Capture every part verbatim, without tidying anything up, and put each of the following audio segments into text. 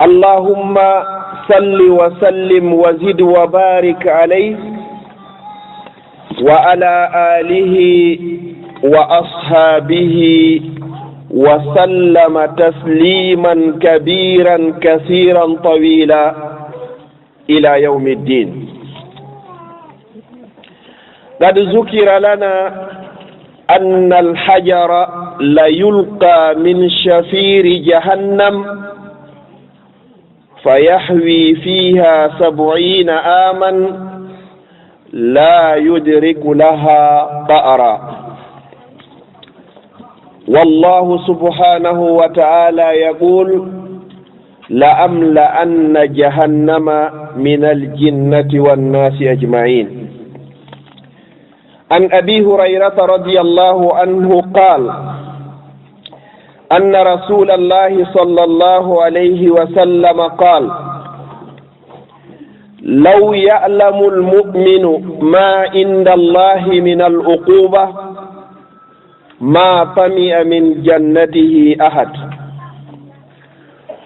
اللهم صل وسلم وزد وبارك عليه وعلى آله وأصحابه وسلم تسليما كبيرا كثيرا طويلا إلى يوم الدين. قد ذكر لنا أن الحجر ليلقى من شفير جهنم فيهوي فيها سبعين عاما لا يدرك لها قعرا. والله سبحانه وتعالى يقول: لأملأن جهنم من الجنة والناس أجمعين. عن أبي هريرة رضي الله عنه قال: أن رسول الله صلى الله عليه وسلم قال: لو يعلم المؤمن ما عند الله من العقوبة ما طمع من جنته أحد،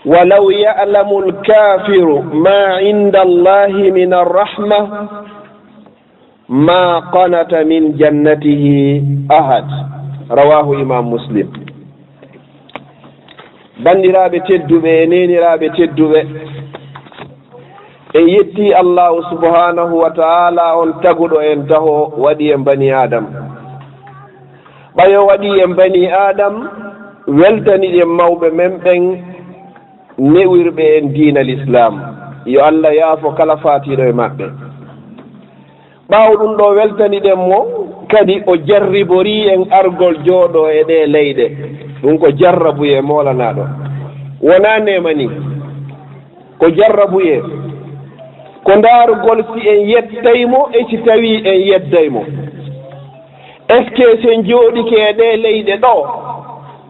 ولو يعلم الكافر ما عند الله من الرحمة ما قنط من جنته أحد. رواه إمام مسلم. Banndiraaɓe tedduɓe e neeniraaɓe tedduɓe, en yetti Allahu subhanahu wa ta'ala, on taguɗo en taho, waɗi en bani Adam. Ɓayo waɗi en bani Adam, weltani ɗen mawɓe men ɓen newirɓe en diina Lislaam. Yo Allah yaafo kala faatiiɗo e maɓɓe. Ɓaawo ɗum ɗo, weltani ɗen mo, kadi o jarriborii en argol jooɗo e ɗee leyɗe. Ɗum ko jarrabuyee moolanaaɗo. Wonaa neema ni. Ko jarrabuyee. Ko ndaarugol si en yettay mo e si tawii en yedday mo. Est-ce que si en jooɗike e ɗee leyɗe ɗo,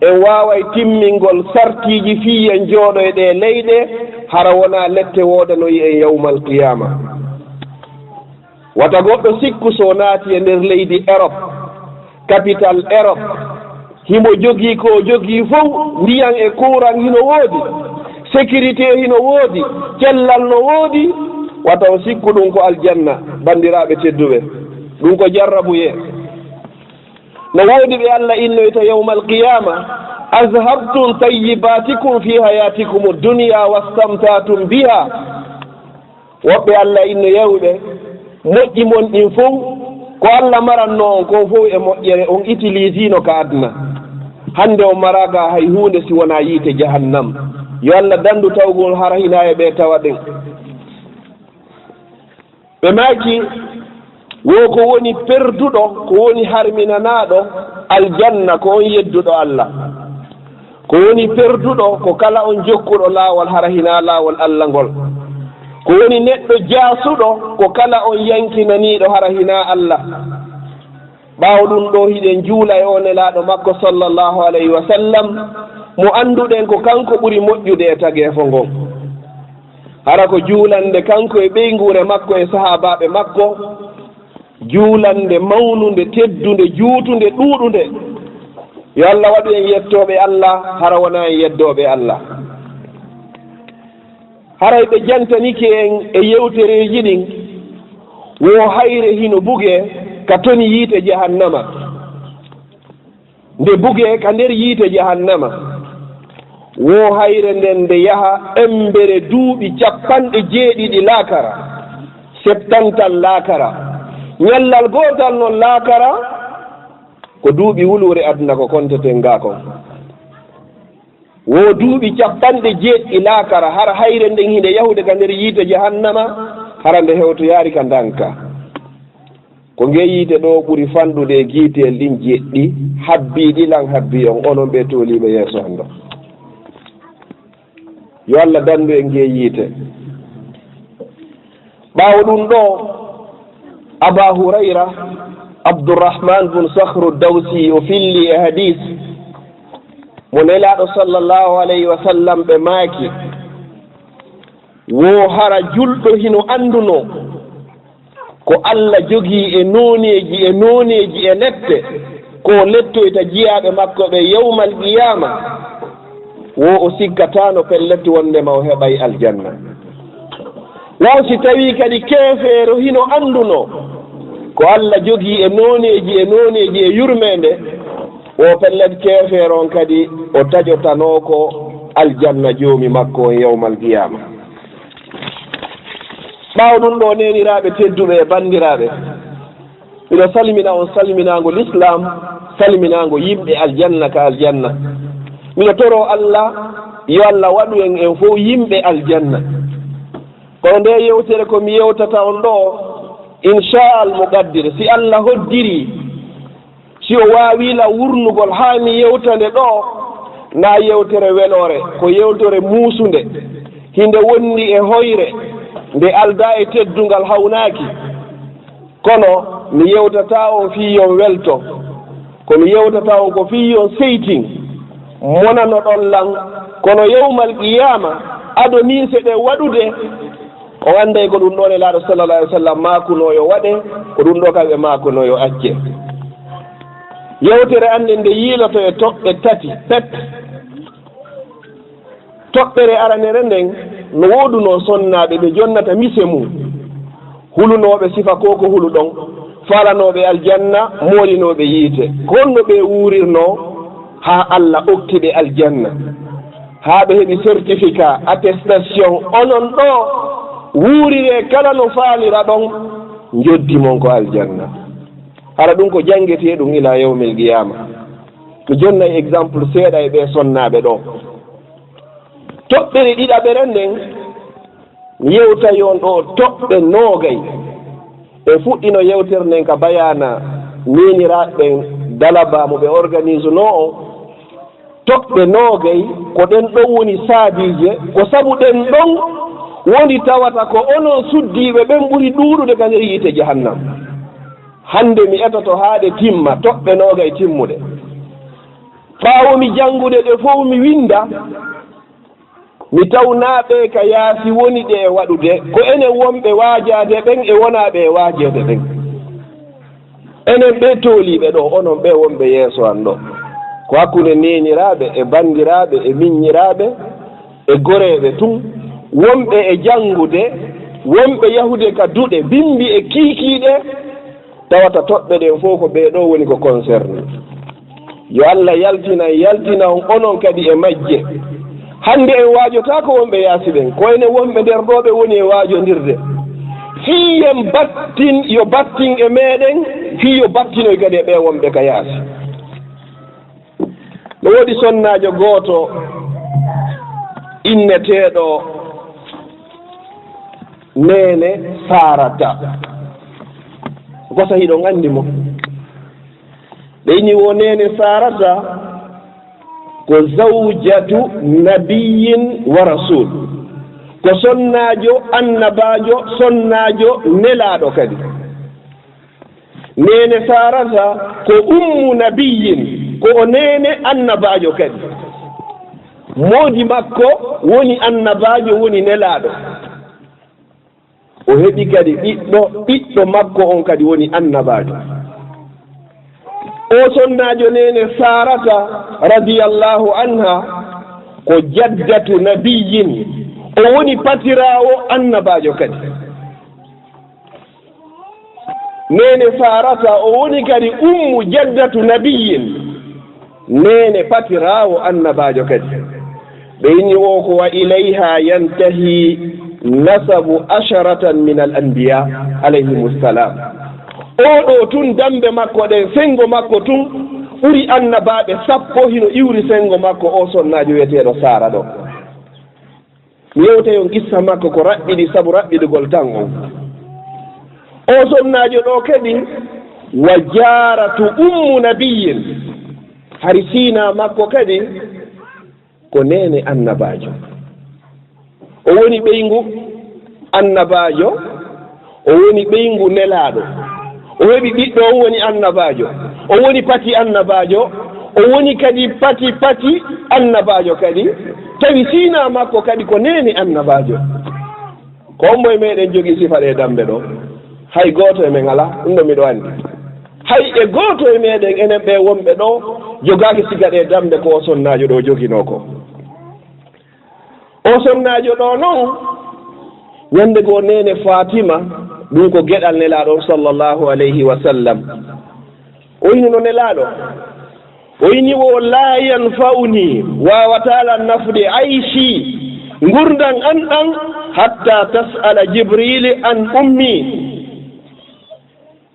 en waaway timmingol sartiiji fii en jooɗo e ɗee leyɗe, hara wonaa lette woodanoyi en yawmal qiyaama? Wata goɗɗo sikku so naati e nder leydi Erop, kapital Erop, himo jogii ko o jogii fow, ndiyan e kuuran hino woodi, sekirite hino woodi, cellal no woodi, wata o sikku ɗum ko aljanna, banndiraaɓe tedduɓe. Ɗum ko jarrabuyee. No woodi ɓe Allah innoyta yawmal qiyaama: "Azhabtum tayyibatikum fi hayatikum ad-dunya wastamta'tum biha." Woɓɓe Allah inno yawɓe moƴƴi mon ɗin fow, ko Allah maranno on kon fow e moƴƴere, on utilisino ka aduna. Hannde on maraaka hay huunde si wonaa yiite jahannam. Yo Allah dandu tawgol hara hinaa e ɓe tawa ɗen. Ɓe maaki, wo ko woni perduɗo, ko woni harminanaaɗo aljanna, ko on yedduɗo Allah. Ko woni perduɗo, ko kala on jokkuɗo laawol hara hinaa laawol Allah ngol. Ko woni neɗɗo jaasuɗo, ko kala on yankinaniiɗo hara hinaa Allah. Ɓaawo ɗum ɗo, hiɗen juula e o Nelaaɗo makko, sallallahu alayhi wa sallam, mo annduɗen ko kanko ɓuri moƴƴude e tageefo ngon. Hara ko juulande kanko e ɓeynguure makko e sahaabaaɓe makko, juulande mawnunde, teddunde, juutunde, ɗuuɗunde. Yo Allah waɗu en yettooɓe Allah, hara wonaa en yeddooɓe Allah. Haray ɓe jantanike en e yewtereeji ɗin, wo hayre hino bugee ka toni yiite jahannama. Nde bugee ka nder yiite jahannama, wo hayre nden nde yaha embere duuɓi cappanɗe jeeɗiɗi laakara, settantal laakara. Ñallal gootal non laakara, ko duuɓi wuluure aduna ko konteten gaa kon. Wo duuɓi cappanɗe jeeɗiɗi laakara, hara hayre nden hiɗe yahude ka nder yiite jahannama, hara nde hewtoyaari ka ndanka. Ko ngee yiite ɗo ɓuri fanɗude e giiteel ɗin jeeɗiɗi, habbiiɗi lan habbii on, onon ɓe tooliiɓe yeeso an ɗo. Yo Allah dandu en ngee yiite. Ɓaawo ɗum ɗo, Aba Hurayra, Abdurrahman bun Sakhru Dawsi, o filli e hadis mo Nelaaɗo sallallahu alayhi wa sallam ɓe maaki, wo hara julɗo hino anndunoo ko Allah jogii e nooneeji e nooneeji e lette, ko o lettoyta jiyaaɓe makko ɓe yawmal qiyaama. Wo o sikkataano pellet wonndema o heɓay aljanna. Wo si tawii kadi keefeero hino anndunoo ko Alla jogii e nooneeji e nooneeji e yurmeende, wo pellet keefeero on kadi o taƴotanoo ko aljanna Joomi makko on yawmal qiyaama. Ɓaawo ɗun ɗoo, neeniraaɓe tedduɓe e banndiraaɓe, miɗo salmina on salminaango lislaam, salminaango yimɓe aljanna ka aljanna. Miɗo toroo Alla, yo Alla waɗu en en fow yimɓe aljanna. Kono ndee yewtere ko mi yewtata on ɗoo, inshaa Al Muqaddir, si Alla hoddirii, si o waawii lan wurnugol haa mi yewta nde ɗoo, naa yewtere weloore, ko yewtere muusunde, hinde wondi e hoyre, nde aldaa e teddungal hawnaaki. Kono mi yewtataa on fii yo on welto, ko mi yewtata on ko fii yo on seytin, monanoɗon lan, kono yawmal qiyaama, ado nii seɗen waɗude, on annday ko ɗun ɗoo Nelaaɗo sallallaahu alayhi wa sallam maakunoo yo waɗe, ko ɗun ɗoo kadi ɓe maakunoo yo acce. Yewtere an nden nde yiiloto e toɓɓe tati, pet. Toɓɓere aranere nden no woodunoo sonnaaɓe ɓe jonnata mise mum, hulunooɓe sifa ko ko huluɗon, faalanooɓe aljanna, moolinooɓe yiite. Ko honno ɓe wuurirnoo haa Alla okki ɓe aljanna? Haa ɓe heɓi certificat, attestation, onon ɗoo, wuuriree kala no faaliraɗon, njoddi mon ko aljanna. Hara ɗun ko janngeteeɗun ilaa yawmil qiyaama. Mi jonnay exemple seeɗa e ɓee sonnaaɓe ɗoo. Toɓɓere ɗiɗaɓere nden, mi yewtay on ɗoo toɓɓe noogay. En fuɗɗino yewtere nden ka bayaana neeniraaɓe ɓen dalaba mo ɓe organisunoo on. Toɓɓe noogay ko ɗen ɗon woni saabiije, ko sabu ɗen ɗon woni tawata ko onon suddiiɓe ɓen ɓuri ɗuuɗude ka nder yiite jahannam. Hande mi etoto haa ɗe timma, toɓɓe noogay timmuɗe. Ɓaawo mi janngude ɗe fow mi winnda, mi tawnaa ɓe ka yaasi woni ɗe e waɗude, ko enen wonɓe waajaade ɓen e wonaaɓe e waajeede ɓen. Enen ɓee tooliiɓe ɗoo, onon ɓee wonɓe yeeso an ɗoo. Ko hakkunde neeniraaɓe e banndiraaɓe e miññiraaɓe e goreeɓe tun, wonɓe e janngude, wonɓe yahude ka duɗe, bimmbi e kiikiiɗe, tawata toɓɓe ɗen fow ko ɓee ɗoo woni ko concerné. Yo Alla yaltinan, yaltina on onon kadi e majje. Hande en waajotaako wonɓe yaasi ɓen, ko enen wonɓe nder ɗoo ɓe woni e waajondirde. Fii en battin, yo battin e meɗen, fii yo battinoy kadi e ɓee wonɓe ka yaasi. No woodi sonnaajo gooto inneteeɗo Neene Saarata. Ko tawi hiɗon anndi mo. Ɓe inni wo Neene Saarata ko zawjatu nabiyyin wa rasul. Ko sonnaajo annabaajo, sonnaajo nelaaɗo kadi. Neene Saarata ko ummu nabiyyin, ko o neene annabaajo kadi. Moodi makko woni annabaajo, woni nelaaɗo. O heɓi kadi ɓiɗɗo, ɓiɗɗo makko on kadi woni annabaajo. O sonnaajo neene Saarata radiyallahu anha ko jaddatu nabiyyin, o woni patiraawo annabaajo kadi. Neene Saarata, o woni kadi ummu jaddatu nabiyyin, neene patiraawo annabaajo kadi. Ɓe inni o ko wa ilayha yantahi nasabu asharatan min al anbiya alayhimu salam. O ɗo tun dambe makko ɗen, sengo makko tun ɓuri annabaaɓe sappo hino iwri sengo makko o sonnaajo wi'eteeɗo Saara ɗo. Mi yewtay on qissa makko ko raɓɓiɗi sabu raɓɓiɗugol tan on. O sonnaajo ɗo kadi wa jaaratu ummu nabiyyin. Hari siina makko kadi ko neene annabaajo. O woni ɓeyngu annabaajo, o woni ɓeyngu nelaaɗo. O heɓi ɓiɗɗo, on woni annabaajo. O woni pati annabaajo, o woni kadi pati pati annabaajo kadi. Tawi siina makko kadi ko neene annabaajo. Ko hombo e meɗen jogii sifa ɗe dambe ɗo? Hay gooto e men alaa, ɗum ɗo miɗo anndi. Hay e gooto e meɗen, enen ɓe wonɓe ɗo, jogaaki sifa ɗe dambe ko o sonnaajo ɗo joginoo ko. O sonnaajo ɗo noon, ñande goo neene Faatima, ɗum ko geɗal Nelaaɗo on sallallahu alayhi wa sallam. O innuno Nelaaɗo, o inni wo, "Laa yanfa'uni, waawataa lan nafude, ayshi, ngurndan an ɗan, hatta tas'ala Jibriil an ummi."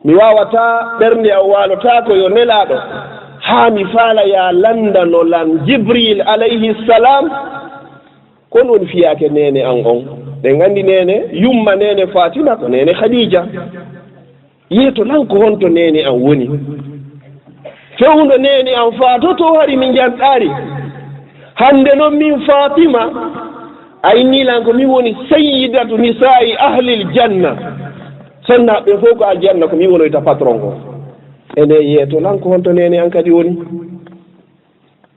Mi waawataa, ɓernde am waalotaako yo Nelaaɗo, haa mi faala ya lanndano lan Jibriil alayhi salaam. Ko noon fiyaake neene an on. Ɗen anndi neene, yumma neene Faatima ko neene Khadiija. Yeeto lan ko honto neene an woni? Fewndo neene an faatoto hari mi njanɗaari. Hannde noon min Faatima, a inni lan ko min woni sayyidatu nisaa'i ahlil janna. Sonnaaɓe fof ko aljanna, ko min wonoyta patron o. Ene yeeto lan ko honto neene an kadi woni?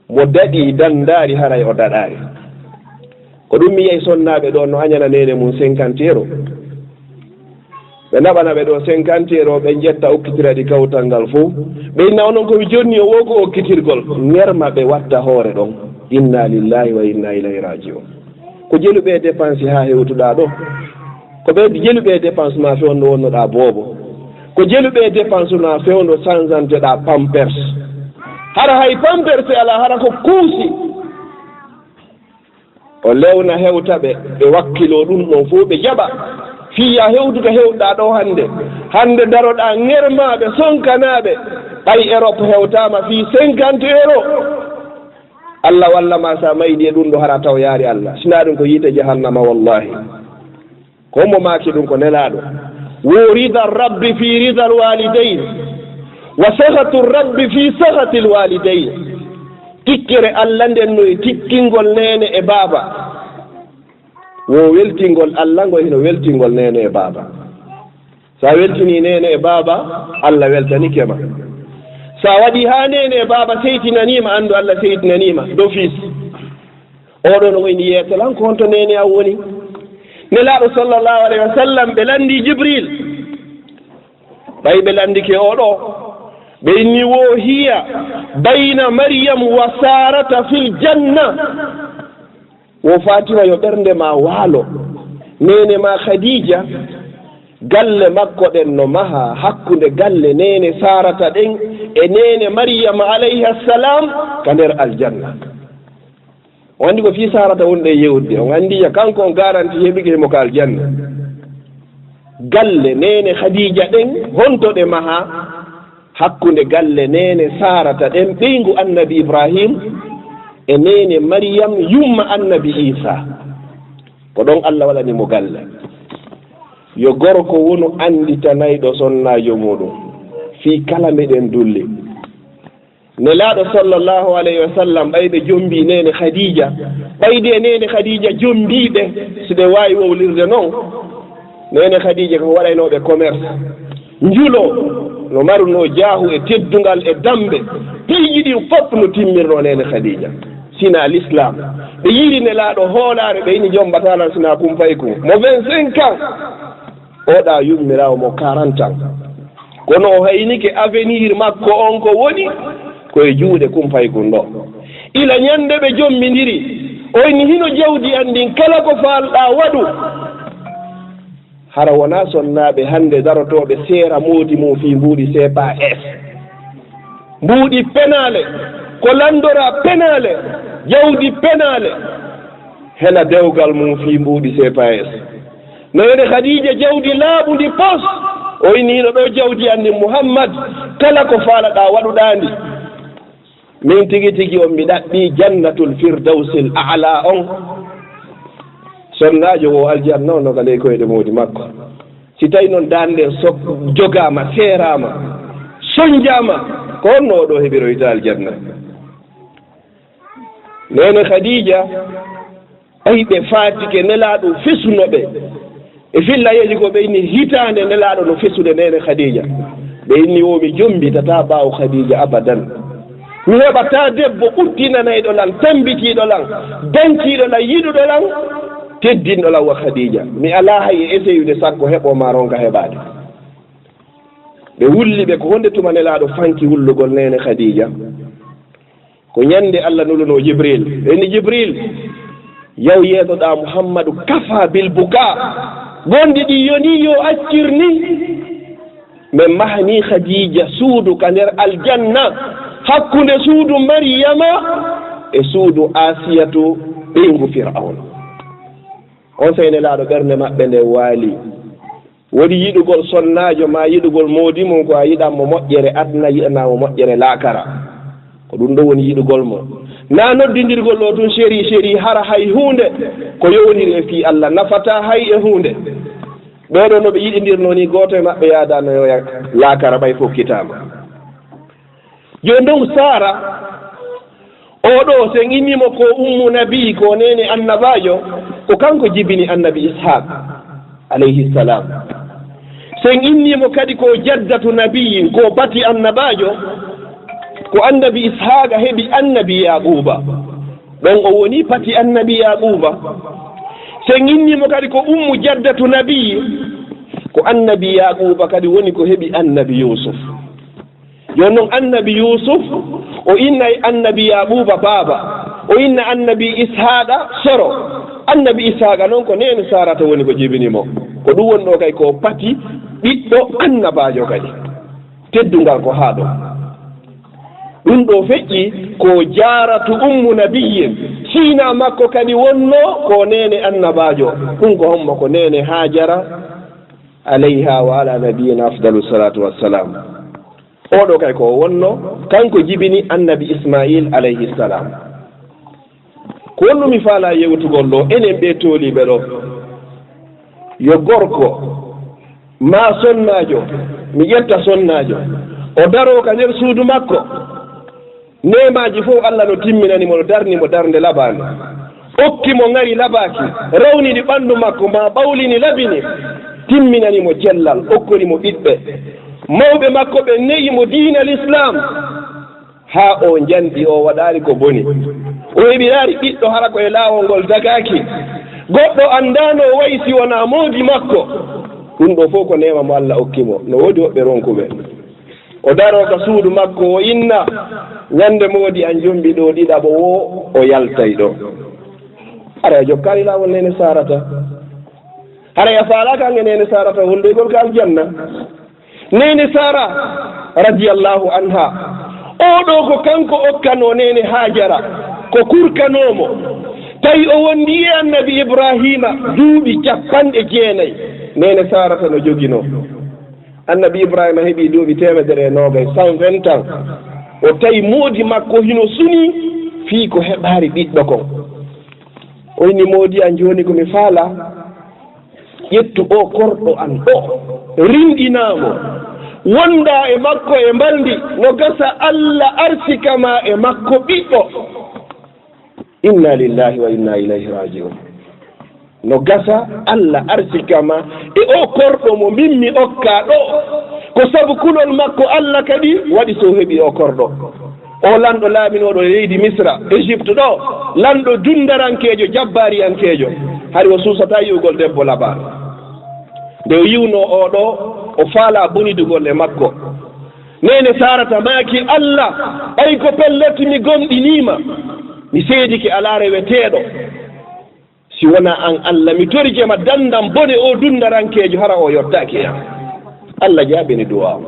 Mo daɗi danndaari haray o daɗaari. Ko ɗum mi yehi sonnaaɓe ɗo no añana neene mum cinquante euro. Ɓe naɓana ɓe ɗo cinquante euro, ɓe njetta okkitira ɗi kawtal ngal fof. Ɓe inna onon ko mi jonni o wo ko okkitirgol. Ŋerma ɓe watta hoore ɗon. Inna lillahi wa inna ilayhi raji'un. Ko jeluɓe dépense haa hewtuɗaa ɗo? Ko ɓe jeluɓe dépense ma fewndo wonnoɗaa boobo? Ko jeluɓe dépense ma fewndo sanzanteɗaa pampers? Hara hay pampers alaa, hara ko kuusi. O lewna hewta ɓe, ɓe wakkiloo ɗum ɗon fof ɓe jaɓa. Fii ya hewtu ka hewɗaa ɗo hannde. Hannde daroɗaa ŋermaaɓe, sonkanaaɓe. Ɓay Europe hewtaama fii cinquante euro. Allah walla ma sa maydi e ɗum ɗo hara taw yaari Allah. Sina ɗum ko yiite jahannama wallahi. Ko mo maaki ɗum ko Nelaaɗo. Wo rida Rabbi fi rida alwalidayn. Wa sakhatu Rabbi fi sakhati alwalidayn. Tikkere Allah nden no e tikkingol neene e baaba. Wo weltingol Allah ngo hino weltingol neene e baaba. Sa weltini neene e baaba, Allah weltanike ma. Sa waɗi haa neene e baaba seytinaniima, anndu Allah seytinaniima, d'office. Oɗo no wayni yeeso lan, ko honto neene an woni? Nelaaɗo sallallahu alayhi wa sallam, ɓe lanndi Jibril. Ɓay ɓe lanndike oɗo, ɓe inni wo hiya bayna Maryam wa Sarata fil janna. Wo Faatima, yo ɓernde ma waalo. Neene ma Khadiija, galle makko ɗen no maha hakkunde galle neene Saarata ɗen e neene Maryama alayha salam ka nder aljanna. On anndi ko fii Saarata wonɗen yewtude. On anndi ya kanko on garanti heɓuki himo ka aljanna. Galle neene Khadiija ɗen, honto ɗe maha? Hakkunde galle neene Saarata ɗen, ɓeyngu Annabi Ibrahim, e neene Maryam, yumma Annabi Iisaa. Ko ɗon Allah waɗani mo galle. Yo gorko wonu annditanayɗo sonnaajo muuɗum fii kala meɗen dulli. Nelaaɗo sallallahu alayhi wa sallam, ɓay ɓe jombii neene Khadiija, ɓay de neene Khadiija jombii ɓe, si ɓe waawi wowlirde non, neene Khadiija ko waɗaynooɓe commerce, njulo, no marunoo jaahu e teddungal e dambe, piiji ɗin fof no timmirnoo neene Khadiija. Sina l'islam, ɓe yiiri Nelaaɗo hoolaare, ɓe ini jombataa lan sina kumpay kun. Mo vingt-cinq ans, oɗa yummiraawo mo quarante ans. Kono o haynike avenir makko on ko woni ko e juuɗe kumpay kun ɗo. Ila ñande ɓe jommindiri, o inni hino jawdi an ndin, kala ko faalɗaa waɗu. Hara wonaa sonnaaɓe hannde darotooɓe seera moodi mum fii mbuuɗi C P S. Mbuuɗi penaale, ko lanndora penaale, jawdi penaale, hela dewgal mum fii mbuuɗi C P S. No ene Khadiija jawdi laaɓundi pos, o inni hino ɗo jawdi an ndin Muhammad, kala ko faalaɗaa waɗuɗaa ndi. Min tigi tigi on mi ɗaɓɓii jannatul firdawsil a'la on. Sonnaajo wo aljanna on no ka ley koyɗe moodi makko. Si tawi non dande ɗen so jogaama, seeraama, sonjaama, ko honno o ɗo heɓiroyta aljanna? Neene Khadiija, ɓay ɓe faatike Nelaaɗo fesuno ɓe. E fillayeeji ko ɓe inni hitaande Nelaaɗo no fesude neene Khadiija. Ɓe inni wo mi jombitataa ɓaawo Khadiija abadan. Mi heɓataa debbo ɓuttinanayɗo lan, tambitiiɗo lan, dankiiɗo lan, yiɗuɗo lan, teddinɗo lan wa Khadiija. Mi alaa hay e eseyude sakko heɓo ma ronka heɓaade. Ɓe wulli ɓe ko honde tuma Nelaaɗo fanki wullugol neene Khadiija. Ko ñande Allah nulunoo Jibril. Ɓe inni Jibril, Yaw yeesoɗaa Muhammadu, kafa bil buka. Gonɗi ɗi yoni yo accir ni. Min mahani Khadija suudu ka nder aljanna, hakkunde suudu Maryama e suudu Asiyatu, ɓeyngu Fir'auna. On sey Nelaaɗo ɓernde maɓɓe nde waali. Woni yiɗugol sonnaajo ma yiɗugol moodi mum, ko a yiɗan mo moƴƴere aduna, yiɗanaa mo moƴƴere laakara. Ko ɗum ɗo woni yiɗugol mo. Na noddindirgol ɗo tun seri seri, hara hay huunde ko yowondiri e fii Allah, nafataa hay e huunde. Ɓee ɗoo no ɓe yiɗindirnoo ni, gooto e maɓɓe yaadaano yo ya-, laakara ɓay fokkitaama. Jooni non Saara, oo ɗoo, sen inni mo ko ummu nabi, ko neene annabaajo, ko kanko jibini annabi Ishaq, alayhi salam. Sen inni mo kadi ko jaddatu nabiyin, ko pati annabaajo, ko annabi Ishaaqa heɓi annabi Yaquuba. Ɗon o woni pati annabi Yaquuba. Sen inni mo kadi ko ummu jaddatu nabiyin, ko annabi Yaquuba kadi woni ko heɓi annabi Yuusuf. Jooni non annabi Yuusuf, o innay annabi Yaquuba baaba, o inna annabi Ishaaqa soro. Annabi Ishaaqa non ko neene Saarata woni ko jibini mo. Ko ɗum woni ɗo kay ko pati ɓiɗɗo annabaajo kadi. Teddungal ko haa ɗo. Ɗum ɗo feƴƴi ko Jaaratu ummu nabiyyin. Siina makko kadi wonno ko neene annabaajo. Ɗum ko hommo? Ko neene Haajara, alayha wa ala nabiyyina afdalu salatu wassalam. Oo ɗoo kay ko o wonno, kanko jibini annabi Ismaayil alayhi salam. Ko honɗum mi faalaa yewtugol ɗoo, enen ɓee tooliiɓe ɗoo? Yo gorko maa sonnaajo, mi ƴetta sonnaajo, o daroo ka nder suudu makko, neemaaji fof Allah no timminani mo, no darni mo darnde laɓaande. Okki mo ŋari laɓaaki, rawnini ɓanndu makko, maa ɓawlini laɓini, timminani mo cellal, okkori mo ɓiɓɓe. Mawɓe makko ɓen ne'i mo diina Lislaam, haa o njanɗi, o waɗaali ko boni. O heɓiraali ɓiɗɗo, hara ko e laawol ngol dagaaki. Goɗɗo anndaano o wayi si wonaa moodi makko. Ɗum ɗoo fof ko neema mo Allah okki mo. No woodi woɓɓe ronkuɓe. O daroo ka suudu makko, o inna, "Ñande moodi an jombi ɗoo ɗiɗaɓo woo, o yaltay ɗoo." Haray a jokkaali laawol neene Saarata. Haray a faalaaka an e neene Saarata wondoygol ka aljanna. Neene Saara, radiyallahu anha, oo ɗoo ko kanko okkanoo neene Haajara, ko kurkanoo mo. Tawi o wondi e annabi Ibraahiima duuɓi cappanɗe jeenay. Neene Saarata no joginoo. Annabi Ibraahiima heɓii duuɓi teemedere e noogay, cent vingt ans. O tawi moodi makko hino sunii fii ko heɓaali ɓiɗɗo kon. O inni, "Moodi an, jooni ko mi faalaa, ƴettu oo korɗo an ɗoo, rinɗinaa mo, wondaa e makko e mbalndi, no gasa Alla arsika ma e makko ɓiɗɗo." Inna lillahi wa inna ilayhi raji'un. No gasa Alla arsika ma e oo korɗo mo min mi okkaa ɗoo. Ko sabu kulol makko Alla kadi waɗi so heɓi oo korɗo. Oo lanɗo laaminooɗo leydi Misra, Égypte ɗoo, lanɗo dunndarankeejo, jabbaariyankeejo, hari o suusataa yi'ugol debbo laɓaaɗo. Nde o yi'unoo oo ɗoo, o faalaa bonidugol e makko. Neene Saarata maaki, "Alla, ɓay ko pellet mi gomɗinii ma, mi seedike alaa reweteeɗo si wonaa an Alla, mi torike ma danndam bone oo dunndarankeejo, hara o yottaaki e an." Alla jaabini duwaa o.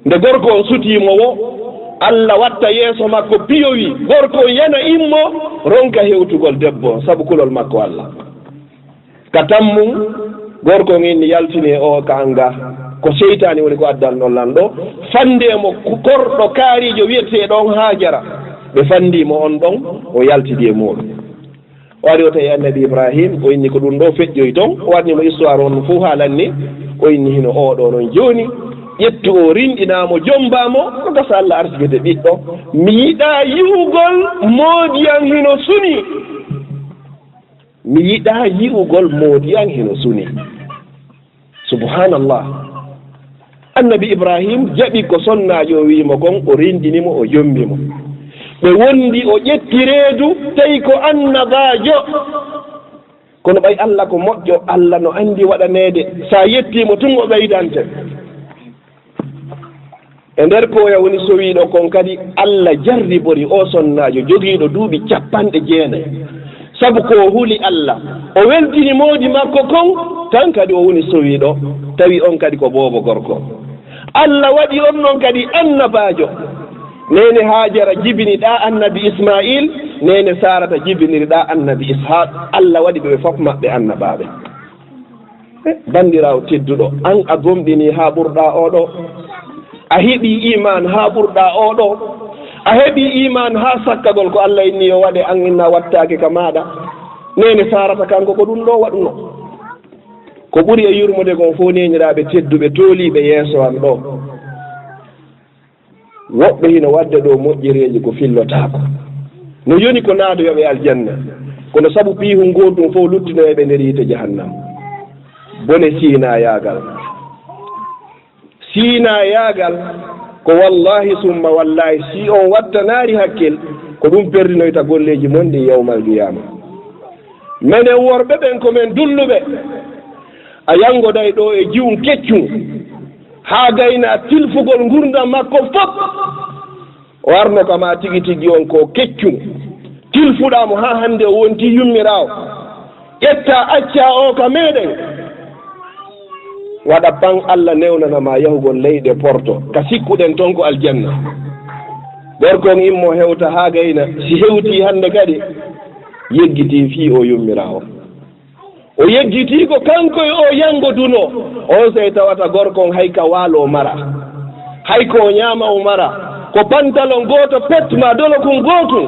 Nde gorko on sutii mo woo, Alla watta yeeso makko piyowi, gorko on yana immo, ronka hewtugol debbo on, sabu kulol makko Alla. Ka tammum, gorko on inni, "Yaltini e oo ka an ga, ko seytaani woni ko addan ɗon lan ɗoo, fanndee mo ku-, korɗo kaariijo wi'eteeɗo on Haajara." Ɓe fanndii mo on ɗon, o yaltidi e muuɗum. O ari o tawi annabi Ibrahim, o inni ko ɗum ɗoo feƴƴoyi ton, o waɗni mo histoire on fof haalanni, o inni hino oo ɗoo non jooni, ƴettu o rinɗinaa mo, jommbaa mo, ko gasa Alla arsigete ɓiɗɗo. Mi yiɗaa yi'ugol moodi an hino sunii. Mi yiɗaa yi'ugol moodi an hino sunii. Subhanallah. Annabi Ibrahim jaɓi ko sonnaajo o wi'i mo kon, o rinɗini mo, o jombi mo. Ɓe wondi, o ƴetti reedu, tawi ko annabaajo. Kono ɓay Alla ko moƴƴo, Alla no anndi waɗaneede. Sa yettii mo tun, o ɓeydante. E nder ko o woni sowiiɗo kon kadi, Alla jarribori oo sonnaajo jogiiɗo duuɓi cappanɗe jeenay. Sabu ko o huli Allah, o weltini moodi makko kon, tan kadi o woni sowiiɗo, tawi on kadi ko boobo gorko. Allah waɗi on non kadi annabaajo. Neene Haajara jibini ɗaa annabi Ismaayil, neene Saarata jibiniri ɗaa annabi Ishaaq. Allah waɗi ɓe, ɓe fof maɓɓe annabaaɓe. Banndiraawo tedduɗo, an a gomɗinii haa ɓurɗaa oo ɗoo? A heɓii iimaan haa ɓurɗaa oo ɗoo? A heɓii iimaan haa sakkagol ko Allah inni yo waɗe, an inna wattaake ka maaɗa? Neene Saarata kanko ko ɗum ɗoo waɗunoo. Ko ɓuri e yurmude kon fof, neeniraaɓe tedduɓe tooliiɓe yeeso an ɗoo, woɓɓe hino waɗde ɗoo moƴƴereeji ko fillotaako. No yoni ko naadoyooɓe aljanna, kono sabu piihun gootun fof luttinoyɓe nder yiite jahannam. Bone siinayaagal. Siinayaagal ko wallaahi summa wallaahi, si on wattanaari hakkil, ko ɗum perdinoyta golleeji mon ɗin yawmal qiyaama. Menen worɓe ɓen ko men dulluɓe. A yanngoday ɗoo e jiwun keccun, haa gayna tilfugol ngurndan makko fof. O arno ka maa tigi tigi on ko keccun. Tilfuɗaa mo haa hannde o wonti yummiraawo. Ƴettaa accaa o ka meɗen. Waɗa pan Allah newnana ma yahugol leyɗe porto, ka sikkuɗen ton ko aljanna. Gorko on immo hewta haa gayna, si hewtii hannde kadi, yeggitii fii o yummiraawo. O yeggitii ko kanko e o yanngodunoo. On sey tawata gorko on hay ka waalo o mara, hay ko o ñaama o mara, ko pantalon gooto pet maa dolokun gootun,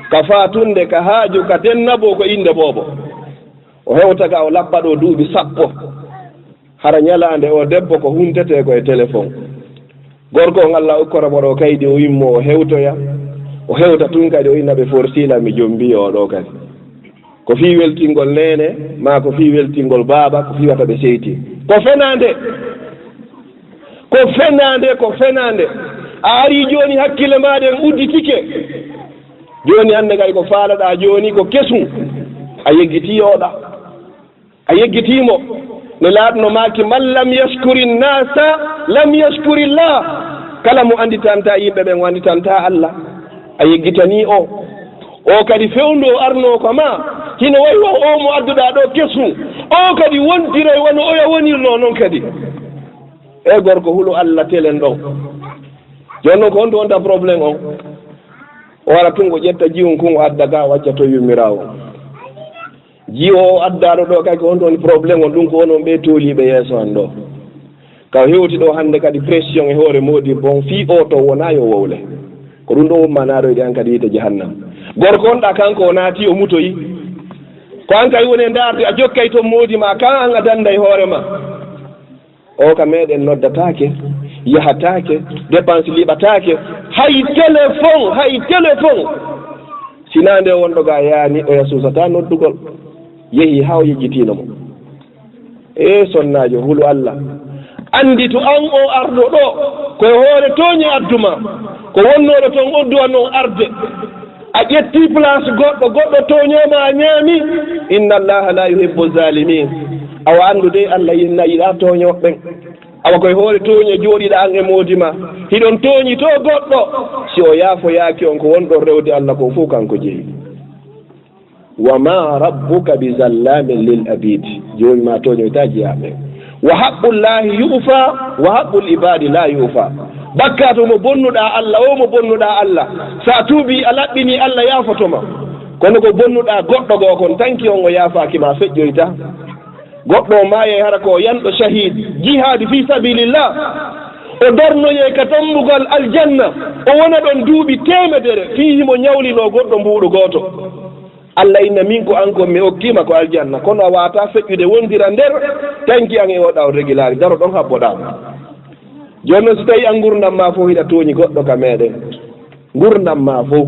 ka faatunde, ka haaju, ka dennabo, ko innde boobo. O hewta ga o lappa ɗoo duuɓi sappo. Hara ñalaande o debbo ko huntetee ko e telefon. Gorko on Allah okkora mo ɗoo kaydi, o immo o hewtoya. O hewta tun kadi o inna ɓe forsiila mi jombii o ɗoo kadi. Ko fii weltingol neene, maa ko fii weltingol baaba, ko fii wata ɓe seytii. Ko fenaande. Ko fenaande, ko fenaande. A arii jooni hakkille maa ɗen udditike. Jooni hannde kadi ko faalaɗaa jooni ko kesun. A yeggitii oɗa. A yeggitii mo. Nelaaɗo no maaki, "Man lam yashkuri nnaasa, lam yashkuri llah." Kala mo annditantaa yimɓe ɓen, o annditantaa Allah. A yeggitanii o. O kadi fewndo o arnoo ko maa, hino wayi wa o mo adduɗaa ɗoo kesun. O kadi wontiray wano oya wonirnoo non kadi. E gorko hulu Allah telen ɗon. Jooni non ko honto wonta problème on? O wara tun o ƴetta jiwun kun o adda ga o acca to yummiraawo. Jiwo o addaaɗo ɗoo kay ko honto woni problème on? Ɗum ko onon ɓe tooliiɓe yeeso an ɗoo. Ka o hewti ɗoo hannde kadi pression e hoore moodibbo on fii o to wonaa yo wowle. Ko ɗum ɗoo umma naaroyde an kadi yiite jahannam. Gorko on ɗa kanko o naati o mutoyi. Ko an kay woni e ndaarde a jokkay ton moodi maa kan an a dannday hoore maa. O ka meɗen noddataake, yahataake, dépense liɓataake, hay téléphone, hay téléphone. Sinaa nde wonɗo ga yaani, oya suusataa noddugol. Yehi haa o yejjitiino mo. Ee sonnaajo, hulu Allah. Annditu an o arɗo ɗoo, ko e hoore tooñe addu ma. Ko wonnooɗo ton oddu an on arde. A ƴetti place goɗɗo, goɗɗo tooñooma a ñaami. Inna Allaha la yuhibbu zalimin. Awa anndu dey Allah yinna yiɗaa tooñooɓe ɓen. Awa koye hoore tooñe jooɗiɗaa an e moodi ma. Hiɗon tooñi to goɗɗo. Si o yaafoyaaki on ko wonɗon rewde Allah ko fof kanko jeyi. Wa ma rabbuka bi zallamin lil abid. Joomi ma tooñoytaa jiyaaɓe. Wa haqqullahi yu'fa, wa haqqul ibadi la yu'fa. Bakkaatu mo bonnuɗaa Allah, o mo bonnuɗaa Allah. Sa tuubii a laɓɓinii Allah yaafoto ma. Kono ko bonnuɗaa goɗɗo goo kon tanki on o yaafaaki ma feƴƴoyta. Goɗɗo o maayay hara ko o yanɗo shahid, jihaadi fi sabilillah. O darnoyay ka tambugal aljanna. O wona ɗon duuɓi teemedere fii himo ñawlinoo goɗɗo mbuuɗu gooto. Allah inna min ko an kon mi okkiima ko aljanna, kono a waawataa feƴƴude wondira nder tanki an e oɗa o regilaari, daro ɗon habboɗaa. Jooni non si tawii an ngurndan maa fof hiɗa tooñi goɗɗo ka meɗen, ngurndan maa fof,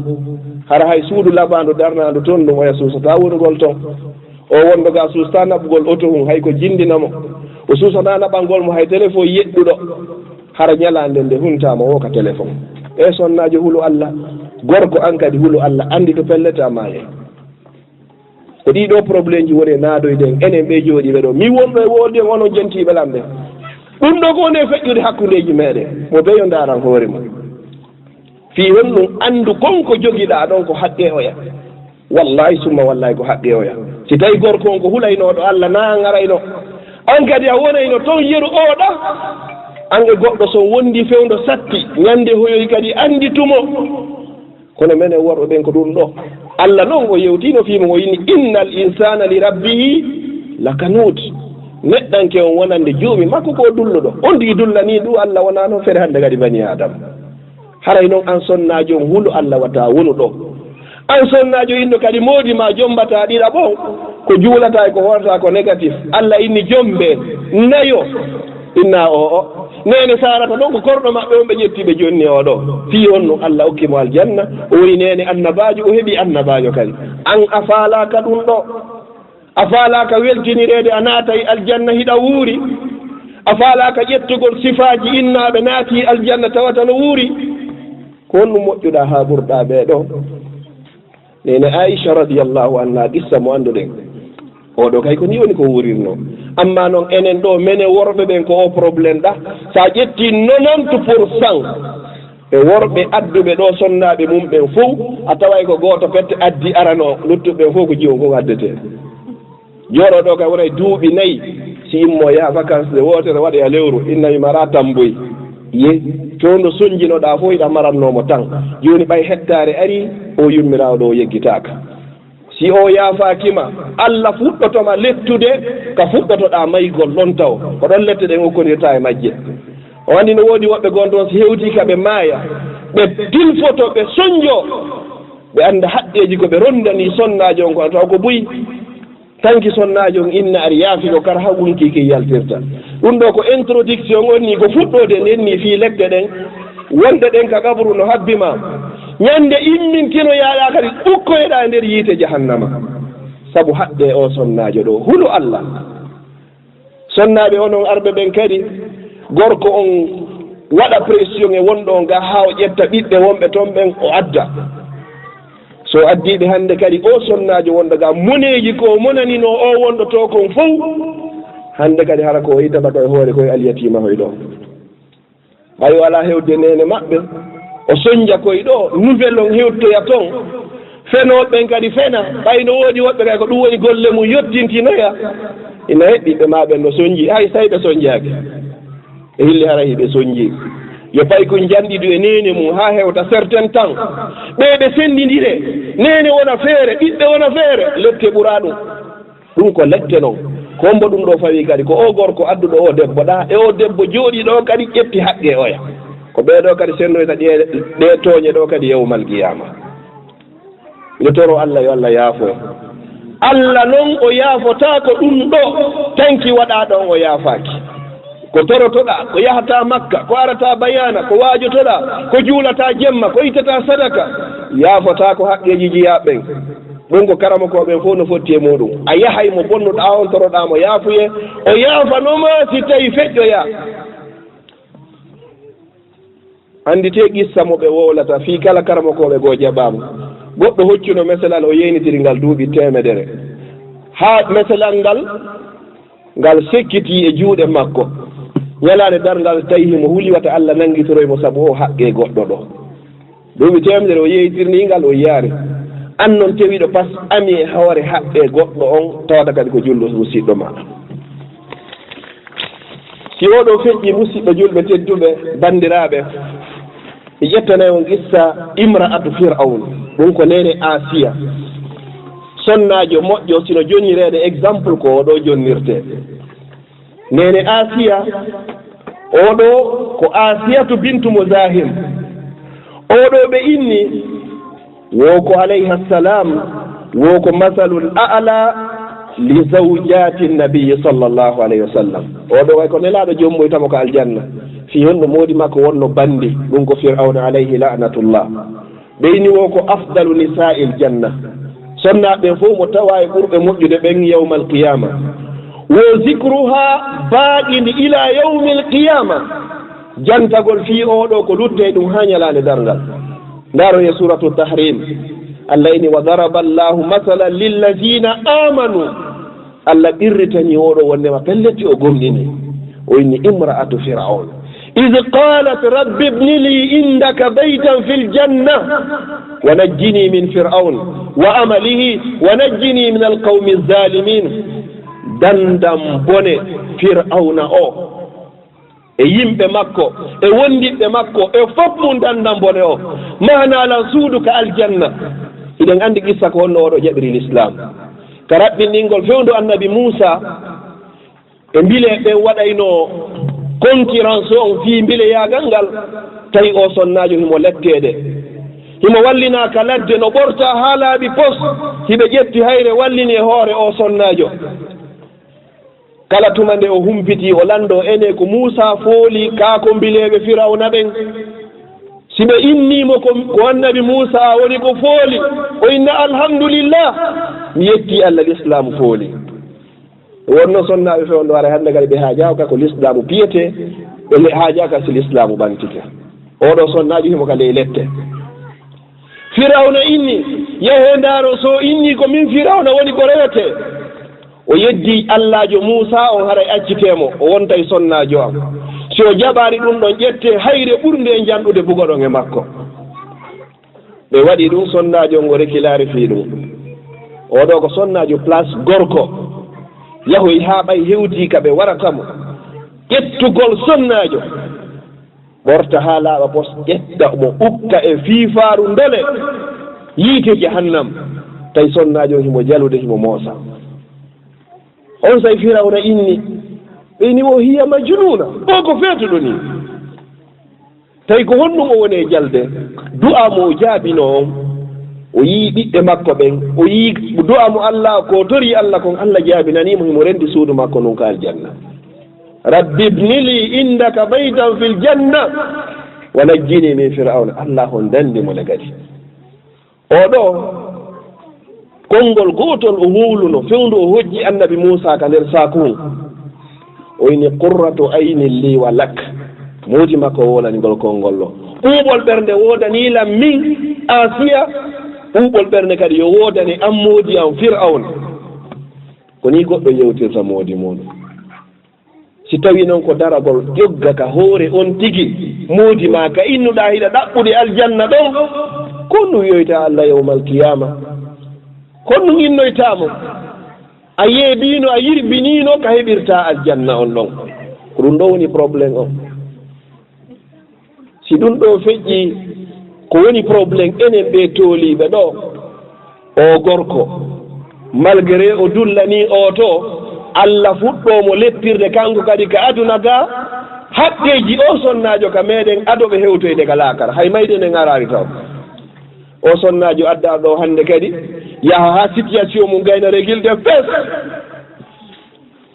hara hay suudu labaandu darnaandu ton ɗum oya suusataa wonugol ton. O wonɗo ga suusataa naɓugol oto hun hay ko jindina mo. O suusataa naɓangol mo hay téléphone yeɗɗuɗo. Hara ñalaande nde huntaama wo ka téléphone. E sonnaajo hulu Allah, gorko an kadi hulu Allah, anndi to pelletaa maayay. Ko ɗii ɗoo problème ji woni e naadoyde en, enen ɓe jooɗiiɓe ɗoo. Mi wonɗo e woodi en onon jentiiɓe lan ɓe. Ɗum ɗoo ko woni e feƴƴude hakkundeeji meɗen. Mo beyo ndaaran hoore mum. Fii honɗum anndu kon ko jogiɗaa ɗon ko haqqee oya. Wallahi summa wallahi ko haqqe oya. Si tawi gorko on ko hulaynooɗo Allah, na an arayno. An kadi a wonayno toon yeru oɗa. An e goɗɗo so wondi fewndo satti, ñande hoyoy kadi anndi tumo. Kono menen worɓe ɓen ko ɗum ɗo. Allah noon o yewtino fii mo, o inni, "Innal insana li rabbihi lakanut." Neɗɗanke on wonande juuɓi makko ko dulluɗo. On tigi dullanii ɗum Allah wonaa noon fere hannde kadi bani Adam. Haray noon an sonnaajo on hulu Allah wata wonu ɗo. An sonnaajo inno kadi moodi ma jombata ɗiɗaɓo on, ko juulata e ko hoorata ko négatif. Allah inni jombe nayo. Inna o o. Neene Sarata noon ko korɗo maɓɓe on ɓe ƴetti ɓe jonni o ɗo. Fii honno Allah okki mo aljanna? O woni neene annabaajo, o heɓi annabaajo kadi. An a faalaaka ɗum ɗo. A faalaaka weltinireede a naatay aljanna hiɗa wuuri. A faalaaka ƴettugol sifaaji innaaɓe naati aljanna tawata no wuuri. Ko honɗum moƴƴuɗaa haa ɓurɗaa ɓee ɗo? Neene Aisha radiyallahu anha, qissa mo annduɗen. Oo ɗoo kay ko nii woni ko wuurirnoo. Ammaa noon enen ɗoo, menen worɓe ɓen ko oo problème ɗa. So a ƴettii nonante pour cent e worɓe adduɓe ɗoo sonnaaɓe mum ɓen fow, a taway ko gooto pette addi aranoo, luttuɓe ɓen fow ko jiwon kon addetee. Jooɗoo ɗoo kay wonay duuɓi nayi, si immoo yaha vacances nde wootere waɗoya lewru, inna mi maraa tamboy. Ye, fewndo sonjinoɗaa fof hiɗa marannoo mo tan. Jooni ɓay hettaare arii, oo yummiraawo ɗoo o yeggitaaka. Si o yaafaaki ma, Alla fuɗɗoto ma lettude ka fuɗɗotoɗaa maygol ɗon taw. Ko ɗon lette ɗen okkondirtaa e majje. O anndi no woodi woɓɓe gon toon si hewtii ka ɓe maaya, ɓe tilfoto, ɓe sonjoo, ɓe annda haqqeeji ko ɓe ronndanii sonnaajo on kon taw ko buy. Tanki sonnaajo on inna ari yaafi ko kar hagunkii ki yaltirta. Ɗum ɗoo ko introduction on nii, ko fuɗɗoode nden nii fii leɗɗe ɗen, wonɗe ɗen ka qabru no habbi ma. Ñande immintinoyaaɗaa kadi ɓukkoyɗaa e nder yiite jahannama. Sabu haqqee oo sonnaajo ɗoo, hulu Alla. Sonnaaɓe onon arɓe ɓen kadi, gorko on waɗa pression e wonɗo on ga haa o ƴetta ɓiɓɓe wonɓe toon ɓen o adda. So o addii ɓe hannde kadi, oo sonnaajo wonɗo ga, moneeji ko o monaninoo oo wonɗo too kon fow, hannde kadi hara ko o itata ko e hoore ko e alyatiima hoy ɗoo. Ɓay o alaa hewde neene maɓɓe, o sonja koy ɗoo, nouvelle on hewtoya toon. Fenooɓe ɓen kadi fena, ɓay no woodi woɓɓe kay ko ɗum woni golle mum, yottintinoya. Ina heɓɓi ɓe maa ɓen no sonji, hay say ɓe sonjaaki. E hilli haray hiɓe sonji. Yo paykun janɗidu e neene mum haa hewta certain temps. Ɓe ɓe senndindire, neene wona feere, ɓiɓɓe wona feere, lette ɓuraa ɗum. Ɗum ko lette non. Ko hombo ɗum ɗoo fawi kadi? Ko oo gorko adduɗo oo debbo ɗaa, e oo debbo jooɗii ɗoo kadi ƴetti haqqee oya. Ko ɓee ɗoo kadi sennoyta ɗee, ɗee tooñe ɗoo kadi yawmal qiyaama. Nde toro Alla yo Alla yaafo. Alla non o yaafotaako ɗum ɗoo tanki waɗaa ɗon o yaafaaki. Ko torotoɗaa, ko yahataa Makka, ko arataa bayaana, ko waajotoɗaa, ko juulataa jemma, ko ittataa sadaka, yaafotaako haqqeeji jiyaaɓe ɓen. Ɗum ko karamokooɓe ɓen fof no fotti e muuɗum. A yahay mo bonnuɗaa on, toroɗaa mo yaafuyee, o yaafano ma si tawi feƴƴoyaa. Annditee qissa mo ɓe wowlata fii kala karamokooɓe goo jaɓaama. Goɗɗo hoccuno meselal, o yeynitiri ngal duuɓi teemedere. Haa meselal ngal, ngal sekkitii e juuɗe makko. Ñalaande darngal tawi himo huli wata Alla nanngitoroy mo sabu o haqqee goɗɗo ɗoo. Duuɓi teemedere o yeeytirnii ngal, o yaari. An non tewiiɗo pas ami e hoore haqqee goɗɗo on, tawata kadi ko julɗo musiɗɗo ma. Si oo ɗoo feƴƴi, musiɓɓe julɓe tedduɓe, banndiraaɓe, mi ƴettanay on qissa imra'atu Fir'awn, ɗum ko neene Asiya. Sonnaajo moƴƴo, sino jonnireede exemple, ko oo ɗoo jonnirtee. Neene Asiya, oo ɗoo ko Asiyatu bintu Muzahim. Oo ɗoo ɓe inni, wo ko alayha salam, wo ko masalul a'la li zawjati nabiyi sallallahu alayhi wa sallam. Oo ɗoo way ko Nelaaɗo jommoyta mo ka aljanna. Fii honno moodi makko wonno banndi, ɗum ko Fir'awna alayhi la'natullah. Ɓe inni wo ko afdalu nisa'il janna. Sonnaaɓe ɓen fof mo tawa e ɓurɓe moƴƴude ɓen yawmal qiyama. Wo zikruha baaqin ila yawmil qiyama. Jantagol fii oo ɗoo ko lutte e ɗum haa ñalaande darngal. Ndaaro e Suratu Tahrim, Allah ini, "Wa daraba Allahu masalan lillazina amanu." Allah qirritanii oo ɗoo wonndema pellet o gomɗini. O inni imra'atu Fir'awn. إذ قالت رب ابن لي عندك بيتا في الجنة ونجني من فرعون وعمله ونجني من القوم الظالمين. Dandam bone Firawna o e yimɓe makko e wondiɓɓe makko e fof mum dandam bone o. Mahanaa lan suudu ka aljanna. Hiɗen anndi qissa ko honno oɗo jaɓiri l'islam. Ka raɓɓinɗingol fewndo annabi Muusa, e mbile ɓen waɗayno concurrence on fii mbileyaagal ngal, tawi o sonnaajo himo letteede. Himo wallinaa ka ladde no ɓorta haa laaɓi pos, hiɓe ƴetti hayre wallini e hoore o sonnaajo. Kala tuma nde o humpitii, o lanndoo ene ko Muusa fooli, kaa ko mbileeɓe Firawna ɓen. Si ɓe innii mo ko, ko annabi Muusa woni ko fooli, o inna, "Alhamdulillah, mi yettii Allah, lislaamu fooli." Wonno sonnaaɓe fewndo, haray hannde kadi ɓe haajaaka ko lislaamu piyetee, ɓe haajaaka si lislaamu ɓantike. Oɗo sonnaajo himo ka ley lette. Firawna inni, yahee ndaaro, so inni ko min Firawna woni ko rewetee. O yeddi Allaajo Muusa on, haray accitee mo, o wontay sonnaajo am. Si o jaɓaali ɗun ɗon, ƴettee hayre ɓurnde e njanɗude bugoɗon e makko. Ɓe waɗi ɗun, sonnaajo on o rekilaare fii ɗun. Oɗo ko sonnaajo place gorko. Yahoy haa ɓay hewtii ka ɓe warata mo. Ƴettugol sonnaajo. Ɓorta haa laaɓa pos, ƴetta mo, ukka e fiifaaru ndole yiite jahannam. Tawi sonnaajo on himo jalude, himo moosa. Onsay Firawna inni, ɓe inni, "O hiya majnuuna, o ko feetuɗo nii." Tawi ko honɗun o woni e jalde? Du'aa mo o jaabinoo on, o yi'i ɓiɓɓe makko ɓen, o yi'i du'aa mo Alla, ko o torii Alla kon, Alla jaabinanii mo, himo rendi suudu makko ndun ka aljanna. "Rabbi ibni li indaka baytan fil janna, wa najjini min Fir'awna." Alla on dandi mo le kadi. Oɗo, konngol gootol o wowluno, fewndo o hojji annabi Muusa ka nder saaku hun. O inni, "Qurratu aynin li wa lak." Moodi makko wowlani ngol konngol ɗo. Ɓuuɓol ɓernde woodanii lan min, Asiya, ɓuuɓol ɓernde kadi yo woodane an moodi an Fir'awna. Ko nii goɗɗo yewtirta moodi muuɗum. Si tawii non ko daragol ƴogga ka hoore on tigi, moodi maa ka innuɗaa hiɗa ɗaɓɓude aljanna ɗon, ko honɗun wi'oytaa Alla yawmal qiyaama? Ko honɗun innoytaa mo? A yeebiino, a yirbiniino ka heɓirtaa aljanna on ɗon. Ko ɗun ɗoo woni problème on. Si ɗun ɗoo feƴƴii, ko woni problème enen ɓee tooliiɓe ɗoo? Oo gorko, malgré o dullanii oo too, Alla fuɗɗoo mo leppirde kanko kadi ka aduna gaa, haqqeeji oo sonnaajo ka meɗen ado ɓe hewtoyde ka laakara. Hay mayde nden araali taw. Oo sonnaajo addaa ɗoo hannde kadi, yaha haa situation mun gayna régilde fes.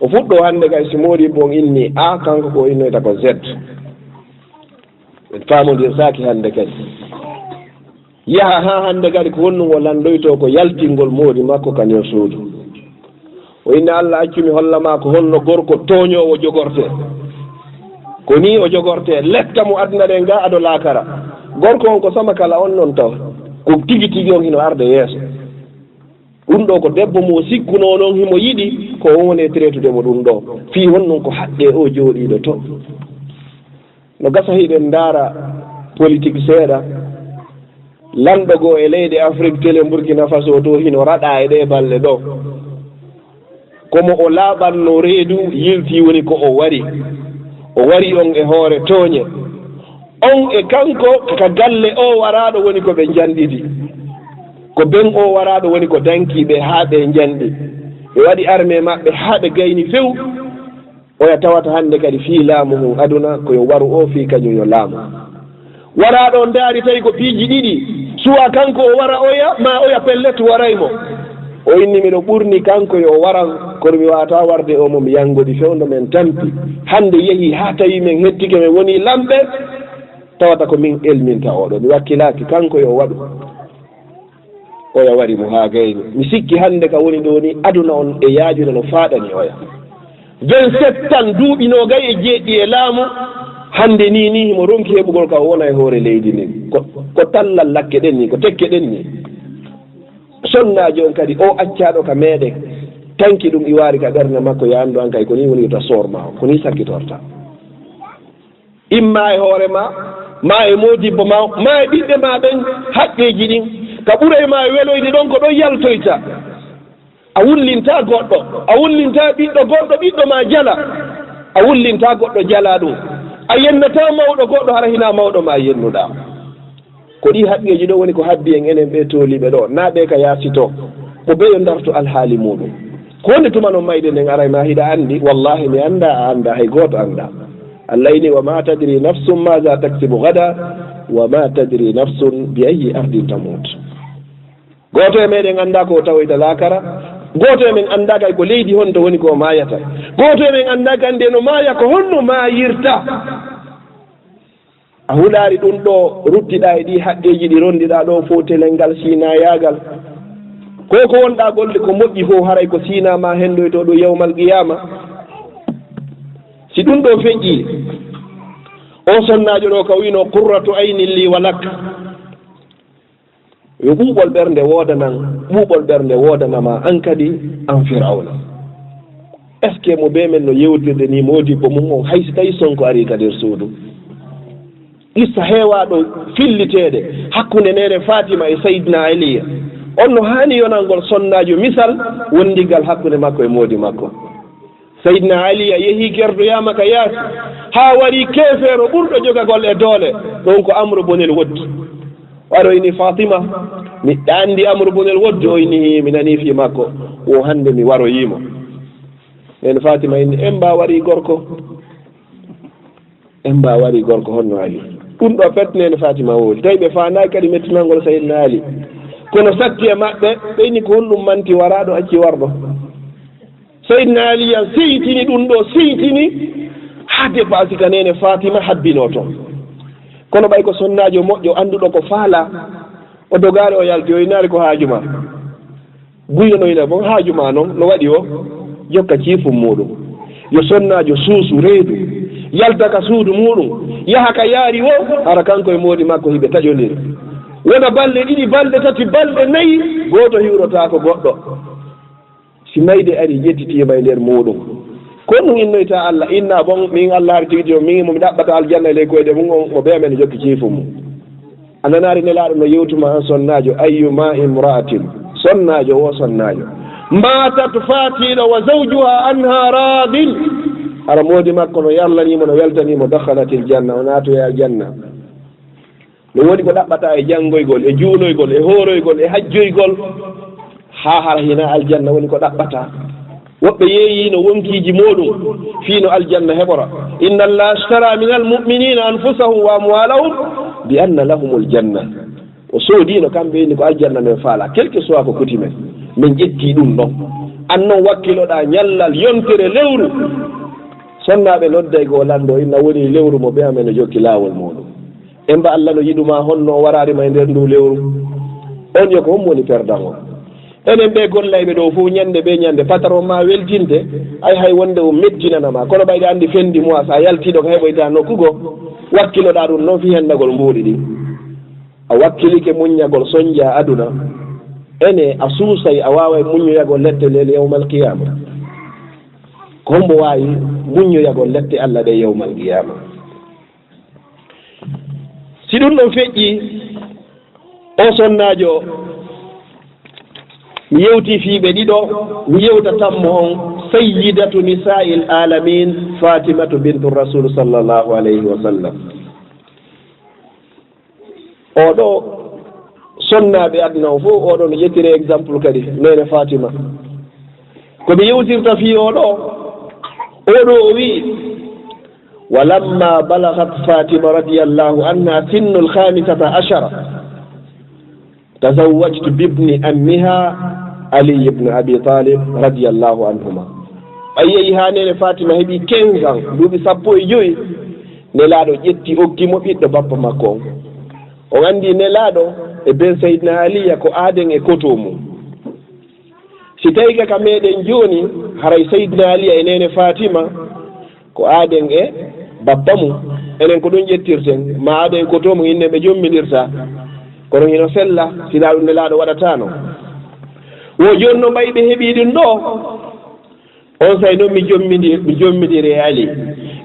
O fuɗɗoo hannde kadi, si moodibbo on innii A, kanko ko o innoyta ko Z. En faamondirtaaki hannde kadi. Yaha haa hannde kadi ko honɗun o lanndoytoo ko yaltingol moodi makko ka nder suudu. O inna, "Alla, accu mi holla ma ko honno gorko tooñoowo jogortee." Ko nii o jogortee, letta mo aduna ɗen gaa ado laakara. Gorko on ko sama kala on non taw. Ko tigi tigi on hino arde yeeso. Ɗun ɗoo ko debbo mo o sikkunoo non himo yiɗi, ko on woni e tretude mo ɗun ɗoo. Fii honɗun ko haqqee oo jooɗiiɗo to. No gasa hiɗen ndaara politik seeɗa. Lanɗo goo e leyɗe Afrik, tele Burkina Faso to hino raɗaa e ɗee balɗe ɗoo. Ko mo o laaɓannoo reedu, yiltii woni ko o wari. O wari on e hoore tooñe. On e kanko ka galle oo waraaɗo woni ko ɓe njanɗidi. Ko ben oo waraaɗo woni ko danki ɓe haa ɓe njanɗi. Ɓe waɗi armée maɓɓe haa ɓe gayni few. Oya tawata hannde kadi fii laamu ngun aduna ko yo waru oo fii kañun yo laamu. Waraa ɗoo ndaari tawi ko piiji ɗiɗi, suwaa kanko o wara oya, maa oya pellet waray mo. O inni, "Miɗo ɓurni kanko yo o waran, kono mi waawataa warde oo mo mi yanngodi fewndo men tampi. Hannde yehii haa tawi men hettike men wonii lamɓe, tawata ko min elminta oo ɗoo. Mi wakkilaaki kanko yo o waɗu." Oya wari mo haa gayni. Mi sikki hannde ka woni ɗoo ni, aduna on e yaajude no faaɗani oya. Vingt-sept ans, duuɓi noogay e jeeɗiɗi e laamu, hannde nii nii himo ronki heɓugol ka o wona e hoore leydi ndin. Ko, ko tallal lakke ɗen nii, ko tekke ɗen nii. Sonnaajo on kadi, o accaaɗo ka meɗen, tanki ɗum iwaari ka ɓernde makko, yo anndu an kay ko nii woni wita soor maa o, ko nii sakkitorta. Imma e hoore ma, ma e moodibbo ma, ma e ɓiɓɓe ma ɓen, haqqeeji ɗin, ka ɓuray ma weloyde ɗon ko ɗon yaltoyta. A wullintaa goɗɗo, a wullintaa ɓiɗɗo goɗɗo, ɓiɗɗo ma jala, a wullintaa goɗɗo jala ɗum. A yennataa mawɗo goɗɗo, hara hinaa mawɗo ma yennuɗaa. Ko ɗii haqqeeji ɗoo woni ko habbi en enen ɓee tooliiɓe ɗoo, naa ɓee ka yaasi too. Mo bee yo ndartu alhaali muuɗum. Ko woni tuma non mayde nden aray ma hiɗa anndi? Wallaahi mi anndaa, a anndaa, hay gooto anndaa. Allah inni: "Wa ma tadri nafsun maza taksibu gada, wa ma tadri nafsun bi ayyi ardin tamut." Gooto e meɗen anndaa ko o tawoyta laakara. Gooto e men anndaa kay ko leydi honto woni ko o maayata. Gooto e men anndaa kay nde no maaya ko honno maayirta. A hulaali ɗum ɗoo, ruttiɗaa e ɗii haqqeeji ɗi ronndiɗaa ɗoo fof, telel ngal, siinayaagal. Ko ko wonɗaa golde ko moƴƴi fof, haray ko siina ma henndoytoo ɗum yawmal qiyaama. Si ɗum ɗoo feƴƴii, o sonnaajo ɗoo ka wiino: "Qurratu aynin li wa lak." Yo ɓuuɓol ɓernde woodanan, ɓuuɓol ɓernde woodana ma an kadi, an Firawna. Est-ce que mo bee men no yewtirde ni moodibbo mum on, hay si tawi Sonko arii ka nder suudu? Qissa heewaaɗo filliteede hakkunde neene Fatima e Sayyidina Aliya. On no haani yonangol sonnaajo misal wondigal hakkunde makko e moodi makko. Sayyidina Aliya yehi kerdoyaama ka yaasi, haa wari keefeero ɓurɗo jogagol e doole, ɗon ko Amru bunil Wudd. Waroyni Fatima, miɗɗa anndi Amru bunil Wudd, o inni, mi nanii fii makko, wo hannde mi waroyiimo. Nden Fatima inni, en mba wari gorko. En mba wari gorko honno Ali. Ɗum ɗoo pet neene Fatima wowli. Tawi ɓe faandaaki kadi mettinangol Sayyidina Ali. Kono satti e maɓɓe, ɓe inni ko honɗum manti waraaɗo acci warɗo. Sayyidina Ali yan seytini ɗum ɗoo, seytini haa depaasi ka neene Fatima habbinoo toon. Kono ɓay ko sonnaajo moƴƴo annduɗo ko faalaa, o dogaali o yalti, o innaali ko haaju maa. Guynonoyna bon haaju maa non no waɗi o jokka ciifum muuɗum. Yo sonnaajo suusu reedu, yalta ka suudu muuɗum, yaha ka yaari o, hara kanko e moodi makko hiɓe taƴondiri. Wona balɗe ɗiɗi, balɗe tati, balɗe nayi, gooto hiwrotaako goɗɗo. Si mayde ari, ƴettitiima e nder muuɗum. Ko ɗum innoyta Allah, inna bon, min Allah hari tigi tigi, min mo mi ɗaɓɓata aljanna e ley koyɗe mum, on mo bee men jokki ciifum mum. A nanaari Nelaaɗo no yewtuma an sonnaajo, ayyuma imra'atin, sonnaajo wo sonnaajo, matat fatiɗo wa zawjuha anha radin, hara moodi makko no yarlaniimo, no weltaniimo, dakhalatil janna, o naatoya aljanna. No woni ko ɗaɓɓata e janngoygol, e juuloygol, e hooroygol, e hajjoygol, haa hara hina aljanna woni ko ɗaɓɓata. Woɓɓe yeeyiino wonkiiji mooɗum fii no aljanna heɓora. Inna Allah ashtara min almu'minina anfusahum wa amwalahum bi anna lahumul janna. O soodiino kamɓe inni ko aljanna men faala, quel que soit ko kuti men. Min ƴettii ɗum ɗon. An non wakkiloɗaa ñallal yontere lewru. Sonnaaɓe nodday goo lanndo inna woni lewru mo ɓe amen no jokki laawol muuɗum. Emba Allah no yiɗuma honno o waraari ma e nder ndu lewru? On yo ko hombo woni perdango? Enen ɓe gollayɓe ɗo fof ñande be ñande patron ma weltinte, ay hay wonde o mettinana ma. Kono ɓayde andi fin du mois sa yaltiɗo ka heɓoyta nokku goo, wakkiloɗa ɗum noon fii hendagol mbuuɗi ɗin. A wakkilike muññagol sonja aduna, ene a suusay a waaway muññoyagol lette leel yawmal qiyama. Ko hombo waawi muññoyagol lette Allah ɗe yawmal qiyama? Si ɗum ɗon feƴƴi, o sonnaajo, mi yewti fii ɓe ɗiɗo, mi yewta tammo on, sayyidatu nisa'il alamin, Fatimatu bintu Rasul sallallahu alayhi wa sallam. Oɗo sonnaaɓe aduna o fof, oɗo no ƴettire exemple kadi, neene Fatima. Ko mi yewtirta fii oɗo, oɗo o wi'i, ولما بلغت فاطمة رضي الله عنها سن الخامسة عشرة، تزوجت بابن عمها علي بن أبي طالب رضي الله عنهما. Ɓay yehi haa neene Fatima heɓi quinze ans, duuɓi sappo e jowi, Nelaaɗo ƴetti okki mo ɓiɗɗo bappa makko on. On anndi Nelaaɗo e ben Seydina Aliya ko aaden e koto mum. Si tawii ka meɗen jooni, haray Seydina Aliya e neene Fatima ko aaden e bappa mum. Enen ko ɗum ƴettirten, ma aaden e koto mum, inne ɓe jommindirta. Kono hino sella, si naa ɗum Nelaaɗo waɗataano. Wo jooni no ɓay ɓe heɓi ɗum ɗo, on say noon mi jommidi-, mi jommidiri e Ali.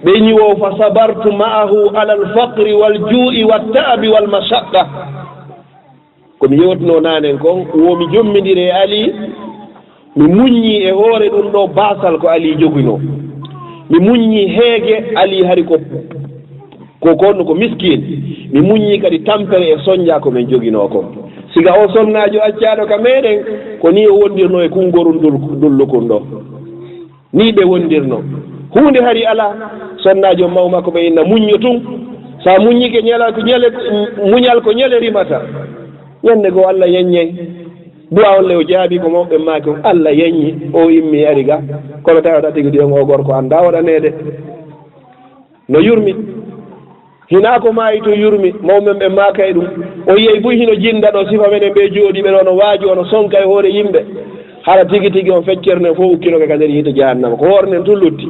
Ɓe ñiwo fa sabartu ma'ahu alal faqri wal juu'i wat ta'abi wal mashaqqa. Ko mi yewtuno nanen kon, wo mi jommindiri e Ali, mi muññi e hoore ɗum ɗo baasal ko Ali joguno. Mi muññi heege Ali hari ko, ko kono ko miskin. Mi muññi kadi tampere e sonja ko min jogino kon. Siga o sonnaajo accaɗo ka meɗen, ko ni o wondirno e kungorun dul-, dullukun ɗo. Ni ɓe wondirno. Huunde hari alaa, sonnaajo maw makko ɓe inna muñño tun. Sa muññike ñala-, ko ñale, muñal ko ñale rimata. Ñande goo Allah yeññay. Du'a on le o jaabi ko mawɓe maaki on. Allah yeññi, o immi ari ga. Kono tawi wata tigi ɗi on o gorko annda waɗaneede. No yurmi. Hinaa ko maayi to yurmi, mawɓe ɓe maakay ɗum. O yiyay buy hino jinda ɗo, sifa meɗen ɓe jooɗiiɓe ɗo no waaju, ono sonka e hoore yimɓe. Hara tigi tigi on feccere nden fof ukkinoke ka nder yiite jahannama. Ko hoore nden tun lutti.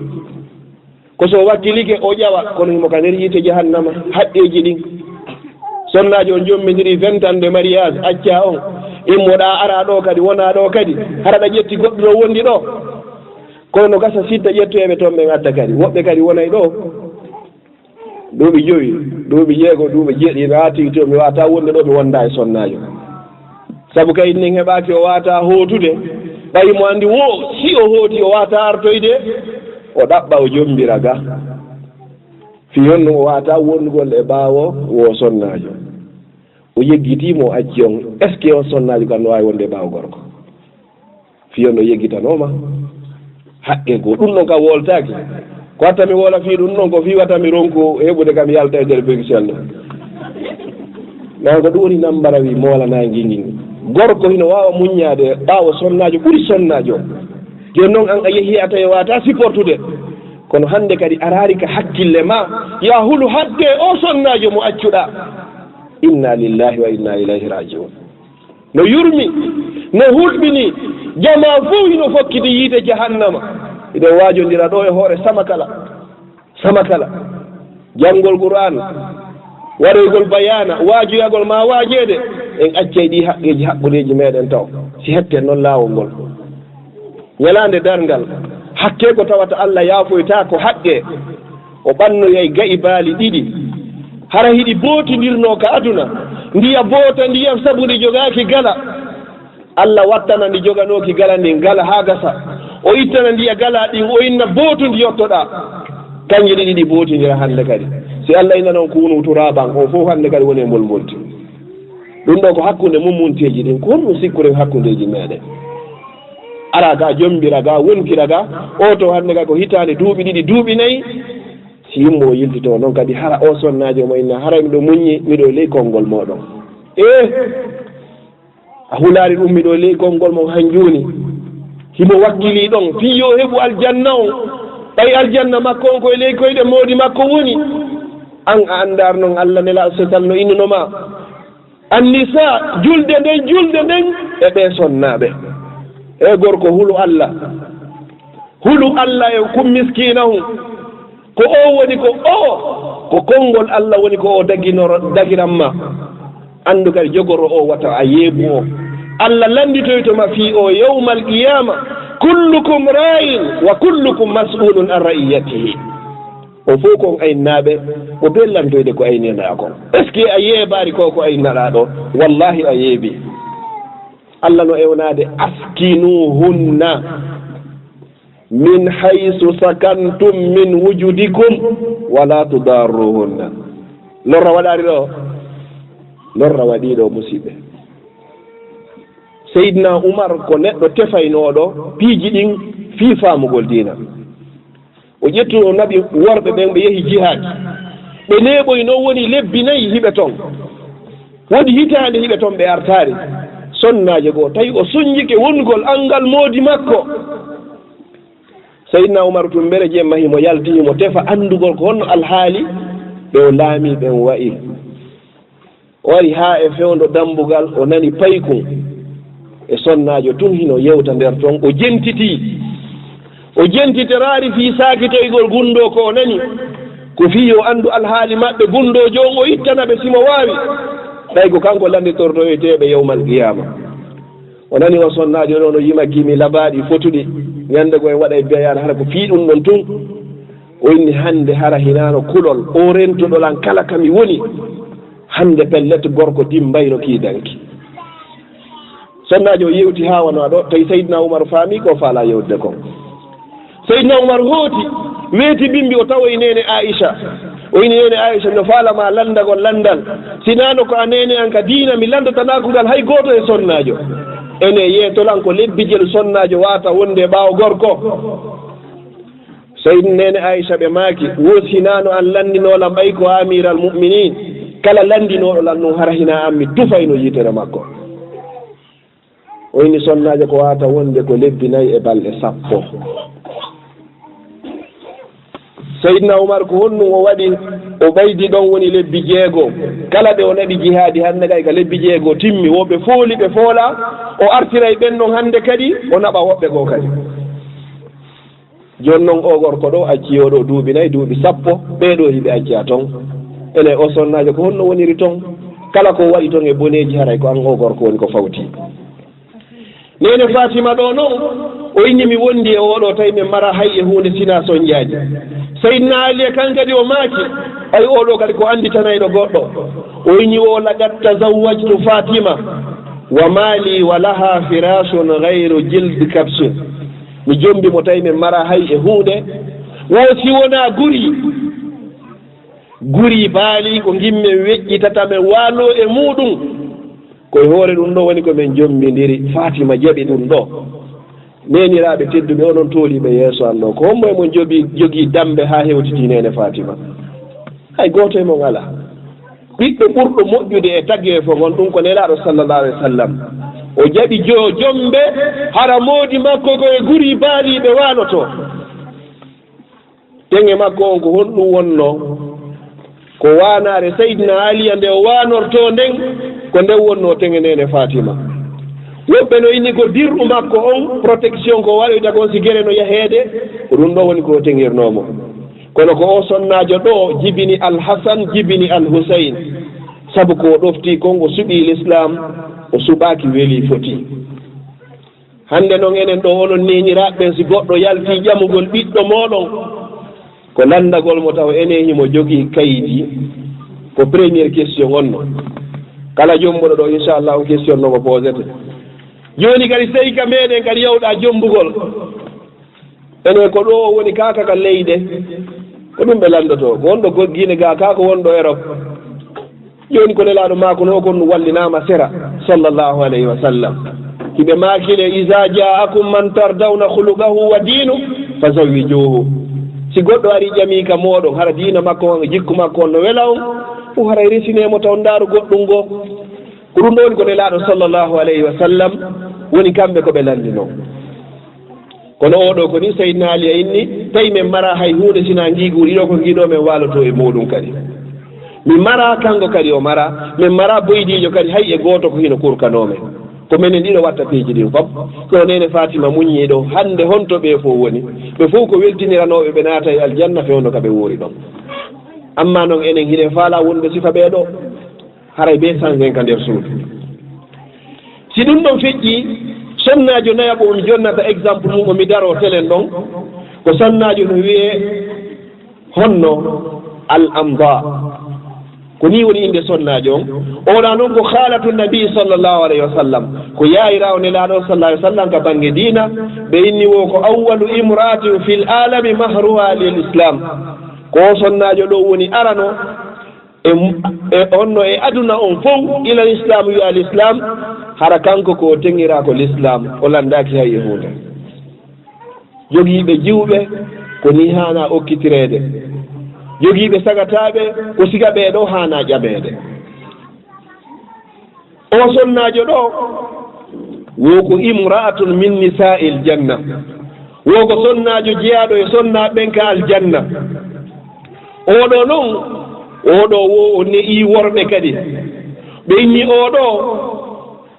Ko so wakkilike o ƴawa, kono himo ka nder yiite jahannama, haqqeeji ɗin. Sonnaajo on jommindiri vingt ans de mariage, acca on, immoɗaa araa ɗo kadi, wonaa ɗo kadi, hara ɗa ƴetti goɗɗo ɗo wondi ɗo. Kono no gasa sitta ƴettoyeeɓe ton ɓen adda kadi, woɓɓe kadi wonay ɗo. Duuɓi jowi, duuɓi jeego, duuɓi jeeɗiɗi, mi artii to mi wata wonde ɗo mi wonda e sonnaajo. Sabu kay nin heɓaaki o wata hootude, ɓay mo andi wo si o hooti o wata artoyde, o ɗaɓɓa o jombira ga. Fii honno o wata wondugol e ɓaawo wo sonnaajo? O yeggitii mo o acci on, est-ce que on sonnaajo kan no waawi wonde e ɓaawo gorko? Fii on no yeggitanooma haqqe goo. Ɗum ɗon ka woltaaki. Ko watta mi wola fii ɗum ɗon ko fii wata mi ronku heɓude kam yalta e nder Bruxelles ɗo. Nan ko ɗum woni nambara wi moolanaangi ngin. Gorko hino waawa muññaade ɓaawo sonnaajo ɓuri sonnaajo. Jooni noon an a yehi a tawi wata supportude. Kono hannde kadi araari ka hakkille ma. Ya hulu haqqe o sonnaajo mo accuɗaa. Inna lillahi wa inna ilayhi raji'un. No yurmi, no hulɓini, jamaa fof hino fokkiti yiite jahannama. Hiɗen waajondira ɗo e hoore sama kala, sama kala. Janngol Qur'aan, waɗoygol bayaana, waajoyagol maa waajeede, en accay ɗii haqqeeji haɓɓudeeji meɗen taw, si hetten noon laawol ngol. Ñalaande darngal, hakkee ko tawata Allah yaafoytaako haqqee, o ɓannoyay ga'i baali ɗiɗi. Hara hiɗi bootindirnoo ka aduna, ndiya boota ndiyan sabu ndi jogaaki gala. Allah wattana ndi joganooki gala ndin gala haa gasa. O ittana ndiya gala ɗin, o inna bootu ndi yottoɗaa. Kanji ɗiɗi ɗi bootindira hannde kadi. Si Allah inna noon kuunu turaaban, o fof hannde kadi woni e mbolmbolti. Ɗum ɗo ko hakkunde mummunteeji ɗin. Ko honɗum sikkuɗen hakkundeeji meɗen? Ara ga, jombira ga, wonkira ga. O to hannde ga ko hitaande, duuɓi ɗiɗi, duuɓi nayi. Si yummo o yiltito noon kadi, hara o sonnaajo mo inna, hara miɗo muññi, miɗo e ley konngol mooɗon. Eh, a hulaari ɗum, miɗo e ley konngol mon han jooni. Himo wakkilii ɗon, fii yo heɓu aljanna on. Ɓay aljanna makko on ko e ley koyɗe moodi makko woni. An a anndaar noon Allah Nelaaɗo sallallahu no innuno ma. Annisa, julde nden, julde nden e ɓee sonnaaɓe. E gorko, hulu Allah. Hulu Allah e kum miskiinahum. Ko o woni ko o, ko konngol Allah woni ko o daginoro-, dagiran ma. Anndu kadi jogoro o wata a yeebu o. Allah lannditoyto ma fii o yawmal qiyaama. Kullukum raa'in wa kullukum mas'uulun an ra'iyyatihi. On fof ko on aynnaaɓe, mo bellantoyde ko ayninɗaa kon. Est-ce que a yeebaali ko ko aynnaɗaa ɗo? Wallahi a yeebi. Allah no ewnaade, "Askinuhunna min haysu sakantum min wujudikum, wala tudarruhunna." Lorra waɗaali ɗo? Lorra waɗii ɗo, musiɓɓe. Seydina Umar ko neɗɗo tefaynooɗo piiji ɗin fii faamugol diina. O ƴettuno naɓi worɓe ɓen, ɓe yehi jihaad. Ɓe neeɓoyi noon woni lebbi nayi hiɓe ton. Woni hitaande hiɓe ton ɓe artaari. Sonnaajo goo, tawi o suñjike wongol anngal moodi makko. Seydina Umar tun mbere jemma himo yalti, himo tefa anndugol ko honno alhaali ɓe o laamii ɓen wa'i. O ari haa e fewndo dambugal, o nani paykun e sonnaajo tun hino yewta nder ton. O jentiti. O jentitiraari fii saakitoygol gundoo ko o nani. Ko fii yo anndu alhaali maɓɓe, gundoojo on o ittana ɓe si mo waawi. Ɓay ko kanko lannditortoyteeɓe yawmal qiyaama. O nani o sonnaajo ɗo no yima gimi labaaɗi fotuɗi. Ñande goo en waɗay beyaana hara ko fii ɗum ɗon tun. O inni, "Hannde hara hinaano kulol, o rentoɗo lan kala ka mi woni. Hannde pellet gorko dimbayno kii danki." Sonnaajo o yewti haa wano ɗo, tawi Seydina Umar faami ko faalaa yewtude kon. Seydina Umar hooti, weeti bimbi, o tawoyi neene Aisha. O inni, "Neene Aisha, no faalaa ma lanndagol lanndal. Sinaano ko a neene an ka diina, mi lanndatanaako ngal hay gooto e sonnaajo. Ene yeeto lan ko lebbi jelu sonnaajo waata wonde ɓaawo gorko." Seydi neene Aisha ɓe maaki, "Wo sinaano an lanndinoo lan ɓay ko Amiral Mu'minin, kala lanndinooɗo lan ɗun hara hinaa an mi tufayno yitere makko." O inni sonnaajo ko waata wonde ko lebbi nayi e balɗe sappo. Seydina Umar ko honɗun o waɗi? O ɓaydi ɗon woni lebbi jeego. Kala ɓe o naɓi jihaadi hannde kay ka lebbi jeego timmi. Wo ɓe fooli ɓe foolaa, o artiray ɓen ɗon hannde kadi, o naɓa woɓɓe goo kadi. Jooni non oo gorko ɗoo accii oo ɗoo duuɓi nayi, duuɓi sappo, ɓee ɗoo hiɓe accaa ton. Ene oo sonnaajo ko honno woniri ton? Kala ko waɗi ton e boneeji haray ko an oo gorko woni ko fawti. Neene Fatima ɗoo non, o inni mi wondi e oo ɗoo tawi men maraa hay e huunde sinaa sonjaaji. Seydina Ali e kan kadi o maaki, ɓay oo ɗoo kadi ko annditanayɗo goɗɗo. O inni o laqad tazawwajtu Fatima wa ma li wa laha firashun ghayru jild kabshin. Mi jombi mo tawi men maraa hay e huunde. Wo si wonaa guri. Guri baali ko ngimmen weƴƴitata men waaloo e muuɗun. Ko e hoore ɗun ɗoo woni ko men jombindiri. Fatima jaɓi ɗun ɗoo. Neeniraaɓe tedduɓe, onon tooliiɓe yeeso an ɗoo, ko hommo e mon jogi, jogii dammbe haa hewtitii neene Fatima? Hay gooto e mon alaa. Ɓiɗɗo ɓurɗo moƴƴude e tageefo ngon, ɗun ko Nelaaɗo sallallahu alaihi wasallam. O jaɓi jo-, jombe, hara moodi makko ko e guri baaliiɓe waalotoo. Teŋe makko on ko honɗun wonnoo? Ko waanaare Seydina Aliya nde o waanortoo nden, ko nden wonnoo teŋe neene Fatima. Woɓɓe no inni ko dir'u makko on, protection ko waɗoyta kon si gere no yaheede, ko ɗun ɗoo woni ko o teŋirnoo mo. Kono ko oo sonnaajo ɗoo jibini Al Hasan, jibini Al Husayn, sabu ko o ɗoftii kon, o suɓii Lislaam, o suɓaaki welii fotii. Hannde non enen ɗoo, onon neeniraaɓe ɓen, si goɗɗo yaltii ƴamugol ɓiɗɗo mooɗon, ko lanndagol mo taw enen himo jogii kaydi, ko première question on non. Kala jombuɗo ɗoo, inchallah, on question non o posete. Jooni kadi, sey ka meɗen kadi yawɗa jombugol. Enen ko ɗoo woni kaaka ka leyɗe. Ko ɗun ɓe lanndotoo. Ko wonɗo goggiine gaa kaa, ko wonɗo Europe. Jooni ko Nelaaɗo maakunoo kon, ɗun wallinaama sera, sallallahu alayhi wa sallam. Hiɓe maakile, "Iza ja'akum man tardawna khuluqahu wa dinahu, fazawwijuhu." Si goɗɗo arii ƴamii ka mooɗon, hara diina makko on e jikku makko on no wela on, o haray resinee mo taw ndaaru goɗɗun goo. Ko ɗun ɗoo woni ko Nelaaɗo sallallahu alayhi wa sallam woni kamɓe ko ɓe lanndinoo. Kono oo ɗoo ko nii Seydina Ali a inni, tawi men maraa hay huunde sinaa ngiigu ɗiɗo ko ngiɗo men waalotoo e muuɗun kadi. Mi maraa, kanko kadi o maraa, men maraa boydiijo kadi hay e gooto ko hino kurkanoo men. Ko menen ɗiɗo watta piiji ɗin fof. Ko neene Fatima muññii ɗoo, hannde honto ɓee fof woni? Ɓe fof ko weltiniranooɓe ɓe naata e aljanna fewndo ka ɓe wuuri ɗon. Amma non enen hiɗen faalaa wonde sifa ɓee ɗoo. Haray bee sangen ka nder suudu. Si ɗun ɗon feƴƴii, sonnaajo nayaɓo mo mi jonnata exemple mun, o mi daroo telen ɗon, ko sonnaajo no wi'ee honno Al Amda. Ko nii woni innde sonnaajo on. Oɗa non ko khaalatu Nabi sallallahu alayhi wa sallam, ko yaayiraawo Nelaaɗo sallallahu alayhi wa sallam ka bannge diina. Ɓe inni wo ko awwalu imra'atin fil alami mahruha lil Islam. Ko o sonnaajo ɗoo woni arano e, e onno e aduna on fow, ila Islaam wi'a Lislaam, hara kanko ko o teŋiraa ko Lislaam, o lanndaaki hay e huunde. Jogiiɓe jiwɓe, ko nii haanaa okkitireede. Jogiiɓe sagataaɓe, ko siga ɓee ɗoo haanaa ƴameede. O sonnaajo ɗoo, wo ko imra'atun min nisa'il janna. Wo ko sonnaajo jeyaaɗo e sonnaaɓe ɓen ka aljanna. Oo ɗoo non, oo ɗoo wo o ne'ii worɓe kadi. Ɓe inni oo ɗoo,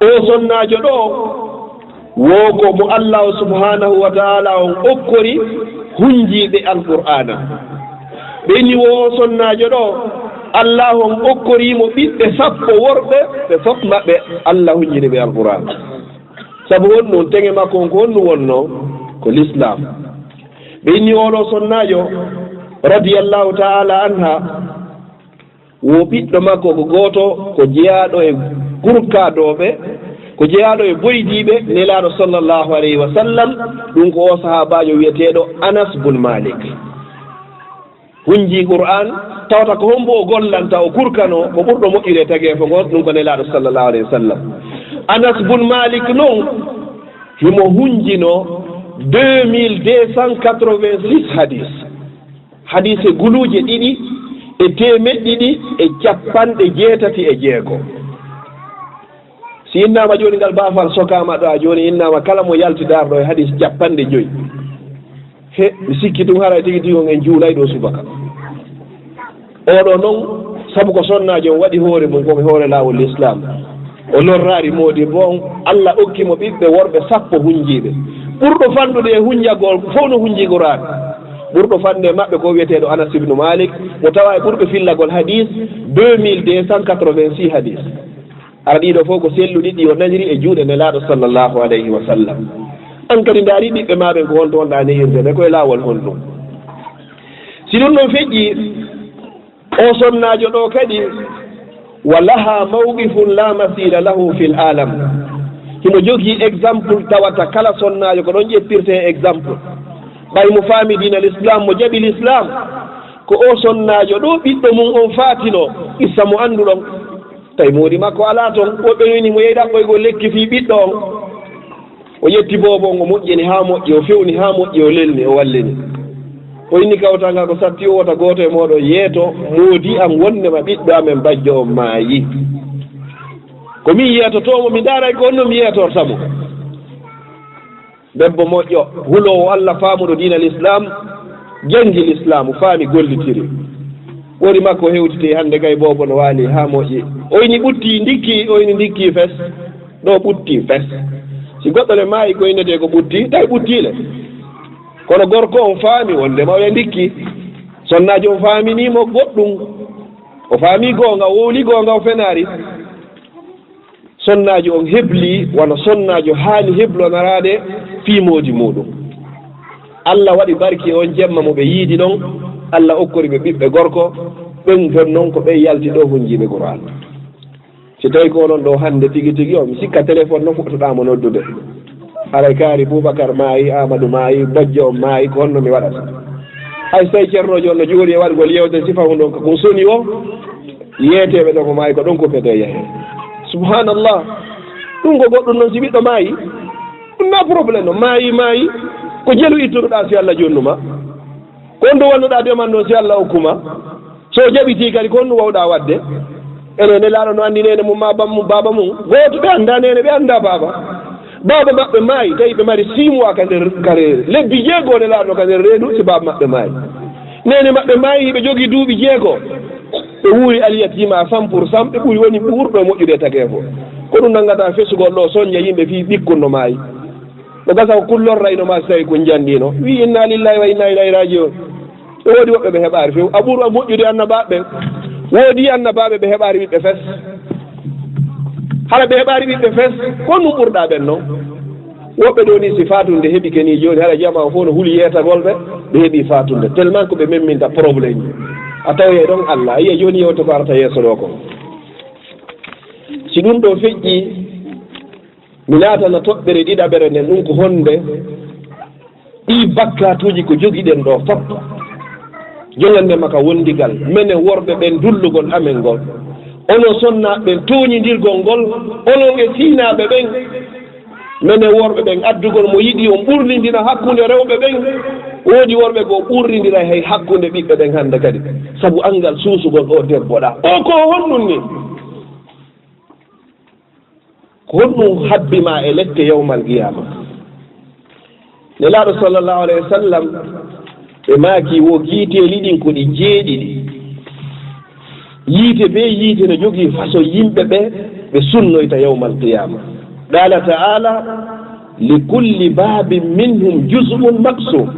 oo sonnaajo ɗoo, wo ko mo Allaahu subhaanahu wa ta'aalaa on okkori hunjiiɓe Alqur'aana. Ɓe inni wo oo sonnaajo ɗoo, Allaahu on okkorii mo ɓiɓɓe sappo worɓe, ɓe fof maɓɓe Alla hunjini ɓe Alqur'aana. Sabu honɗun? Teŋe makko on ko honɗun wonnoo? Ko Lislaam. Ɓe inni oo ɗoo sonnaajo, radiyallahu ta'ala anha, wo ɓiɗɗo makko ko gooto, ko jeyaaɗo e kurkaadooɓe, ko jeyaaɗo e boydiiɓe Nelaaɗo sallallahu alayhi wa sallam, ɗum ko o sahaabaajo wiyeteeɗo Anas bun Malik. Hunji Qur'an, tawata ko hombo o gollanta, o kurkano, ko ɓurɗo moƴƴude e tageefo ngon, ɗum ko Nelaaɗo sallallahu alayhi wa sallam. Anas bun Malik non, himo hunjino deux mille deux cent quatre-vingt-six hadis. Hadise guluuje ɗiɗi e teemeɗɗe ɗiɗi e capanɗe jeetati e jeego. Si innaama jooni ngal baafal sokaama ɗo, a jooni innaama kala mo yalti daarɗo e hadis capanɗe joyi. He, mi sikki tun haray tigi tigi on en juulay ɗo subaka. Oɗo non, sabu ko sonnaajo on waɗi hoore mum, ko e hoore laawol Lislaam. O lorraari moodi bon, Allah okki mo ɓiɓɓe worɓe sappo hunjiiɓe. Ɓurɗo fanɗude e hunjagol fof no hunji Qur'an. Ɓurɗo fanɗude e maɓɓe ko wiyeteeɗo Anas ibnu Malik, mo tawa e ɓurɓe fillagol hadis deux mille deux cent quatre-vingt-six hadis. Hara ɗiɗo fof ko selluɗi ɗi o naniri e juuɗe Nelaaɗo sallallahu alayhi wa sallam. An kadi ndaari ɓiɓɓe maa ɓen ko honto wonɗaa nehirde ɓe, ko e laawol honɗum? Si ɗum ɗon feƴƴi, o sonnaajo ɗo kadi, wa laha mawqifun la masila lahu fil alam. Himo jogii exemple tawata kala sonnaajo ko ɗon ƴettirtee exemple. Ɓay mo faami diina l'islam, mo jaɓi l'islam, ko o sonnaajo ɗo ɓiɗɗo mum on faatino, qissa mo annduɗon. Tawi moodi makko alaa ton, woɓɓe no inni mo yehi ɗaɓɓoygol lekki fii ɓiɗɗo on. O ƴetti boobo on, o moƴƴini haa moƴƴi, o fewni haa moƴƴi, o lelni, o wallini. O inni kawtal ngal ko satti o wota gooto e mooɗon yeeto moodi an wonndema ɓiɗɗo amen bajjo on maayi. Ko min yeetotoo mo, mi ndaaray ko honno mi yeetorta mo. Debbo moƴƴo, huloowo Allah, faamuɗo diina l'islam, janngi l'islam, faami, gollitiri. Moodi makko hewtiti hannde kay, boobo no waali haa moƴƴi. O inni ɓuttii, ndikkii, o inni ndikkii fes. Ɗo ɓuttii fes. Si goɗɗo le maayi, ko innetee ko ɓuttii, tawi ɓuttii le. Kono gorko on faami wonndema oya ndikkii. Sonnaajo on faaminii mo goɗɗum. O faami goonga, o wowli goonga, o fenaari. Sonnaajo on hebli wano sonnaajo haani heblonoraade fii moodi muuɗum. Allah waɗi barki on jemma mo ɓe yiidi ɗon, Allah okkori ɓe ɓiɓɓe gorko, ɓen ton non ko ɓen yalti ɗo hunjiiɓe Qur'an. Si tawi ko onon ɗo hannde tigi tigi on, mi sikka téléphone no fuɗɗoɗaa mo noddude. Haray kaari Boubacar maayi, Amadou maayi, bojjo on maayi, ko honno mi waɗata? Hay so tawi ceernoojo on no jooɗi e waɗgol yewte sifa hun ɗon, ko soni o, yeeteeɓe ɗo ko maayi ko ɗon kuppetee yahee. Subhanallah. Ɗum ko goɗɗum non si ɓiɗɗo maayi. Ɗum na problème non. Maayi, maayi. Ko jelu ittuɗoɗaa si Allah jonnu ma. Ko on ɗo wannuɗaa demal non si Allah okku ma. So o jaɓitii kadi, ko honɗum wawɗaa waɗde? Enen Nelaaɗo no anndi neene mum maa bam-, baaba mum. Gooto ɓe anndaa neene, ɓe anndaa baaba. Baaba maɓɓe maayi, tawi ɓe mari six mois ka nder, kare lebbi jeego Nelaaɗo ka nder reedu, si baaba maɓɓe maayi. Neene maɓɓe maayi, hiɓe jogii duuɓi jeego. Ɓe wuuri alyatiima à cent pour cent, ɓe ɓuri woni ɓurɗo e moƴƴude e tageefo. Ko ɗum nanngata fesugol ɗo, soñña yimɓe fii ɓikkun no maayi. No gasa ko kun lorrayno ma si tawi kun janndiino. Wii, "Inna lillahi wa inna ilayhi raji'un." E woodi woɓɓe ɓe heɓaari few. A ɓura moƴƴude annabaaɓe ɓen. Woodi annabaaɓe ɓe heɓaari ɓiɓɓe fes. Hara ɓe heɓaari ɓiɓɓe fes, ko honɗum ɓurɗaa ɓen non? Woɓɓe ɗo ni si faatunde heɓike ni jooni, hara jamaa on fow no huli yeetagol ɓe, ɓe heɓii faatunde. Tellement ko ɓe memminta problème ji. A tawoyay ɗon Allah. A yi'ay jooni yewte ko arata yeeso ɗo kon. Si ɗum ɗo feƴƴi, mi naatana toɓɓere ɗiɗaɓere nden, ɗum ko honde? Ɗii bakkaatuuji ko jogiɗen ɗo fop, jogande maka wondigal, menen worɓe ɓen, dullugol amen ngol, onon sonnaaɓe ɓen, tooñindirgol ngol, onon e siinaaɓe ɓen, menen worɓe ɓen, addugol mo yiɗi on ɓurnindina hakkunde rewɓe ɓen, woodi worɓe goo ɓurnindiray hay hakkunde ɓiɓɓe ɓen hannde kadi, sabu anngal suusugol o debbo ɗa. O ko honɗum ni? Ko honɗum habbi ma e lette yawmal qiyaama? Nelaaɗo sallallahu alayhi wa sallam, ɓe maaki wo giiteeli ɗin ko ɗi jeeɗiɗi. Yiite bee yiite no jogii façon yimɓe ɓe ɓe sunnoyta yawmal qiyaama. Qaala ta'aala, "Li kulli baabin minhum juz'un maqsuum."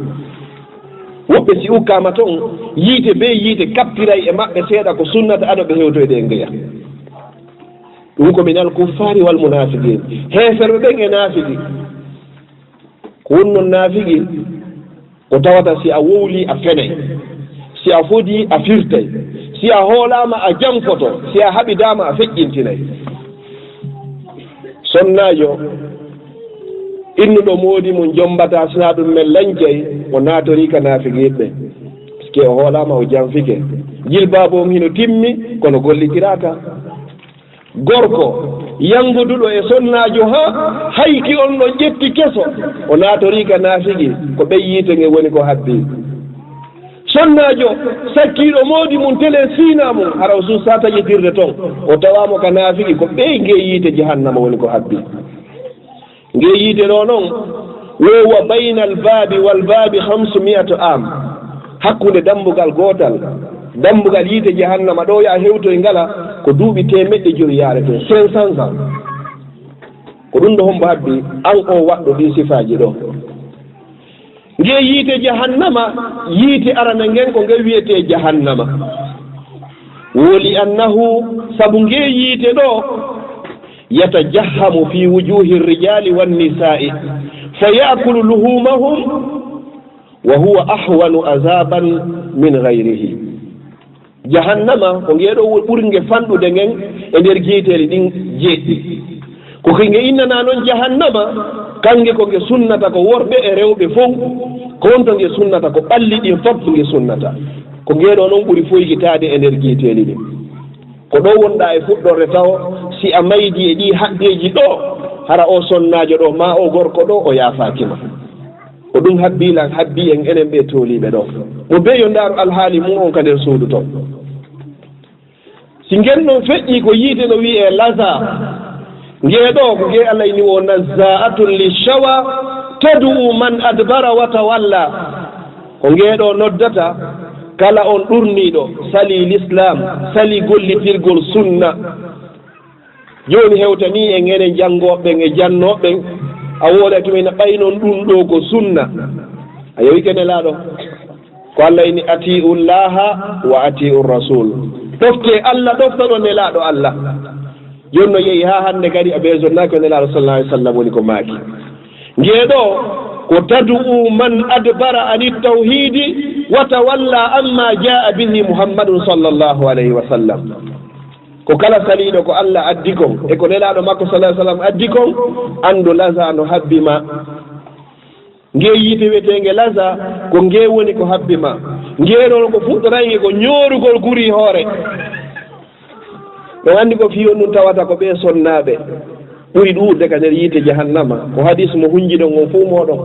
Woɓɓe si ukkaama ton, yiite bee yiite kaptiray e maɓɓe seeɗa ko sunnata ado ɓe hewtoyde e ngeya. Ɗum ko minal kuffaari wal munaafiqiin. Heeferɓe ɓen e naafigi. Ko ɗum non naafigi, ko tawata si a wowlii a fenay. Si Si a fodii, a firtay. Si a hoolaama, a janfoto. Si a haɓidaama, a feƴƴintinay. Sonnaajo innuɗo moodi mum jombata, sinaa ɗum men lancay, o naatorii ka naafigiiɓe. Parce que o hoolaama, o janfike. Jilbaabu on hino timmi, kono gollitiraaka. Gorko yanguduɗo e sonnaajo haa hayki on ɗon ƴetti keso, o naatorii ka naafigi, ko ɓey yiite nge woni ko habbii. Sonnaajo sakkiiɗo moodi mum telen siinaa mum, hara o suusaa taƴitirde ton, o tawaama ka naafigi, ko ɓey ngee yiite jahannama woni ko habbii. Ngee yiite ɗoo non, wo wa baynal baabi wal baabi hamsu mi'atu am. Hakkunde dambugal gootal, dambugal yiite jahannama ɗoo yaa hewtoy ngala, ko duuɓi teemeɗɗe jowi yaarete, cinq cents ans. Ko ɗum ɗo hombo habbi an o waɗɗo ɗin sifaaji ɗoo? Ngee yiite jahannama, yiite arana ngen ko nge wiyetee jahannama. Wo li annahu, sabu ngee yiite ɗoo, yatajahhamu fi wujuhi rijali wan nisa'i, fa ya'kulu luhumahum, wa huwa ahwanu azaban min ghayrihi. Jahannama ko ngee ɗoo woni ɓurnge fanɗude ngen e nder yiiteeli ɗin jeeɗiɗi. Ko ki nge innanaa non jahannama, kange ko nge sunnata ko worɓe e rewɓe fow, ko on to nge sunnata ko ɓalli ɗin fow nge sunnata. Ko ngee ɗoo non ɓuri foygitaade e nder yiiteeli ɗin. Ko ɗoo wonɗaa e fuɗɗorde tawo, si a maydii e ɗii haqqeeji ɗoo, hara oo sonnaajo ɗoo, maa oo gorko ɗoo, o yaafaaki ma. Ko ɗum habbii lan, habbii en enen ɓee tooliiɓe ɗoo. Mo bee yo ndaaru alhaali mum on ka nder suudu ton. Si ngen ɗon feƴƴii ko yiite no wi'ee laza. Ngee ɗoo ko ngee Allah inni wo nazza'atun lishawa tad'u man adbara wa tawalla. Ko ngee ɗoo noddata kala on ɗurniiɗo, salii lislaam, salii gollitirgol sunna. Jooni hewtanii en enen janngooɓe ɓen e jannooɓe ɓen, a wooday tuma ina ɓay non ɗum ɗoo ko sunna. A yewike Nelaaɗo. Ko Allah inni, "Ati'u Llaha wa ati'u Rasul." Ɗoftee Allah, ɗoftoɗon Nelaaɗo Allah. Jooni no yehi haa hannde kadi a beesonnaaki ko Nelaaɗo sallallahu alaihi wasallam woni ko maaki. Ngee ɗoo ko tad'u man adbara ani tawhidi wa tawalla amma jaa bihi Muhammadun sallallahu alaihi wasallam. Ko kala saliiɗo ko Allah addi kon e ko Nelaaɗo makko sallallahu alaihi wasallam addi kon, anndu laza no habbi ma. Ngee yiite wi'eteenge laza, ko ngee woni ko habbi ma. Ngee ɗoo ko fuɗɗoraynge ko ñoorugol guri hoore. Ɗon anndi ko fii on ɗum tawata ko ɓee sonnaaɓe ɓuri ɗuuɗude ka nder yiite jahannama. Ko hadiis mo hunjiɗon on fow mooɗon.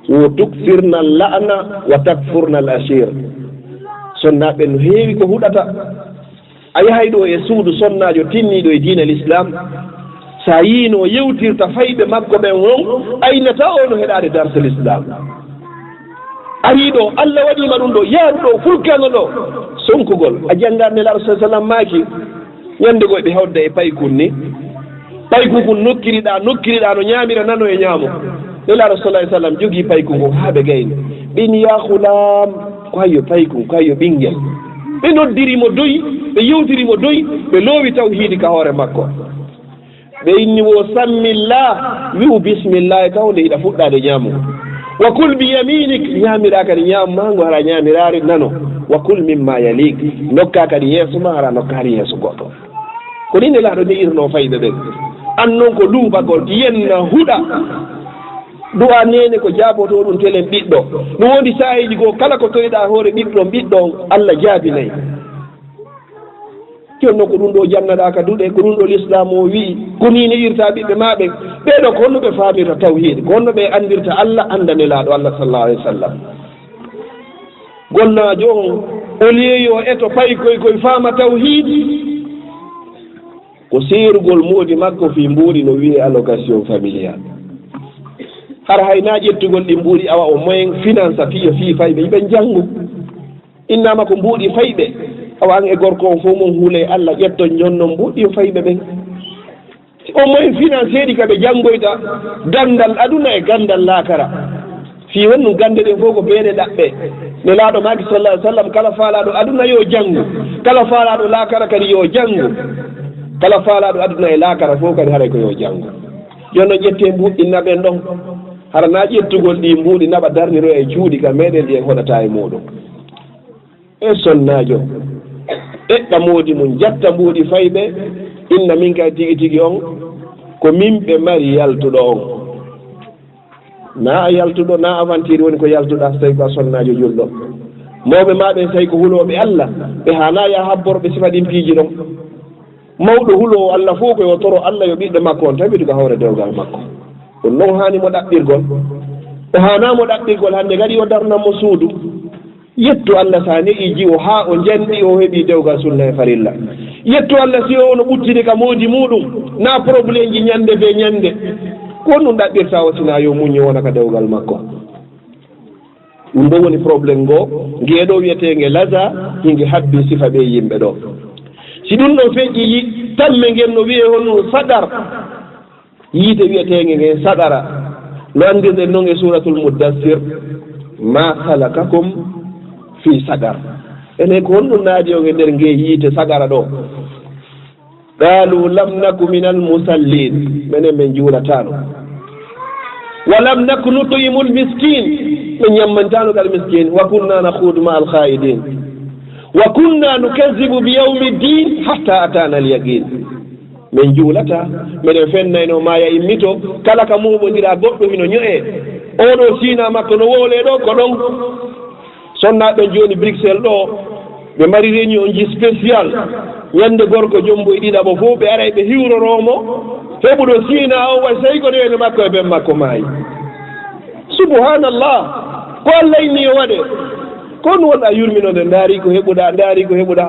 Wo tukfirna la'na wa takfurna al ashir. Sonnaaɓe no heewi ko huɗata. A yahay ɗoo e suudu sonnaajo tinniiɗo e diina Lislaam, so a yii no yewtirta fayɓe makko ɓen on, aynata o no heɗaade darse Lislaam. Arii ɗoo, Allah waɗii ma ɗum ɗoo, yaaru ɗoo, fulkano ɗoo, sonkugol. A janngaa Nelaaɗo sallallahu alaihi wasallam maaki, ñande goo ɓe hawda e paykun ni. Paykun kun nokkiri ɗaa, nokkiri ɗaa no ñaamira nano e ñaamo. Nelaaɗo sallallahu alaihi wasallam jogii paykun kun haa ɓe gayni. Ɓe inni, "Yaa hulaam, ko hayyo paykun, ko hayyo ɓinngel." Ɓe noddiri mo doy, ɓe yewtiri mo doy, ɓe loowi tawhiidi ka hoore makko. Ɓe inni wo sammillah, wi'u bismillah, taw nde hiɗa fuɗɗaade ñaamugo. Wa kul bi yaminik, ñaamiraa kadi ñaamu maa ngu hara ñaamiraare nano. Wa kul mimma yalik, nokkaa kadi yeeso maa hara nokkaari yeeso goɗɗo. Ko nii Nelaaɗo ne'irnoo fayɓe ɓen. An non ko luubagol, yenna, huɗa. Du'aa neene ko jaabotoo ɗum telen ɓiɗɗo. No woodi saa'iiji goo kala ko toyɗaa hoore ɓiɗɗo on, ɓiɗɗo on, Allah jaabinay. Jooni non ko ɗum ɗoo jannaɗaa ka duɗe, ko ɗum ɗoo Lislaam o wi'i, ko nii ne'irtaa ɓiɓɓe maa ɓen. Ɓee ɗoo ko honno ɓe faamirta tawhiid, ko honno ɓe anndirta Allah, annda Nelaaɗo Allah sallallahu alaihi wasallam. Gonnaajo on, au lieu yo eto paykoy koy faama tawhiid, ko seerugol moodi makko fii mbuuɗi no wi'ee allocation familiale. Hara hay naa ƴettugol ɗi mbuuɗi awa o moyen finance fii yo fii fayɓe ɓen janngu. Innaama ko mbuuɗi fayɓe. Awa an e gorko on fow mon huulee Allah ƴetton jonnon mbuuɗi fayɓe ɓen. Au moins financier ɗi ka ɓe janngoyta ganndal aduna e ganndal laakara. Fii honɗum gannde ɗen fow ko beene ɗaɓɓe. Nelaaɗo maaki sallallahu alaihi wasallam, kala faalaaɗo aduna yo janngu, kala faalaaɗo laakara kadi yo janngu, kala faalaaɗo aduna e laakara fow kadi haray ko yo janngu. Jooni non ƴettee mbuuɗi naɓen ɗon. Hara naa ƴettugol ɗii mbuuɗi naɓa darniroya e cuuɗi ka meeɗen ɗi en hoɗata e muuɗum. E sonnaajo, eɗɗa moodi mum, jatta mbuuɗi fayɓe, inna min kay tigi tigi on, ko min ɓe mari yaltuɗo on. Na a yaltuɗo, na aventure woni ko yaltuɗa, so tawi ko a sonnaajo julɗo. Mawɓe ma ɓen, so tawi ko hulooɓe Allah, ɓe haana ya habborɓe sifa ɗin piiji ɗon. Mawɗo huloowo Allah fof ko yo toro Allah yo ɓiɗɗo makko on tawi ɓe duga hoore dewgal makko. Ɗum ɗon haani mo ɗaɓɓirgol. O haana mo ɗaɓɓirgol hannde kadi o darnan mo suudu. Yettu Allah so a ne'i jiwo haa o njanɗi, o heɓi dewgal sunna e farilla. Yettu Allah si o no ɓuttini ka moodi muuɗum, na probleemji ñannde be ñannde. Ko honɗum ɗaɓɓirta o sina yo muñño wona ka dewgal makko? Ɗum ɗo woni problème ngo, nge ɗo wi'eteenge laza, hinge habbi sifa ɓe yimɓe ɗo. Si ɗum ɗon feƴƴi, yi-, tamme ngen no wi'e honɗum saɗar. Yiite wi'eteenge ngen saɗara. No anndirɗen non e Suuratul Muddassir, "Ma salakakum fi saɗar?" Enen ko honɗum naadi on e nder nge yiite saɗara ɗo? "Qaalu lam naku minal musalliin." Menen men juulataano. "Wa lam naku nut'imul miskiin." Men ñammantaano kadi miskiin. "Wa kunna nakhuudu ma'al khaa'idiin. Wa kunna nukazzibu bi yawmid diin hatta ataana al yaqiin." Men juulata, meɗen fennayno maaya immito, kala ka muɓondira goɗɗo hino ño'e. Oɗo siina makko no wowle ɗo, ko ɗon. Sonnaaɓe ɓen jooni Bruxelles ɗo, ɓe mari réunion ji spécial. Ñande gorko jombo e ɗiɗaɓo fof, ɓe aray ɓe hiwroroo mo. Heɓuɗo siina on, way sey ko reeno makko e ben makko maayi. Subhanallah. Ko Allah inni yo waɗe. Ko on won a yurmino nde, ndaari ko heɓuɗa, ndaari ko heɓuɗa.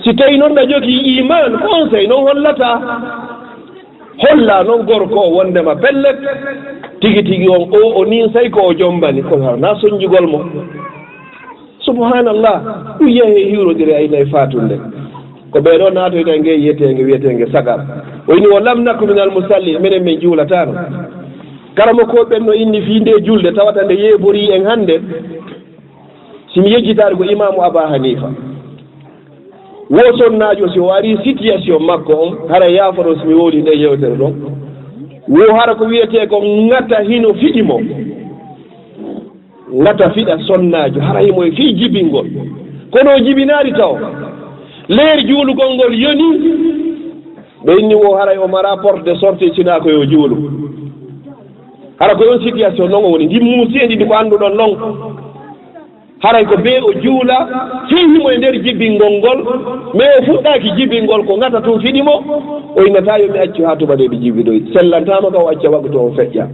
Si tawi noon ɗa jogii iman, ko on sey noon hollata. Holla noon gorko o wondema pellet, tigi tigi on o, o niin sey ko o jombani, kono hara na sonjugol mo. Subhanallah, ɗum yehi e hiwrodire ay nay fatunde. Ko ɓee ɗoo naatoyta e ngee yiyeteenge wiyeteenge sagar. O inni, "Wa lam naku minal musalli", menen min juulataano. Karamokooɓe ɓen no inni fii ndee julde, tawata nde yeeborii en hannde. Si mi yejjitaade ko Imaamu Aba Hanifa. Wo sonnaajo si o ari situation makko on, hara yaafoɗon si mi wowli nde yewtere ɗon. Wo hara ko wiyetee ko ŋata hino fiɗi mo. Ŋata fiɗa sonnaajo, hara himo e fii jibingol. Kono o jibinaali taw. Leer juulugol ngol yoni. Ɓe inni wo haray o mara porte de sortie sinaa ko yo juulu. Hara ko yon situation non o woni. Ndi muusi e ndi ko annduɗon non. Haray ko bee o juula, fii himo e nder jibingol ngol, mais o fuɗɗaaki jibingol, ko ŋata tun fiɗi mo, o innataa yo mi accu haa tuma nde mi jibidoyi. Sellantaama ka o acca waqtu on feƴƴa.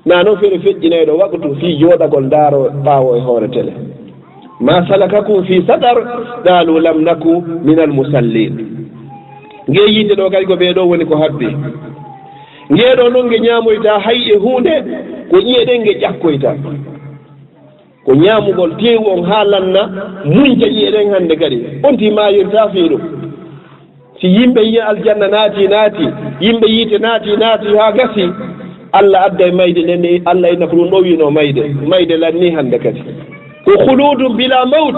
Na non feere feƴƴinayɗo waqtu fii jooɗagol ndaaro ɓaawo e hoore tele. "Ma salakakum fi saqar?" Qaalu, "Lam naku minal musalliin." Ngee yiite ɗoo kadi ko ɓee ɗoo woni ko habbi. Ngee ɗoo non nge ñaamoyta hay e huunde, ko ƴi'e ɗen nge ƴakkoyta. Ko ñaamugol teewu on haa lanna, munca ƴi'e ɗen hannde kadi. On tigi maayirtaa fii ɗum. Si yimɓe yi'i aljanna naati, naati, yimɓe yiite naati, naati haa gasi, Allah adday mayde nden, Allah inna ko ɗum ɗo wi'unoo mayde. Mayde lannii hannde kadi. Ko khuluudun bilaa mawt.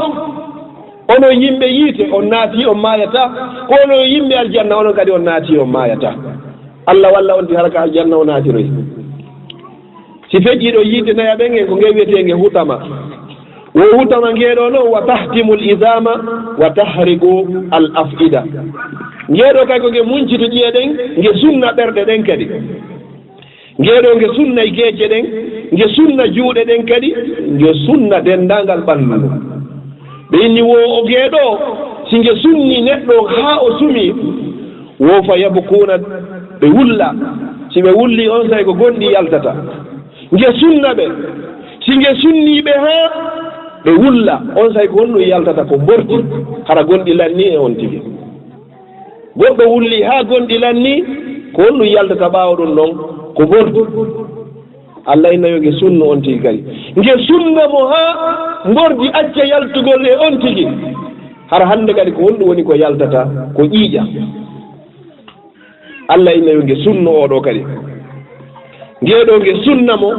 Onon yimɓe yiite, on naati, on maayataa. Ko onon yimɓe aljanna, onon kadi on naati, on maayataa. Allah walla on ti haraka aljanna o naatiroy. Si feƴƴii ɗo yiite naya ɓen en ko nge wiyeteenge hutama. Wo hutama nge ɗo non wa tahtimul izama wa tahriqu al afida. Nge ɗo kay ko nge muncito ƴi'e ɗen, nge sunna ɓerɗe ɗen kadi. Nge ɗo nge sunna e geece ɗen, nge sunna juuɗe ɗen kadi, nge sunna denndaangal ɓanndu ndu. Ɓe inni wo o geeɗo, si nge sunni neɗɗo haa o sumi, wo fa yabkuuna, ɓe wulla. Si ɓe wulli, on say ko gonɗi yaltata. Nge sunna ɓe. Si nge sunni ɓe haa ɓe wulla, on say ko honɗum yaltata? Ko mbordi, hara gonɗi lanni e on tigi. Goɗɗo wulli haa gonɗi lanni, ko honɗum yaltata ɓaawo ɗum ɗon? Ko mbordi. Allah inna yo nge sunno on tigi kadi. Nge sunna mo haa mbordi acca yaltugol e on tigi. Hara hannde kadi ko honɗum woni ko yaltata? Ko ƴiiƴa. Allah inna yo nge sunno oo ɗoo kadi. Ngee ɗoo nge sunna mo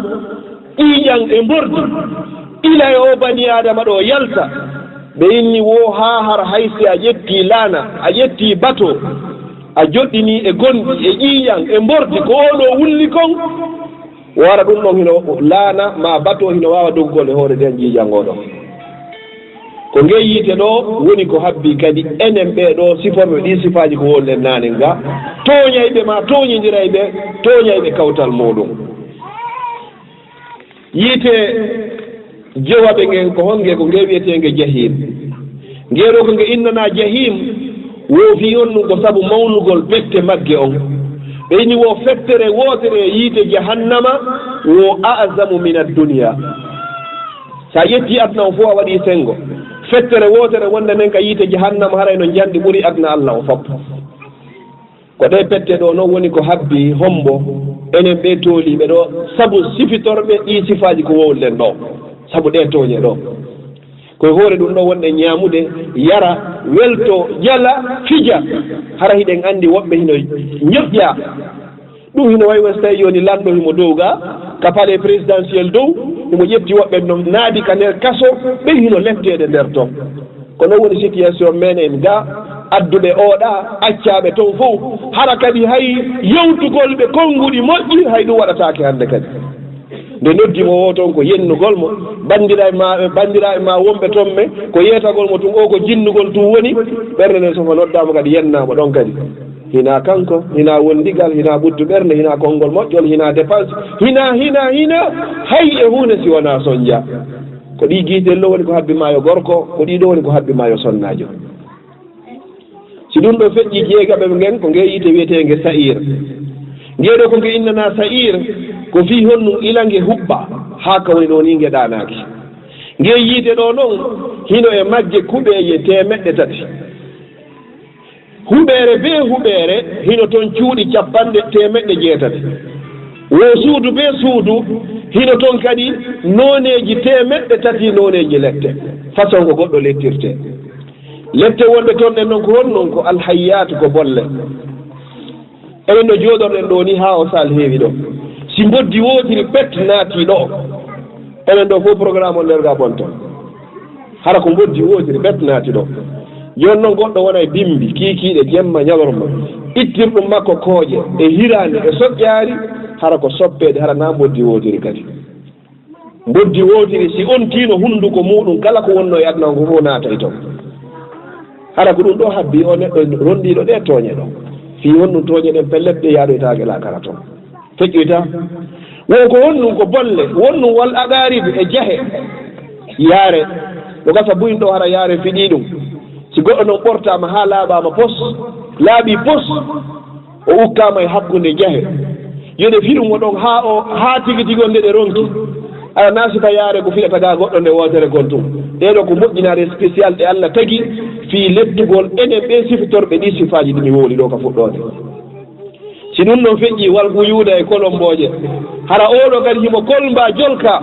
ƴiiƴan e mbordi. Ila e oo bani Aadama ɗoo yalta. Ɓe inni wo haa hara hay si a ƴettii laana, a ƴettii bato, a joɗɗinii e gonɗi, e ƴiiƴan, e mbordi, ko oo ɗoo wulli kon, wara ɗum ɗon hino laana, maa bato hino waawa doggugol e hoore nden ƴiiƴan oo ɗoo. Ko ngee yiite ɗoo woni ko habbii kadi enen ɓee ɗoo siforɓe ɗii sifaaji ko wowluɗen naane ga, tooñayɓe maa tooñindirayɓe, tooñayɓe kawtal muuɗum. Yiite jowaɓe ngen ko honge? Ko nge wiyeteenge Jahim. Nge ɗoo ko nge innanaa Jahim, wo fii honɗum? Ko sabu mawnugol pette magge on. Ɓe inni wo fettere wootere e yiite Jahannama wo a'zamu min ad-dunya. So a ƴettii aduna on fof a waɗii senngo, fettere wootere wonde nden ka yiite Jahannama haray no njanɗi ɓuri aduna Allah o fof. Ko ɗee pette ɗoo non woni ko habbii hombo enen ɓee tooliiɓe ɗoo, sabu sifitorɓe ɗii sifaaji ko wowluɗen ɗoo, sabu ɗee tooñe ɗoo. Ko e hoore ɗum ɗoo wonɗen ñaamude, yara, weltoo, jala, fija. Hara hiɗen anndi woɓɓe hino ñoƴƴaa. Ɗum hino wayi won so tawi jooni lanɗo himo dow ga, ka palais présidentiel dow, himo ƴetti woɓɓe no naadi ka nder kaso, ɓen hino letteede nder ton. Ko non woni situation menen ga, adduɓe ooɗa, accaaɓe ton fof. Hara kadi hay yewtugol ɓe konnguɗi moƴƴi, hay ɗum waɗataake hannde kadi. Nde noddi mo woo ton ko yennugol mo, banndiraaɓe ma, banndiraaɓe ma wonɓe ton ɓe, ko yeetagol mo tun o ko jinnugol tun woni, ɓernde nden so mo noddaama kadi yennaa mo ɗon kadi. Hinaa kanko, hinaa wondigal, hinaa ɓuttu ɓernde, hinaa konngol moƴƴol, hinaa dépense, hinaa, hinaa, hinaa, hay e huunde si wonaa sonja. Ko ɗii giitelle woni ko habbi maayo gorko, ko ɗii ɗoo woni ko habbi maayo sonnaajo. Si ɗum ɗoo feƴƴii jeegaɓe ɓe ngen, ko ngee yiite wiyeteenge Sa'ir. Ngee ɗoo ko nge innanaa Sa'ir, ko fii honɗum ila nge huɓɓa, haa ka woni ɗoo nii nge ɗaanaaki. Ngee yiite ɗoo non, hino e magge kuɓeeje teemeɗɗe tati. Huɓeere bee huɓeere, hino ton cuuɗi cappanɗe teemeɗɗe jeetati. Woo suudu bee suudu, hino ton kadi nooneeji teemeɗɗe tati nooneeji lette. Façon ko goɗɗo lettirtee. Lette wonɗe ton ɗen non ko honɗum? Ko alhayyaatu, ko bolle. Enen no jooɗorɗen ɗoo nii haa o sal heewi ɗoo. Si mboddi wootiri pet naati ɗoo, enen ɗoo fof programme on nder ga bonta. Hara ko mboddi wootiri pet naati ɗoo. Jooni non goɗɗo wona e bimbi, kiikiiɗe, jemma, ñalorma. Ittirɗum makko kooƴe, e hiraande, e soƴƴaari, hara ko soppeede, hara naa mboddi wootiri kadi. Mboddi wootiri, si ontiino hunnduko muuɗum, kala ko wonnoo e aduna on ko fof naata e ton. Hara ko ɗum ɗoo habbii o neɗɗo rondiiɗo ɗee tooñe ɗoo. Fii honɗum tooñe ɗen pellet ɗe yaadoytaake laakara ton. Feƴƴoyta. Wo ko honɗum? Ko bolle, wonɗum wal aqaarib e jahe. Yaare. No gasa buy ɗoo hara yaare fiɗii ɗum. Si goɗɗo non ɓortaama haa laaɓaama pos, laaɓii pos, o ukkaama e hakkunde jahe. Yo ɗe fiɗu mo ɗon haa o, haa tigi tigi on nde ɗe ronki. Aɗa naasita yaare ko fiɗata gaa goɗɗo nde wootere kon tun. Ɗee ɗoo ko moƴƴinaare spécial ɗe Allah tagi fii lettugol enen ɓee sifitorɓe ɗii sifaaji ɗi mi wowli ɗoo ka fuɗɗoode. Si ɗum ɗon feƴƴii, wal quyuuda e kolombooje. Hara oo ɗoo kadi himo kolmbaa jolka.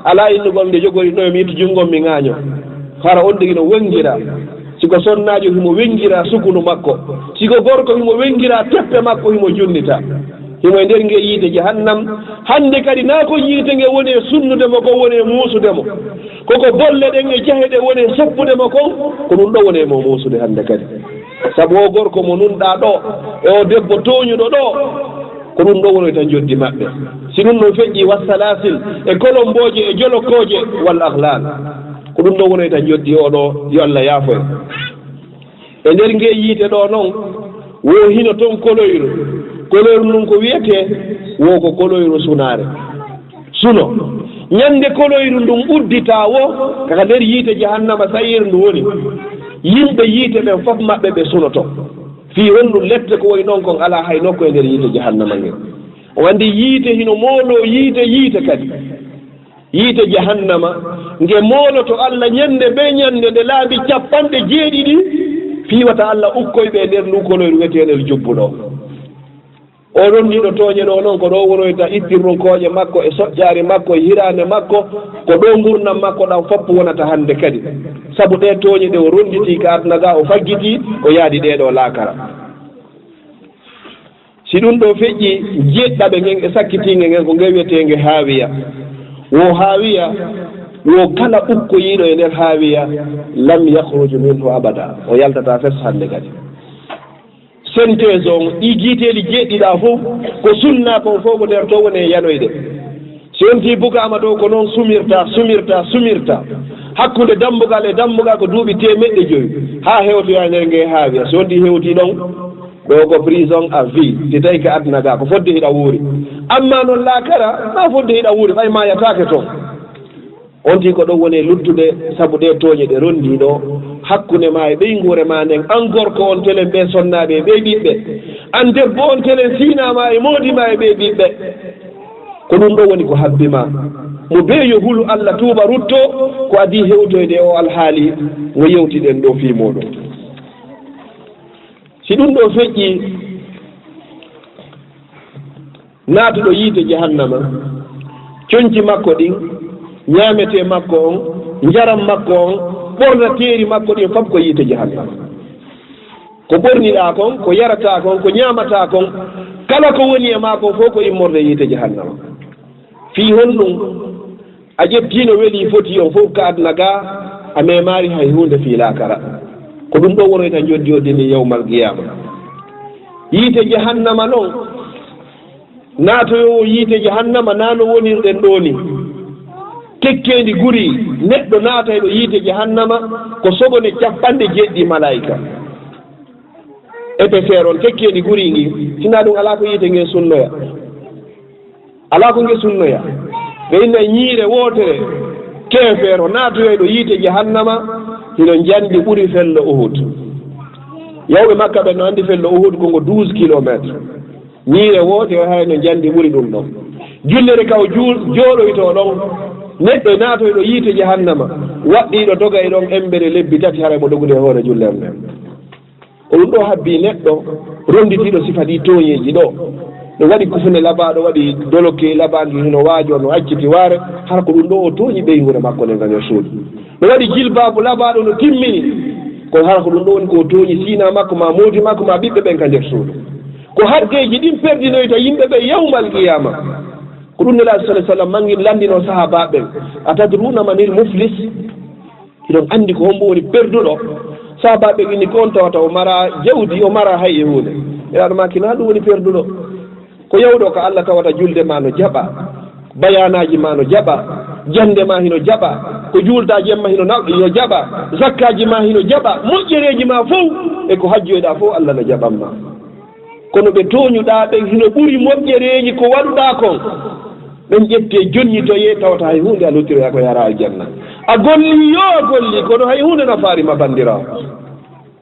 Alaa innugol nde jogori ɗoo, mi ittu junngo mi ŋaaño. Hara on tigi no wenngiraa. Si ko sonnaajo, himo wenngiraa sukunu makko. Si ko gorko, himo wenngiraa teppe makko, himo junnita. Himo e nder ngee yiite jahannam. Hannde kadi, naa ko yiite nge woni e sunnude mo, ko woni e muusude mo. Ko ko bolle ɗen e jahe ɗe woni e soppude mo kon, ko ɗum ɗoo woni e mo muusude hannde kadi. Sabu oo gorko mo nunɗaa ɗoo, e oo debbo tooñuɗo ɗoo, ko ɗum ɗoo wonoyta njoddi maɓɓe. Si ɗum ɗon feƴƴii, wa salaasil, e kolombooje, e jolokooje, wal aglaal. Ko ɗum ɗoo wonoyta njoddi oo ɗoo, yo Allah yaafo en. E nder ngee yiite ɗoo non, wo hino ton koloyru. Koloyru ndun ko wiyetee, wo ko koloyru sunaare. Suno. Ñande koloyru ndun udditaa wo, kaka nder yiite jahannama sa'ir ndu woni. Yimɓe yiite ɓen fof maɓɓe ɓe sunoto. Fii honɗum? Lette ko woyi non kon alaa hay nokku e nder yiite jahannama ngen. On anndi yiite hino mooloo yiite, yiite kadi. Yiite jahannama, nge mooloto Allah ñande bee ñande nde laabi cappanɗe jeeɗiɗi, fii wata Allah ukkoy ɓe e nder ndu koloyru wiyeteeɗo el jubbuɗo. O rondiiɗo tooñe ɗoo non, ko ɗoo wonoyta ittirɗum kooƴe makko e soƴƴaari makko e hiraande makko, ko ɗoo ngurndan makko ɗan foppu wonata hannde kadi. Sabu ɗee tooñe ɗe o ronditii ka aduna ga, o faggitii, o yaadi ɗee ɗoo laakara. Si ɗum ɗoo feƴƴii, jeeɗiɗaɓe ngen e sakkitiinge ngen, ko nge wiyeteenge Haawiya. Wo Haawiya, wo kala ukkoyiiɗo e nder Haawiya, lam yakhruj minhu abada. O yaltataa fes hannde kadi. Synthèse on, ɗii giiteeli jeeɗiɗaa fof, ko sunna kon fof ko nder to woni e yanoyde. Si on tii bugaama ɗoo ko noon sumirta, sumirta, sumirta. Hakkunde dambugal e dambugal ko duuɓi teemeɗɗe jowi, haa hewtoya nder ngee haawiya. So wonti hewti ɗon, ɗo ko prison à vie, si tawi ka aduna ga, ko fodde hiɗa wuuri. Amma non laakara, ma fodde hiɗa wuuri, ɓay maayataake ton. On tigi ko ɗon woni luttude, sabu ɗee tooñe ɗe ronndii ɗo, hakkunde ma e ɓeynguure ma nden, an gorko on telen ɓee sonnaaɓe e ɓee ɓiɓɓe, an debbo on telen siinaa ma e moodi ma e ɓee ɓiɓɓe. Ko ɗum ɗo woni ko habbi ma. Mo bee yo hulu Allah, tuuba, rutto, ko adii hewtoyde e o alhaali mo yewtiɗen ɗo fii muuɗum. Si ɗum ɗo feƴƴii, naatuɗo yiite jahannama, conci makko ɗin, ñaametee makko on, njaram makko on, ɓornateeri makko ɗin, fop ko yiite jahannama. Ko ɓorniɗaa kon, ko yarataa kon, ko ñaamataa kon, kala ko woni e maa kon fof ko immorde yiite jahannama. Fii honɗum? A ƴettii no welii foti on fof ka aduna ga, a memaali hay huunde fii laakara. Ko ɗum ɗo wonoyta njoddi o dini yawmal qiyaama. Yiite jahannama non, naatoyoowo yiite jahannama naa no wonirɗen ɗoo ni. Tekkeendi guri neɗɗo naatayɗo yiite jahannama ko sobone capanɗe jeeɗiɗi malaa'ika. Épaisseur on tekkeendi guri ngi, sinaa ɗum alaa ko yiite ngen sunnoya. Alaa ko nge sunnoya. Ɓe inna ñiire wootere, keefeero naatoyayɗo yiite jahannama, hino njandi ɓuri fello Uhud. Yawɓe Makka ɓen no andi fello Uhud ko ngo douze kilomètres. Ñiire wootere hay no njandi ɓuri ɗum ɗon. Jullere ka o juul-, jooɗoytoo ɗon, neɗɗo naatoyɗo yiite jahannama, waɗɗiiɗo dogay ɗon embere lebbi tati, haray mo dogude e hoore jullere nden. Ko ɗum ɗo habbii neɗɗo ronnditiiɗo sifa ɗii tooñeeji ɗo. No waɗi kufune labaaɗo, waɗi doloke labaange, hino waajoo, no acciti waare, hara ko ɗum ɗo o tooñi ɓeynguure makko nden ka nder suudu. No waɗi jilbaabu labaaɗo, no timmini, kono hara ko ɗum ɗo woni ko o tooñi siinaa makko, maa moodi makko, maa ɓiɓɓe ɓen ka nder suudu. Ko haqqeeji ɗin perdinoyta yimɓe ɓen yawmal qiyaama. Ko ɗum Nelaaɗo, sallallahu alaihi wasallam, mangin lanndinoo sahaabaaɓe ɓen, "Atadruuna manil muflis?" Hiɗon anndi ko hombo woni perduɗo? Sahaabaaɓe inni ko on tawata o mara jawdi, o mara hay e huunde. Nelaaɗo maaki, naa ɗum woni perduɗo. Ko yawɗo ka Allah tawata julde ma no jaɓa, bayaanaaji ma no jaɓa, jannde ma hino jaɓa, ko juulta jemma hino na-, hino jaɓa, zakkaaji ma hino jaɓa, moƴƴereeji ma fow e ko hajjoyɗaa fow Allah no jaɓan ma. Kono ɓe tooñuɗaa ɓen hino ɓuri moƴƴereeji ko waɗuɗaa kon. Ɓen ƴettee jonnitoyee tawata hay huunde a lottiroyaa ko yaraa aljanna. A golli yoo a golli, kono hay huunde nafaari ma banndiraawo.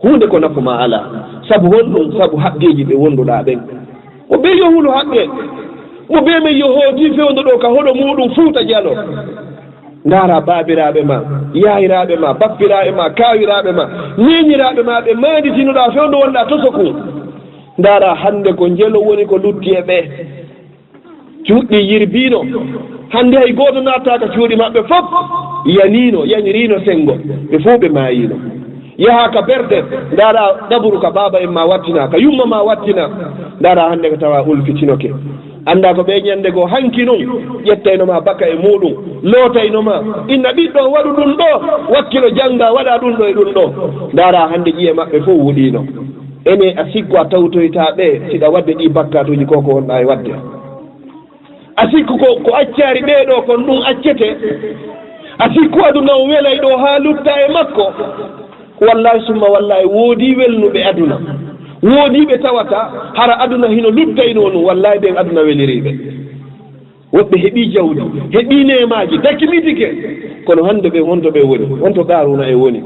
Huunde ko nafu ma alaa. Sabu honɗum? Sabu haqqeeji ɓe wonduɗaa ɓen. Mo bee yo hulu haqqe. Mo bee men yo hooti fewndo ɗo ka hoɗo muuɗum Fuuta Jaloo. Ndaara baabiraaɓe ma, yaayiraaɓe ma, bappiraaɓe ma, kaawiraaɓe ma, neeñiraaɓe ma, ɓe maanditinuɗaa fewndo wonɗaa tosokun. Ndaara hannde ko njelo woni ko lutti e ɓe. Cuuɗi yirbiino. Hannde hay gooto naataaka cuuɗi maɓɓe fof. Yaniino, yaniriino senngo. Ɓe fof ɓe maayiino. Yahaa ka berɗe, ndaara ɗaburu ka baaba en ma wattina, ka yumma ma wattina. Ndaara hannde ko tawa ulfitinoke. Annda ko ɓe ñande goo hanki nun ƴettayno ma baka e muuɗum, lootayno ma, inna ɓiɗɗo waɗu ɗum ɗo, wakkilo jannga, waɗa ɗum ɗo e ɗum ɗo. Ndaara hannde ƴi'e maɓɓe fof wuɗiino. Ene a sikku a tawtoyta ɓe siɗa waɗde ɗi bakkaatuuji ko ko wonɗa e waɗde? A sikku ko, ko accaari ɓee ɗo kon ɗum accete? A sikku aduna on welay ɗo haa lutta e makko? Wallahi summa wallahi, woodii welnuɓe aduna. Woodii ɓe tawata hara aduna hino luttaynoo nun. Wallahi ɓen aduna weliriiɓe. Woɓɓe heɓii jawdi, heɓii neemaaji, dakimitike. Kono hannde ɓen honto ɓe woni? Honto Qaaruuna e woni?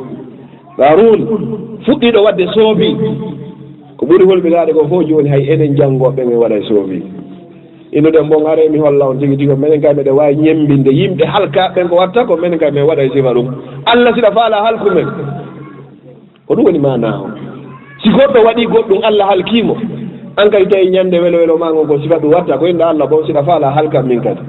Qaaruun fuɗɗiiɗo waɗde soobi. Ko ɓuri holɓinaaɗe ko fof jooni, hay enen janngooɓe ɓen en waɗay soobi. Innuɗen bon, are mi holla on tigi tigi, menen kay meɗen waawi ñemmbinde yimɓe halkaaɓe ɓen ko watta ko, menen kay men waɗay sifa ɗum. Allah siɗa faala halku men. Ko ɗum woni maanaa o. Si goɗɗo waɗii goɗɗum, Allah halkii mo, an kadi tawi ñande welo welo maa ngon ko sifa ɗum watta, ko inna Allah bon siɗa faala halkan min kadi.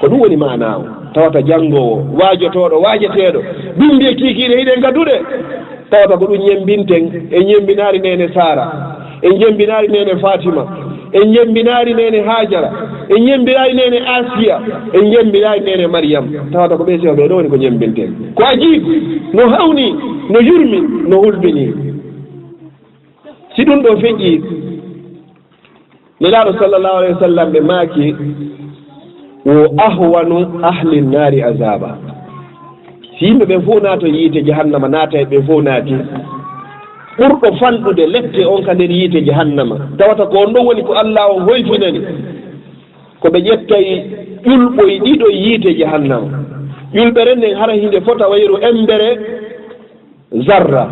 Ko ɗum woni maanaa o. Tawata janngoowo, waajotooɗo, waajeteeɗo, bimbi e kiikiiɗe hiɗen ka duɗe. Tawata ko ɗum ñemmbinten, en ñemmbinaali neene Saara, en ñemmbinaali neene Faatima, en ñemmbinaali neene Haajara, en ñemmbinaali neene Asiya, en ñemmbinaali neene Mariyam. Tawata ko ɓee sifa ɓee ɗoo woni ko ñemmbinten. Ko ajiib, no hawni, no yurmi, no hulɓini. Si ɗum ɗoo feƴƴii, Nelaaɗo sallallahu alayhi wa sallam ɓe maaki, "Wo ahwanu ahli nnaari azaaba." Si yimɓe ɓen fof naatoy yiite jahannama, naatay ɓen fof naati, ɓurɗo fanɗude lette on ka nder yiite jahannama, tawata ko on ɗon woni ko Alla on hoyfinani, ko ɓe ƴettay ƴulɓoy ɗiɗo yiite jahannama. Ƴulɓere nden hara hinde fota wayru embere zarra,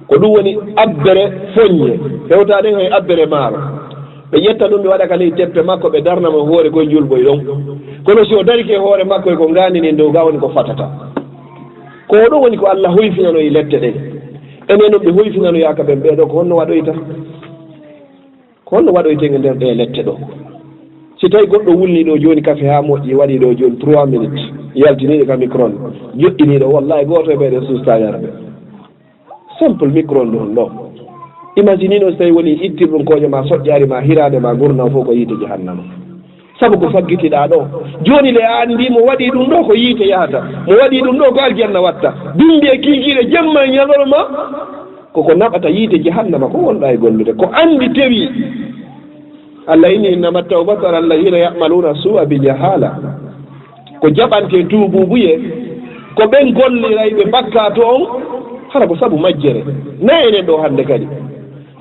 ko ɗum woni abbere foññe, hewtaade hay abbere maaro. Ɓe ƴetta ɗum, ɓe waɗa ka ley teppe makko, ɓe darna mo hoore koye ƴulɓoy ɗon. Kono si o darike hoore makko, e ko ngaandi ndin dow ga woni ko fatata. Ko ɗum woni ko Alla hoyfinano e lette ɗen. Enen non ɓe hoyfinanoyaaka ɓen, ɓee ɗoo ko honno waɗoyta? Ko honno waɗoyten e nder ɗee lette ɗoo? Si tawi goɗɗo wulni ɗoo jooni kafe haa moƴƴi, waɗi ɗoo jooni trois minutes, yaltini ɗe ka micro-onde, joɗɗini ɗoo, wallahi gooto e ɓee ɗoo suustaa yarde. Simple micro-onde ɗum ɗoo. Imagine no si tawi woni ittirɗum kooƴe ma, soƴƴaari ma, hiraande ma, ngurndan fof ko yiite jahannama. Sabu ko faggitiɗaa ɗoo. Jooni le a anndi mo waɗi ɗum ɗoo ko yiite yahata. Mo waɗi ɗum ɗoo ko aljanna watta. Bimbi e kiikiiɗe jemma e ñalorma. Ko ko naɓata yiite jahannama ko wonɗaa e gollude. Ko anndi tewi. Allah inni, "Innama tawbatu ala alladhina ya'maluna su'a bi jahala." Ko jaɓante tuubuubuyee, ko ɓen gollirayɓe bakkaatu on, hara ko sabu majjere. Na enen ɗoo hannde kadi.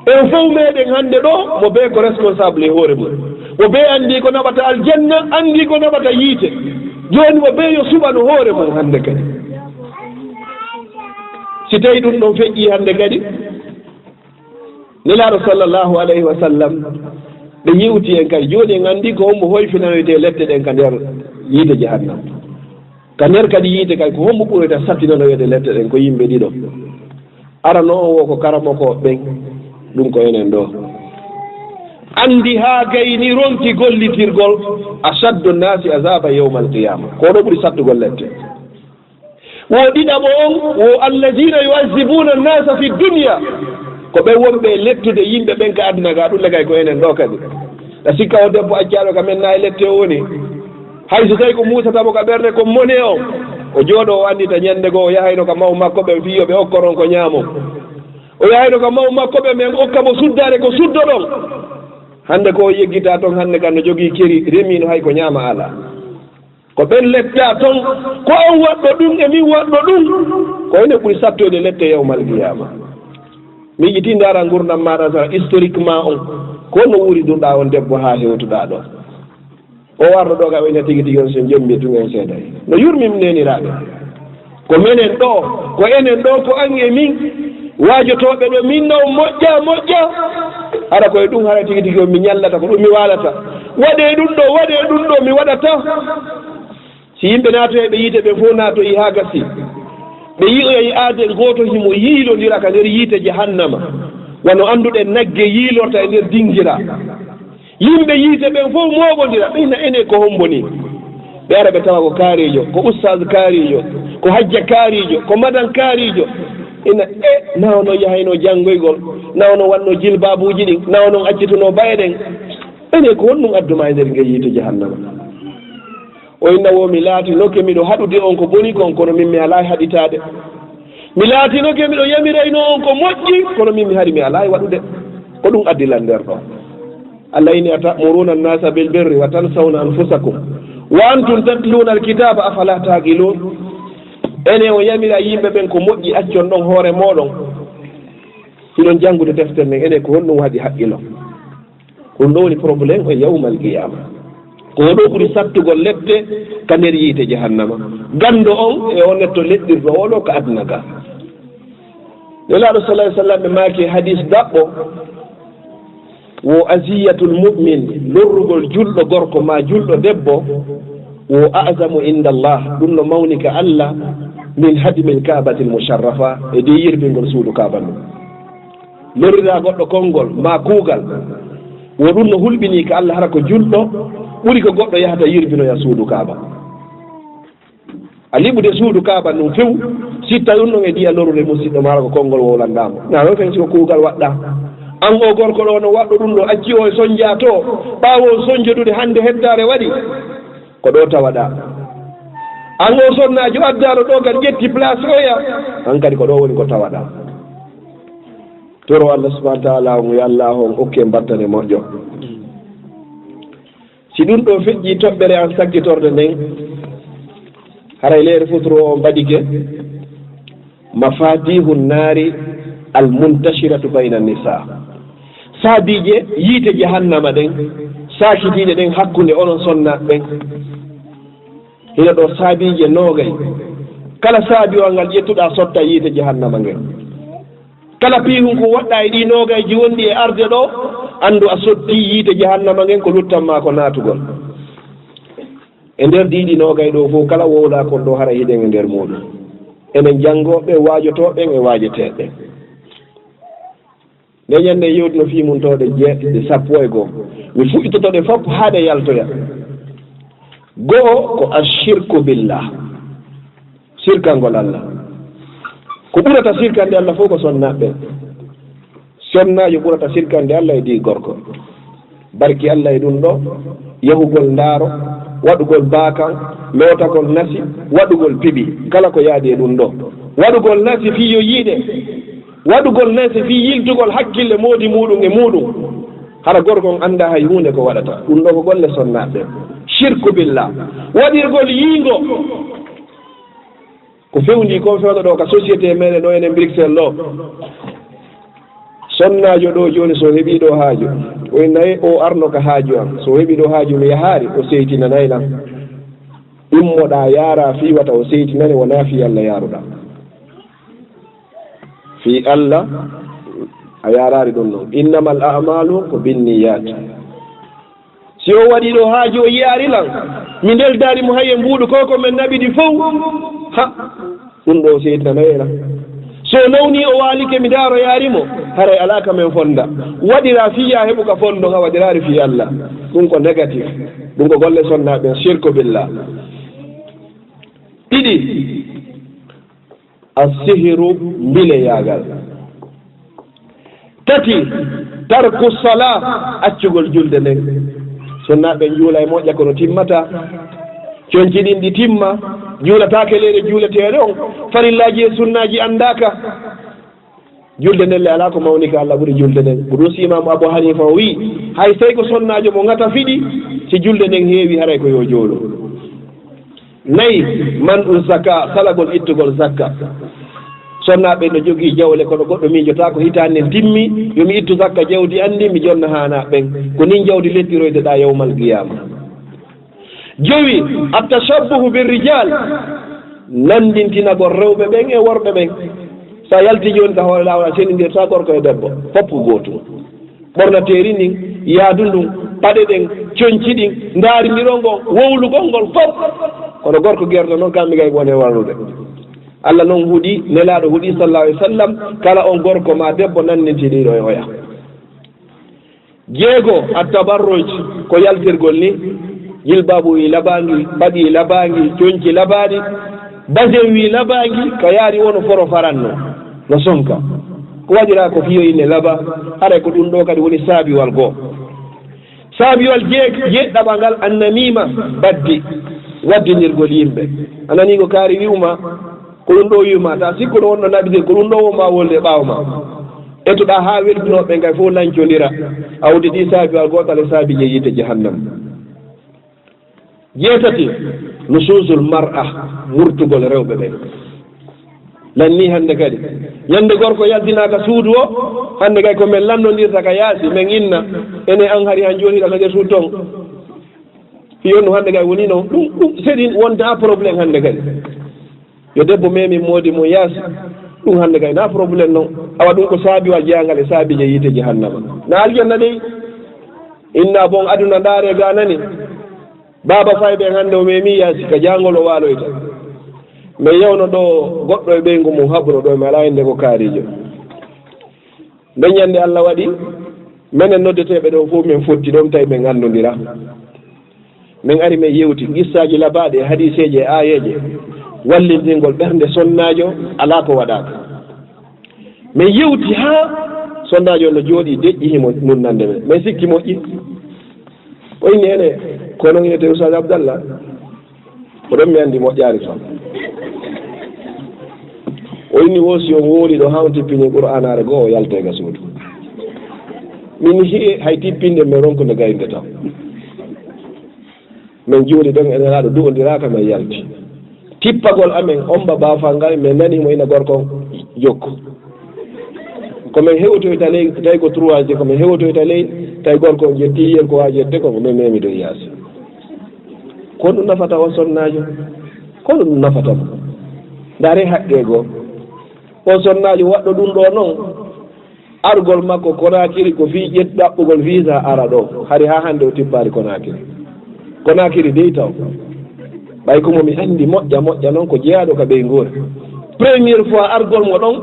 En fow meɗen hannde ɗoo, mo bee ko responsable e hoore mum. Mo bee anndi ko naɓata aljanna, anndi ko naɓata yiite. Jooni mo bee yo suɓano hoore mum hannde kadi. Si tawi ɗum ɗon feƴƴii hannde kadi, Nelaaɗo sallallahu alayhi wa sallam, ɓe yewti en kadi. Jooni en anndi ko hombo hoyfinanoyte lette ɗen ka nder yiite jahannam. Ka nder kadi yiite kay, ko hombo ɓuroyta sattinanoyde lette ɗen? Ko yimɓe ɗiɗo. Arano on wo ko karamokooɓe ɓen, ɗum ko enen ɗoo. Anndi haa gayni ronki gollitirgol, ashaddu nnasi azaba yawmal qiyama. Ko ɗo ɓuri sattugol lette. Wo ɗiɗaɓo on, wo alladina yu'azzibuna nnasa fi dunya. Ko ɓen wonɓe lettude yimɓe ɓen ka aduna ga, ɗum legay ko enen ɗoo kadi. A sikka o debbo accaaɗo ka men na e lette o woni. Hay so tawi ko muusata mo ka ɓernde ko mone on. O jooɗo o anndita ñannde goo o yahayno ka maw makko ɓen fii yo ɓe okkor on ko ñaamon. O yahayno ka maw makko ɓen ɓen okka mo suddaare ko suddoɗon. Hannde ko o yeggita ton hannde kan no jogii keri remiino hay ko ñaama alaa. Ko ɓen letta ton, ko an waɗɗo ɗum e min waɗɗo ɗum. Ko enen ɓuri sattoyde lette yawmal qiyaama. Miijiti ndaara ngurndan maaɗa tan historiquement on. Ko honno wuuridunɗaa on debbo haa hewtuɗaa ɗoo? O warɗo ɗoo ka wayna tigi tigi on, so en jombi tun en seeday. No yurmi mi neeniraaɓe. Ko menen ɗoo, ko enen ɗoo, ko an e min. Waajotooɓe ɗoo, min na on moƴƴa, moƴƴa. Hara ko e ɗum hara tigi tigi on mi ñallata, ko ɗum mi waalata. Waɗee ɗum ɗoo, waɗee ɗum ɗoo, mi waɗata. Si yimɓe naatoyay ɓe yiite, ɓe fow naatoyi haa gasi. Ɓe yi'oyay aaden gooto himo yiilondira ka nder yiite jahannama. Wano annduɗen nagge yiilorta e nder dingira. Yimɓe yiite ɓen fow mooɓondira, ɓe ina ene ko hombo ni? Ɓe ara ɓe tawa ko kaariijo, ko ustaaz kaariijo, ko hajja kaariijo, ko madan kaariijo. Ina e, na ono yahayno janngoygol, na ono wanno jilbaabuuji ɗin, na onon accituno baye ɗen. Ene ko honɗum adduma e nder ngel yiite jahannama? O inna wo mi laatinoke miɗo haɗude on ko boni kon, kono min mi alaa e haɗitaade. Mi laatinoke miɗo yamirayno on ko moƴƴi, kono min mi hari mi alaa e waɗude. Ko ɗum addi lan nder ɗo. Allah inni, "Atamuruna annasa bil birri wa tansawna anfusakum wa antum tatluna alkitaba, afala taqilun?" Ene on yamira yimɓe ɓen ko moƴƴi, accon ɗon hoore moɗon. Hiɗon janngude deftere nden, ene ko honɗum waɗi haqqilo? Ɗum ɗo woni problème o yawmal qiyama. Ko ɗo ɓuri sattugol lette ka nder yiite jahannama. Gando on e on netto leɗɗirɗo o ɗo ka aduna ka. Nelaaɗo sallallahu alaihi wasallam ɓe maaki e hadis daɓɓo, wo aziyatul mu'min, lorrugol julɗo gorko ma julɗo debbo, wo a'zamu inda Allah, ɗum no mawni ka Allah, min hadmil Ka'batil musharrafa, e de yirbingol suudu Kaaba ndun. Lorriraa goɗɗo konngol maa kuugal, wo ɗum no hulɓinii ka Allah, hara ko julɗo ɓuri ko goɗɗo yahata yirbinoya suudu Kaaba. A liɓude suudu Kaaba ndun few, sitta ɗum ɗon e diya lorrude musiɗɗo maa, hara ko konngol wowlanɗaa mo. Na ɗo fen si ko kuugal waɗɗaa. An o gorko ɗo no waɗɗo ɗum ɗo, acci o e sonjaa to, ɓaawo on sonjodude hannde heddaare waɗi, ko ɗo tawaɗaa. An o sonnaajo addaano ɗo kadi ƴetti place oya, an kadi ko ɗo woni ko tawaɗaa. Toro Allah subhanahu wa ta'ala on, yo Allah on okke en battane moƴƴo. Si ɗum ɗo feƴƴi toɓɓere an sakkitorde nden, Haray leere futuro on ɓadike, mafatihu nnaari al muntashiratu bayna nisa. Saabiije yiite jahannama ɗen, saakitiiɗe ɗen hakkunde onon sonnaaɓe ɓen. Hino ɗo saabiije noogay. Kala saabiwal ngal ƴettuɗaa sotta yiite jahannama ngen. Kala piihun ko woɗɗaa e ɗii noogayji wonɗi e arde ɗo, anndu a sottii yiite jahannama ngen, ko luttan maa ko naatugol. E nder ɗiiɗi noogay ɗo fof, kala wowlaa kon ɗo, hara hiɗen e nder muuɗum. Enen janngooɓe, waajotooɓe e waajeteeɓe. Nde ñannde yewtuno fii mum tooɗe jeeɗiɗi, sappo e goo. Mi fuɗɗitoto ɗe fof haa ɗe yaltoya. Go'o ko ashirku billah, sirkangol Allah. Ko ɓurata sirkande Allah fof ko sonnaaɓe. Sonnaajo ɓurata sirkande Allah e dii gorko. Barki Allah e ɗum ɗo, yahugol ndaaro, waɗugol baakan, lootagol nasi, waɗugol piɓi, kala ko yaadi e ɗum ɗo. Waɗugol nasi fii yo yiiɗe, waɗugol nasi fii yiltugol hakkille moodi muuɗum e muuɗum. Hara gorko on anndaa hay huunde ko waɗata. Ɗum ɗo ko golle sonnaaɓe. Shirku billah. Waɗirgol yiingo. Ko fewndii kon fewndo ɗo ka société meɗen ɗo enen Bruxelles ɗo. Sonnaajo ɗo jooni so heɓii ɗo haaju, o nayi o arno ka haaju an. So heɓii ɗo haaju mi yahaari, o seytinanay lan. Immoɗaa yaaraa fii wata o seytinane, wonaa fii Allah yaaruɗaa. Fii Allah a yaaraari ɗum ɗon. Innamal a'malu ko binniyat. Si o waɗii ɗo haaju o yiyaari lan, mi ndeldaari mo hay e mbuuɗu ko ko men naɓidi fow. Ha, ɗum ɗo seytinanay lan. So o nawnii o waalike mi daaroyaari mo, haray alaa ka men fonda. Waɗiraa fii yaa heɓu ka fondon a waɗiraari fii Allah. Ɗum ko négatif. Ɗum ko golle sonnaaɓe, shirku billah. Ɗiɗi, Assihiru, mbileyaagal. Tati, tarku sala, accugol julde nden. Sonnaaɓe njuula e moƴƴa kono timmata. Conci ɗin ɗi timma, juulataake leyɗe juuleteeɗe on. Farillaaji e sunnaaji anndaaka. Julde nden le alaa ko mawni ka Allah ɓuri julde nden. Ko ɗum si Imaamu Abu Hanifa o wi'i, hay sey ko sonnaajo mo ŋata fiɗi, si julde nden heewi haray ko yo joolo. Nayi, man'u zaka, salagol ittugol zakka. Sonnaaɓe no jogii jawle, kono goɗɗo miijotaako hitaande nden timmi, yo mi ittu zakka jawdi an ndin, mi jonna haanaaɓe ɓen. Ko nin jawdi lettiroyteɗaa yawmal qiyaama. Jowi, at-tashabbuhu bir rijal, nanndintinagol rewɓe ɓen e worɓe ɓen. So a yalti jooni ka hoore laawol, a senndindirtaa gorko e debbo, fof ko gootum. Ɓornateeri ndin, yaadu ndun, paɗe ɗen, conci ɗin, ndaarindirol ngol, wowlugol ngol fof. Kono gorko gerɗo noon, kamɓe kay ko woni e warlude. Allah noon huɗi, Nelaaɗo huɗi, sallallahu alayhi wa sallam, kala on gorko maa debbo nanndinti ɗiɗo e oya. Jeego, at-tabarruj, ko yaltirgol ni, jilbaabu wi labaangi, paɗi labaangi, conci labaaɗi, basen wi labaangi, ka yaari wono foro faranno, no sonka. Ko waɗiraa ko fiyo inne laba, haray ko ɗum ɗo kadi woni saabiwal goo. Saabiwal jeeg-, jeeɗɗaɓa ngal, annamiima, baddi, waddinirgol yimɓe. A nanii ko kaari wi'uma, ko ɗum ɗo wi'uma, ta sikku no wonɗo naɓidir, ko ɗum ɗo wonma wolde ɓaawo ma. Etoɗaa haa weltinooɓe ngay fof lancondira. Awdi ɗi saabiwal gootal e saabiije yiite jahannam. Jeetati, nusuusul mar'a, murtugol rewɓe ɓen. Lanni hannde kadi. Ñande gorko yaltinaaka suudu o, hannde kay ko men lannondirta ka yaasi, men inna, ene an hari han jooniɗa ka nder suudu ton. Fiyon no hannde kay woni noon. Ɗum, ɗum, c'est-à-dire wonta problème hannde kadi. Yo debbo memi moodi mum yaasi. Ɗum hannde kay na problème noon. Awa ɗum ko saabiwal jeyangal e saabiije yiite jahannama. Na aljanna dey. Inna bon aduna ndaare ga nani. Baaba fayɓe hannde o memi yaasi ka jangol o waaloyta. Mais yewno ɗo goɗɗo e ɓeyngu mum haɓro ɗo mi alaa innde ko kaarijo. Nde ñande Allah waɗi, menen noddeteeɓe ɗo fof min fotti ɗon tawi min anndondira. Min ari min yewti qissaaji labaaɗi e hadiiseeji e aayeeje, wallindingol ɓernde sonnaajo alaa ko waɗaaka. Min yewti haa sonnaajo no jooɗii deƴƴi himo nunnande men. Min sikki moƴƴi. O inni ene, ko non innete Ustaaz Abdallah? Ko ɗon mi anndi moƴƴaani toon. O inni wo si on wooli ɗo haa on tippini Qur'aanaare goo o yalta e ga suudu. Min hi'e hay tippinde mi ronkude gaynde taw. Min juuli ɗon e Nelaaɗo du'ondiraaka min yalti. Tippagol amen, on ba baafal ngal, min nani mo ina gorko on jokku. Ko min hewtoyta ley, tawi ko trois heures, ko min hewtoyta ley, tawi gorko on ƴetti yen ko waaji ƴette kon, ko min memi dow yaasi. Ko ɗum nafata on sonnaajo? Ko ɗum nafata mo? Ndaare haqqe goo. On sonnaajo waɗɗo ɗum ɗoo noon, argol makko Konaakiri ko fii ƴet-, ɗaɓɓugol visa ara ɗoo. Hari haa hannde o tippaali Konaakiri. Konaakiri dey taw. Ɓay ko mo mi anndi moƴƴa moƴƴa noon ko jeyaaɗo ka ɓeynguure. Première fois argol mo ɗon,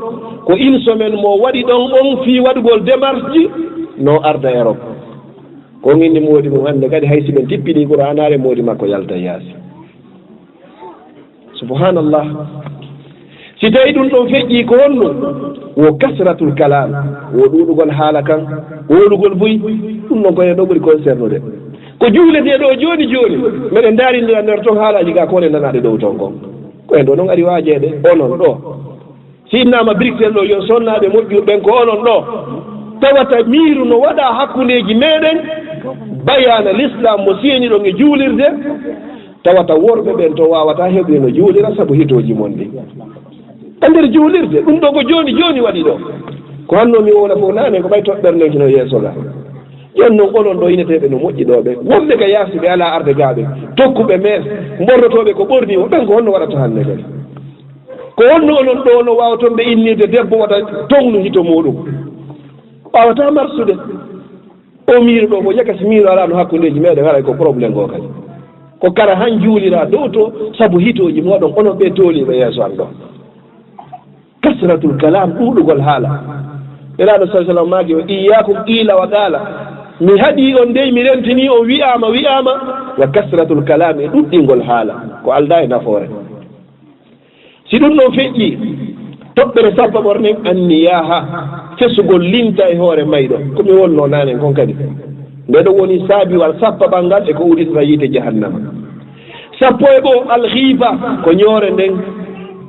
ko une semaine mo waɗi ɗon on fii waɗugol démarche ji, no arda Europe. Ko on inni moodi mum hannde kadi, hay si ɓen tippinii Qur'aanaare, moodi makko yalta yaasi. Subhanallah. Si tawi ɗum ɗon feƴƴii, ko honno? Wo kasratul kalam, wo ɗuuɗugol haala kan, wo ɗuuɗugol buy. Ɗum ɗon ko en ɗo ɓuri concernude. Ko juuletee ɗo jooni jooni, meɗen ndaarindira nder ton haalaaji ga ko oɗen nanaade dow ton kon. Ko en ɗo non ari waajeede, onon ɗo. Si innama Bruxelles ɗo, yo sonnaaɓe moƴƴuɓe ɓen ko onon ɗo. Tawata miiru no waɗa hakkundeeji meɗen, bayaana l'islam mo siyeni ɗon e juulirde, tawata worɓe ɓen to waawata heɓde no juulira sabu hitooji mon ɗin. E nder juulirde, ɗum ɗo ko jooni jooni waɗi ɗo. Ko hanno mi wowla fof naane, ko ɓay toɓɓere nden kino yeeso ga. Ƴen non onon ɗo ineteeɓe no moƴƴi ɗo ɓe. Wonɓe ka yaasi ɓe alaa arde gaaɓe. Tokkuɓe mees, mborlotooɓe ko ɓorni o, ɓen ko honno waɗata hannde kadi? Ko honno onon ɗo no waawa ton ɓe innirde debbo wata townu hito muuɗum? Waawata marsude. O miiro ɗo, mo ƴakasi miiro alaa no hakkundeeji meɗen, haray ko problème goo kadi. Ko kara han juulira dow to, sabu hitooji mooɗon, onon ɓe tooliiɓe yeeso an ɗo. Kasratul kalam, ɗuuɗugol haala. Nelaaɗo sallallahu alaihi wasallam maaki o, "Iyyakum qila wa qala." Mi haɗi on dey, mi rentini on wi'aama, wi'aama, wa kasratul kalam, e ɗuɗɗingol haala. Ko aldaa e nafoore. Si ɗum ɗon feƴƴi, toɓɓere sappaɓore nden, anniyaaha, fesugol linta e hoore mayɗo. Ko mi wonnoo naanen kon kadi. Nde ɗo woni saabiwal sappaɓal ngal e ko uditata yiite jahannama. Sappo e ɗiɗi, al ghiba, ko ñoore nden.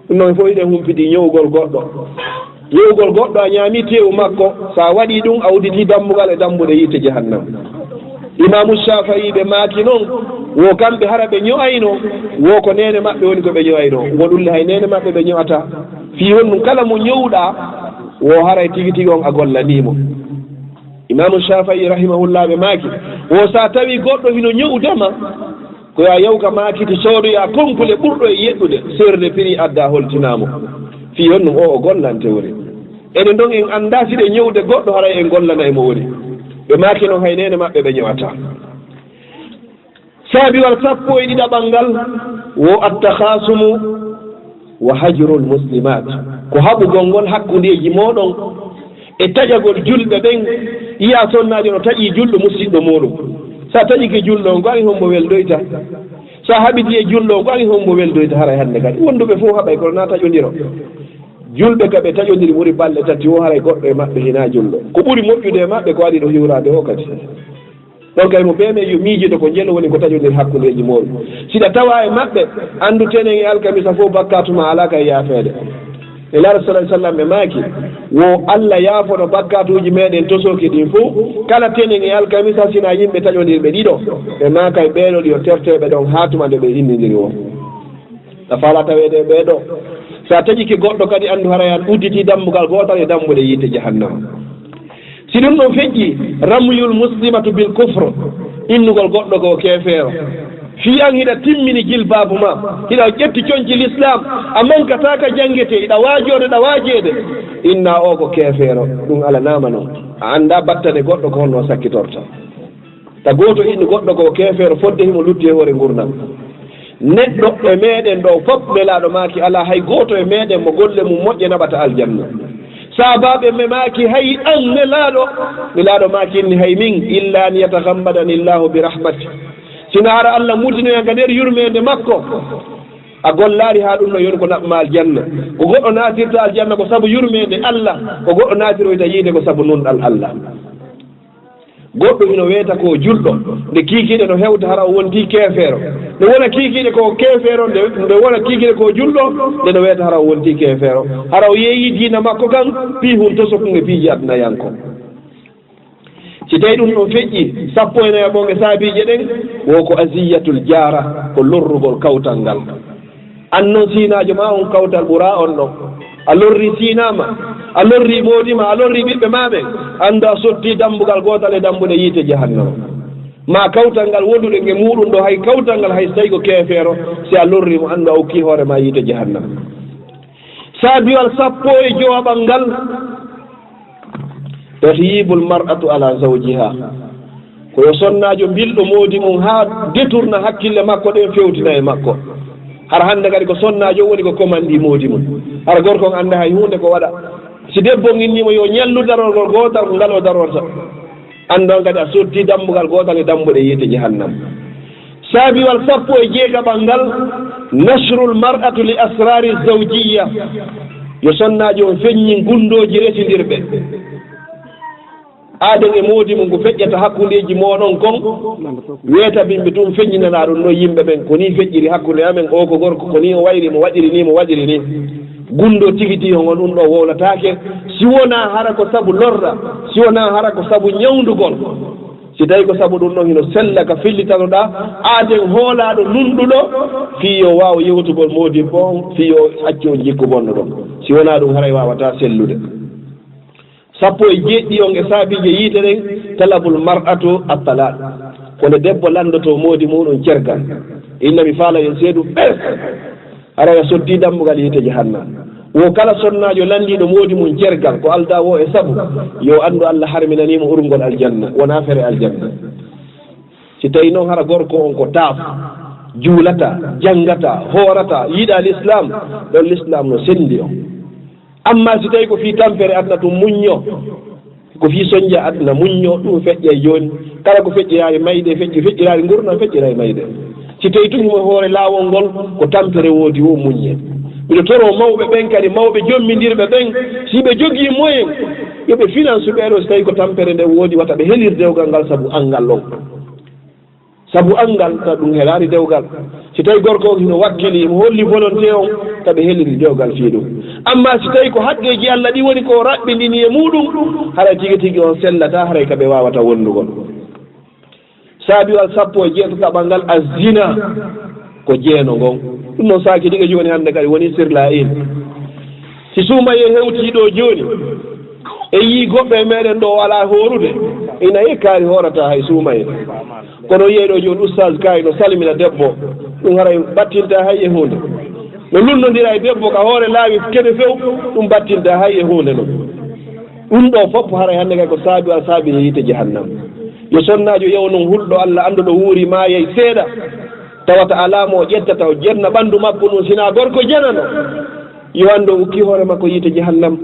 Ɗum ɗon fof eɗen humpiti ñowgol goɗɗo. Ñowgol goɗɗo, a ñaami teewu makko, so a waɗii ɗum, a udditi dambugal e dambuɗe yiite jahannama. Imaamu Shaafi'i ɓe maaki non, wo kamɓe hara ɓe ño'ayno, wo ko neene maɓɓe woni ko ɓe ño'ayno. Wo ɗum le hay neene maɓɓe ɓe ño'ata. Fii honɗum kala mo ñowɗaa, wo haray tigi tigi on a gollanii mo. Imaamu Shaafi'i rahimahullah ɓe maaki, wo so a tawi goɗɗo hino ño'ude ma, ko yo a yaw ka maakiti soodoyaa kompule ɓurɗo e yeɗɗude, seerude prix adda holtinaa mo. Fii honɗum o o gollante woni. Enen ɗon en anndaa si ɗe ñowde goɗɗo haray en gollanay mo woni. Ɓe maaki non hay neene maɓɓe ɓe ño'ataa. Saabiwal sappo e ɗiɗaɓal ngal wo attakhasumu wa hajrul muslimat. Ko haɓugol ngol hakkundeeji mooɗon e taƴagol julɓe ɓen. Yi'a sonnaajo no taƴi julɗo musiɗɗo muuɗum. Sa taƴike julɗo on, ko an e hombo weldoyta? Sa haɓiti e julɗo on, ko an e hombo weldoyta? Haray hannde kadi wonduɓe fof haɓay kono na taƴondiro. Julɓe ka ɓe taƴondiri ɓuri balɗe tati wo haray goɗɗo e maɓɓe hina julɗo. Ko ɓuri moƴƴude e maɓɓe ko waɗi ɗo hiwraade o kadi. Ɗon kay mo ɓe men yo miijido ko njelo woni ko taƴondir hakkundeeji mooɗon. Siɗa tawa e maɓɓe, anndu tenen e alkamisa fof bakkaatu ma alaa kay yaafeede. Nelaaɗo sallallahu alaihi wasallam ɓe maaki, wo Allah yaafono bakkaatuuji meɗen tosooki ɗin fof, kala tenen e alkamisa sina yimɓe taƴondirɓe ɗiɗo, ɓe maakay ɓeeɗo yo terteeɓe ɗon haa tuma nde ɓe inndindiri wo. A faala taweede e ɓeeɗo. Sa taƴike goɗɗo kadi, anndu haray an udditi dambugal gootal e dambuɗe yiite jahannama. Si ɗum ɗon feƴƴi, ramyul muslimatu bil kufr, innugol goɗɗo ko keefeero. Fii an hiɗa timmini jilbaabu ma, hiɗa ƴetti conci l'islam, a mankataaka janngetee, hiɗa waajoode, ɗa waajeede, inna o ko keefeero, ɗum alanaama non. A anndaa battane goɗɗo ko honno sakkitorta. Ta gooto innu goɗɗo ko keefeero fodde himo lutti e hoore ngurndan. Neɗɗo e meɗen ɗo fof, Nelaaɗo maaki, alaa hay gooto e meɗen mo golle mum moƴƴe naɓata aljanna. Sahaabaaɓe ɓe maaki, hay an Nelaaɗo? Nelaaɗo maaki inni, hay min, illa an yataghammadani Allahu bi rahmati. Sina hara Allah murtinoyan ka nder yurmeende makko. A gollaali haa ɗum ɗo yoni ko naɓma aljanna. Ko goɗɗo naatirta aljanna ko sabu yurmeende Allah, ko goɗɗo naatiroyta yiite ko sabu nunɗal Allah. Goɗɗo hino weeta ko julɗo, nde kiikiiɗe no hewta hara o wonti keefeero. Nde wona kiikiiɗe ko keefeero, nde, nde wona kiikiiɗe ko julɗo, nde no weeta hara o wonti keefeero. Hara o yeeyi diina makko kan, piihun tosokun e piiji adunayanko. Si tawi ɗum ɗon feƴƴi, sappo e nayaɓo e saabiije ɗen, wo ko aziyatul jaara, ko lorrugol kawtal ngal. An non siinaajo ma on kawtal ɓuraa on ɗon. A lorri siinaa ma, a lorri moodi ma, a lorri ɓiɓɓe ma ɓen. Anndu a sottii dambugal gootal e dambuɗe yiite jahannama. Ma kawtal ngal wonduɗen e muuɗum ɗo, hay kawtal ngal, hay so tawi ko keefeero, si a lorri mo, anndu a okkii hoore ma yiite jahannama. Saabiwal sappo e jowaɓal ngal, tahyibul mar'atu ala zawjiha. Ko yo sonnaajo bilɗo moodi mum haa deturna hakkille makko ɗen fewtina e makko. Hara hannde kadi ko sonnaajo woni ko komandi moodi mum. Hara gorko on annda hay huunde ko waɗa. Si debbo on inni mo yo ñallu darorgol gootal, ko ngal o darorta. Anndu an kadi a sottii dambugal gootal e dambuɗe yiite jahannam. Saabiwal sappo e jeegaɓal ngal, nashrul mar'atu li asrari zawjiyya. Yo sonnaajo on feññin gunndooji resindirɓe. Aaden e moodi mum ko feƴƴata hakkundeeji mooɗon kon, weetabinɓe tun, feññinanaa ɗum ɗo yimɓe ɓen. Ko nii feƴƴiri hakkunde amen, oo ko gorko, ko nii o wayri, mo waɗiri nii, mo waɗiri nii. Gunndoo tigi tigi on, ɗum ɗo wowlataake, si wonaa hara ko sabu lorra, si wonaa hara ko sabu ñawndugol. Si tawi ko sabu ɗum ɗon hino sella ka fillitanoɗaa, aaden hoolaaɗo nunɗuɗo, fii yo waaw yewtugol moodibbo on, fii yo accu on jikku bonɗo ɗon. Si wonaa ɗum, haray waawataa sellude. Sappo e jeeɗiɗi on e saabiije yiite ɗen, talabul mar'atu at-talaq. Ko nde debbo lanndotoo moodi muuɗum cergal. Inna mi faala yo seedu ɓes. Haray a sottii dambugal yiite jahannam. Wo kala sonnaajo lanndiiɗo moodi mum cergal, ko aldaa wo e sabu, yo anndu Alla harminanii mo urngol aljanna, wonaa fere aljanna. Si tawi noon hara gorko on ko taaf, juulataa, janngataa, hoorataa, yiɗaa lislaam, ɗon lislaam no senndi on. Amma si tawi ko fii tampere aduna, tun muñño. Ko fii sonja aduna, muñño, ɗum feƴƴay jooni. Kala ko feƴƴiraari mayde, feƴƴi, feƴƴiraari ngurndan, feƴƴiray mayde. Si tawi tun himo hoore laawol ngol, ko tampere woodi, wo muññe. Miɗo toroo mawɓe ɓen kadi, mawɓe jommindirɓe ɓen, si ɓe jogii moyen, yo ɓe finance ɓee ɗoo, si tawi ko tampere nden woodi, wata ɓe helir dewgal ngal sabu anngal on. Sabu anngal, tawa ɗum helaani dewgal. Si tawi gorko on hino wakkili, mo holli volonté on, tawa ɓe heliri dewgal fii ɗum. Amma si tawi ko haqqeeji Alla ɗi woni ko o raɓɓindini e muuɗum, haray tigi tigi on sellataa, haray ka ɓe waawata wondugol. Saabiwal sappo e jeetataɓal ngal, az-zina, ko jeeno ngon. Ɗum noon saaki diga jooni hannde kadi woni sur la une. Si suumayee hewtii ɗoo jooni, e yii goɗɗo e meɗen ɗoo alaa hoorude, ina yee kaari hoorataa hay suumayee. Kono yiyee ɗoo jooni ustaas kaari no salmina debbo, ɗum haray battintaa hay e huunde. No lunnondira e debbo ka hoore laawi kede few, ɗum battintaa hay e huunde non. Ɗum ɗoo fof haray hannde kay ko saabi, a saabi e yiite jahannam. Yo sonnaajo yew non hulɗo Alla, annduɗo wuuri maayay seeɗa, tawata alaa mo o ƴettata, o jenna ɓanndu makko ndun, sinaa gorko janano. Yo anndu o ukkii hoore makko yiite jahannam.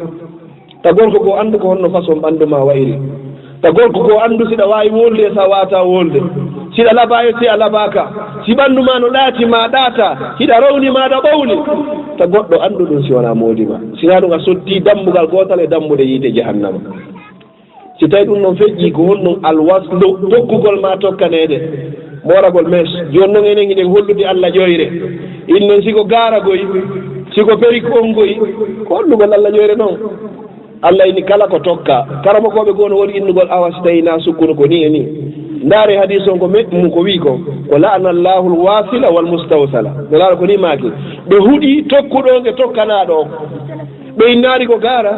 Ta gorko goo anndu ko honno façon ɓanndu maa wa'iri. Ta gorko goo anndu si ɗa waawi wolde e so a waawataa wolde. Si ɗa labaa e si a labaaka. Si ɓanndu maa no ɗaati maa ɗaataa. Hiɗa rowni maa ɗa ɓawli. Ta goɗɗo anndu ɗum si wonaa moodi maa. Sinaa ɗum a sottii dammbugal gootal e dammbuɗe yiite jahannama. Si tawii ɗum ɗon feƴƴii, ko honɗum alwaslu, tokkugol maa tokkaneede, mooragol mes. Jooni non enen hiɗen hollude Alla ƴoyre. Innen si ko gaaragoy, si ko perik on goy, ko hollugol Alla ƴoyre non. Alla inni kala ko tokkaa. Karamokooɓe goo no woni innugol awa si tawii naa sukkunu ko nii e nii. Ndaare hadiis on ko meɗɗi mum ko wi'i ko, ko la'ana Allahu al-wasila wal mustawsala. Nelaaɗo ko nii maaki. Ɓe huɗi tokkuɗo on e tokkanaaɗo on. Ɓe innaali ko gaara,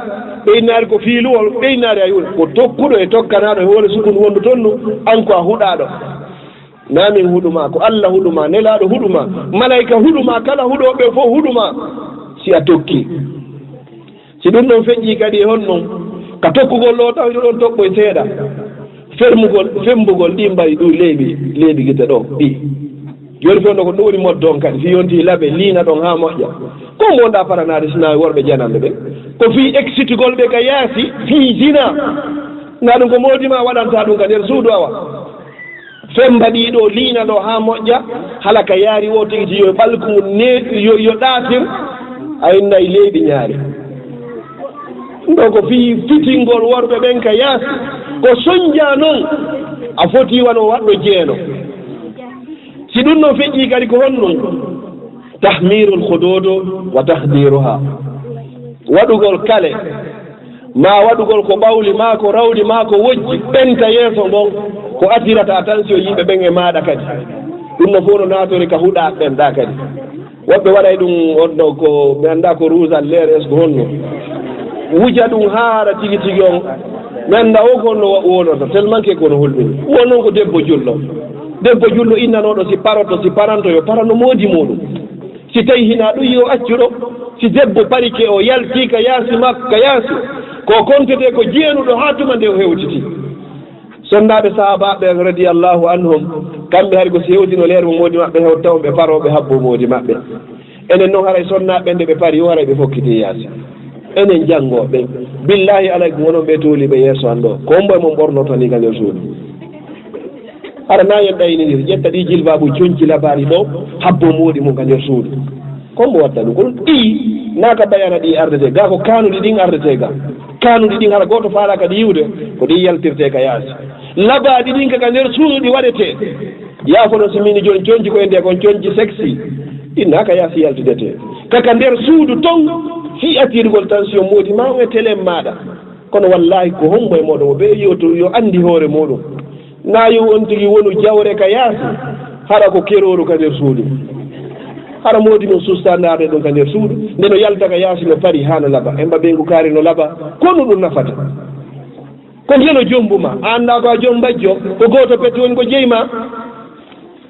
ɓe innaali ko fiiluwol, ɓe innaali ay huɗo. Ko tokkuɗo e tokkanaaɗo e hoore sukundu wondu ton ndu, an ko a huɗaaɗo. Naa min huɗu maa, ko Alla huɗu maa, Nelaaɗo huɗu maa, malayka huɗu maa, kala huɗooɓe fof huɗu maa, si a tokkii. Si ɗum ɗon feƴƴii kadi e honɗum, ka tokkugol ɗoo taw hiɗo ɗon toɓɓoy seeɗa. Fermugol, fembugol ɗii mbaɗi ɗum leeɓi, leeɓi gite ɗoo, ɗii. Jooni fewndo ko ɗum woni modde on kadi, fii yonti laɓe, liina ɗon haa moƴƴa. Ko mo wonɗaa paranaade sinaa worɓe jananɓe ɓen? Ko fii eksitugol ɓe ka yaasi, fii zina. Naa ɗum ko moodi maa waɗanta ɗum ka nder suudu awa? Femba ɗii ɗoo, liina ɗoo haa moƴƴa, hala ka yaari o tigi ti yo ɓalku ngun ne-, yo, yo ɗaatir, a innay leeɓi ñaari. Ɗum ɗoo ko fii fitingol worɓe ɓen ka yaasi. Ko sonjaa non, a foti wano waɗɗo jeeno. Si ɗum ɗon feƴƴii kadi ko honɗum? Tahmiirul huduudu wa tahdiiruhaa. Waɗugol kale, maa waɗugol ko ɓawli, maa ko rawli, maa ko wojji, ɓenta yeeso ngon, ko attirata attention yimɓe ɓen e maaɗa kadi. Ɗum no fof no naatori ka huɗaaɓe ɓen ɗaa kadi. Woɓɓe waɗay ɗum on ɗo ko, mi anndaa ko ruusal leer, est-ce que honno? Wuja ɗum haa haɗa tigi tigi on. Mi anndaa o ko honno wa-, wonata, tellement que kono hulɓini. Won noon ko debbo julɗo. Debbo julɗo innanooɗo si paroto, si paranto, yo parano moodi muuɗum. Si tawi hinaa ɗum, yo accu ɗo. Si debbo parike, o yalti ka yaasi makko, ka yaasi, ko kontete ko jeenuɗo haa tuma nde o hewtiti. Sonnaaɓe sahaabaaɓe radiyallahu anhum, kamɓe hari ko si hewtino leer mo moodi maɓɓe hewta on, ɓe paroo, ɓe habboo moodi maɓɓe. Enen noon haray sonnaaɓe nde ɓe pari o, haray ɓe fokkiti yaasi. Enen janngooɓe, billaahi alay ko wonon ɓe tooliiɓe yeeso an ɗo. Ko hombo e mon ɓornoto ni ka nder suudu? Hara na en ɗaynindiri, ƴetta ɗi jilbaabu conci labaaɗi ɗo, habboo moodi mum ka nder suudu. Ko mbo watta ɗum? Ko ɗum ɗi, naa ka bayana ɗi ardete ga, ko kaanuɗi ɗin ardete ga. Kaanuɗi ɗin hara gooto faalaaka ɗi yiwde, ko ɗi yaltirte ka yaasi. Labaaɗi ɗin ka, ka nder suudu ɗi waɗete. Yaa kono si mini jooni conci ko e nde kon conci sexy. Ɗin naa ka yaasi yaltidete. Ka, ka nder suudu ton, fii attirgol tension moodi ma on e télé maaɗa. Kono wallaahi ko hombo e mooɗon mo ɓe yo to, yo anndi hoore muuɗum. Naa yo on tigi wonu jawre ka yaasi, hara ko kerooru ka nder suudu. Hara moodi mum susta ndaarde ɗum ka nder suudu, nde no yalta ka yaasi no pari haa no laba. Emba ɓeyngu kaari no laba, ko honɗum ɗum nafata? Ko ndiyano jombu ma, a anndaa ko a jombajjo, ko gooto petti woni ko jeyi ma.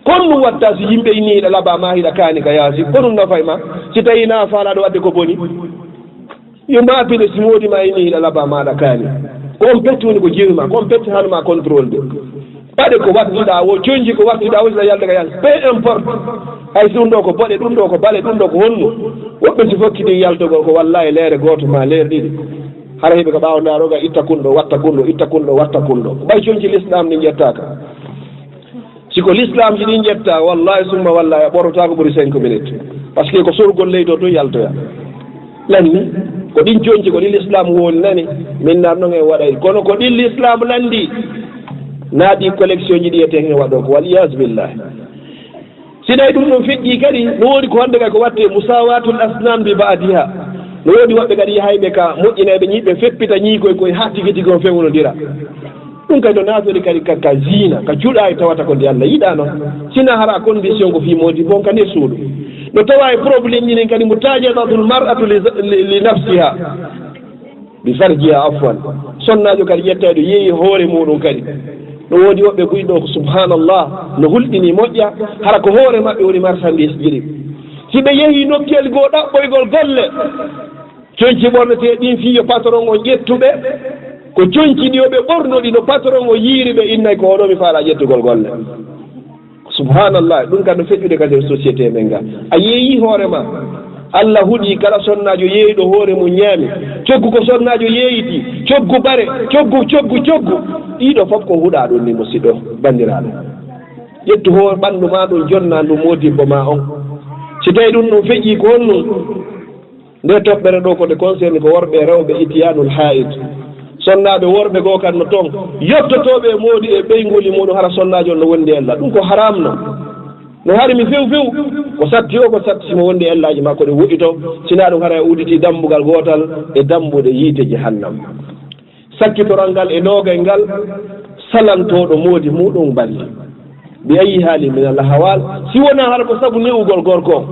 Ko honɗum watta si yimɓe inii hiɗa laba ma hiɗa kaani ka yaasi, ko honɗum nafay ma? Si tawi na a faalaa ɗo waɗde ko boni. Yo maapine si moodi ma ini hiɗa laba maaɗa kaani. Ko on petti woni ko jewi ma, ko on petti hano ma contrôle de. Paɗe ko wattuɗa wo, conji ko wattuɗa wo, si a yalta ka yalta. Peu importe. Hay si ɗum ɗo ko boɗe, ɗum ɗo ko bale, ɗum ɗo ko honno. Woɓɓe si fokkiti yaltogol ko wallaahi leere gooto ma leere ɗiɗi. Hara heɓe ko ɓaawo ndaaro ga itta kun ɗo, watta kun ɗo, itta kun ɗo, watta kun ɗo. Ɓay conji l'islam ɗi ƴettaaka. Si ko l'islam ji ɗin ƴetta, wallahi summa wallahi, a ɓornotaako ɓuri cinq minutes. Parce que ko sorgol leydi o tun yaltoya. Lanni, ko ɗin conci, ko ɗin l'islam woni nani, min nan non en waɗay. Kono ko ɗin l'islam landi, na ɗi collection ji ɗi eten hen waɗo ko, wal iyaazu billahi. Si tawi ɗum ɗon feƴƴi kadi, no woodi ko hande kadi ko watte musawatul asnan bi ba'diha. No woodi woɓɓe kadi yahayɓe ka moƴƴinayɓe ñiiɓe, feppita ñiikoy koy haa tigi tigi on fewnodira. Ɗum kadi no naatori kadi ka, ka zina, ka juɗaayi tawata ko ndi Allah yiɗaa non. Sina hara condition ko fii moodi bon ka nder suudu. No tawa e problème ji ɗin kadi mo tajadatul mar'atu li, li, li nafsiha. Bi farjiha afwan. Sonnaajo kadi ƴettayɗo yeeyi hoore muɗum kadi. No woodi woɓɓe buy ɗo ko subhanallah, no hulɗini moƴƴa, hara ko hoore maɓɓe woni marchandise ji ɗin. Si ɓe yehi nokkel goo ɗaɓɓoygol golle, conci ɓorneteeɗi ɗin fii yo patron on ƴettu ɓe, ko conci ɗi yo ɓe ɓornodi no patron on yiiri ɓe, innay ko oɗo mi faalaa ƴettugol golle. Subhanallah, ɗum kadi no feƴƴude kadi e société men ga. A yeeyi hoore ma, Allah huɗi kala sonnaajo yeeyɗo hoore mum ñaami. Coggu ko sonnaajo yeeyiti, coggu bare, coggu, coggu, coggu. Ɗiɗo fof ko huɗa ɗum ni, musidɗo, banndiraaɗo. Ƴettu hoore ɓanndu ma ɗum, jonna ndu moodibbo ma on. Si tawi ɗum ɗum feƴƴi ko honɗum? Nde toɓɓere ɗo ko nde concerne ko worɓe e rewɓe ittiyanul haid. Sonnaaɓe worɓe goo kan no toon, yottotooɓe e moodi e ɓeynguuli muɗum, hara sonnaajo on no wondi e Allah. Ɗum ko haram no. No harmi few few. Ko satti o, ko satti si mo wondi e Allaji makko ɗi woɗɗito, sina ɗum hara e udditi dambugal gootal e dambuɗe yiite jahannam. Sakkitoral ngal e noogay ngal, salantooɗo moodi muɗum balli. Bi ayyi hali min al ahwal, si wonaa hara ko sabu ne'ugol gorko on.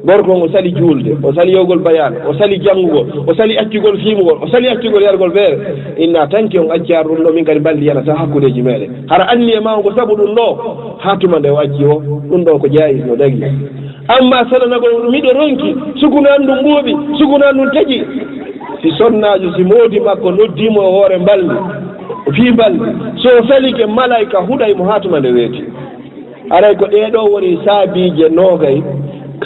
Gorko on o sali juulde, o sali yahugol bayaan, o sali janngugol, o sali accugol fiimugol, o sali accugol yargol feere. Inna tanki on accaar ɗum ɗo, min kadi balli yana sa hakkundeeji meɗen. Hara anniya ma on ko sabu ɗum ɗo, haa tuma nde o acci o, ɗum ɗo ko jaayis no dagi. Amma salanagol ɗum miɗo ronki, sukuna an ɗum ɓuuɓi, sukuna an ɗum taƴi. Si sonnaajo, si moodi makko noddii mo e hoore mbalndi, o fii mbalndi, so o salike, malaika huɗay mo haa tuma nde weeti. Aray ko ɗee ɗoo woni saabiije noogay,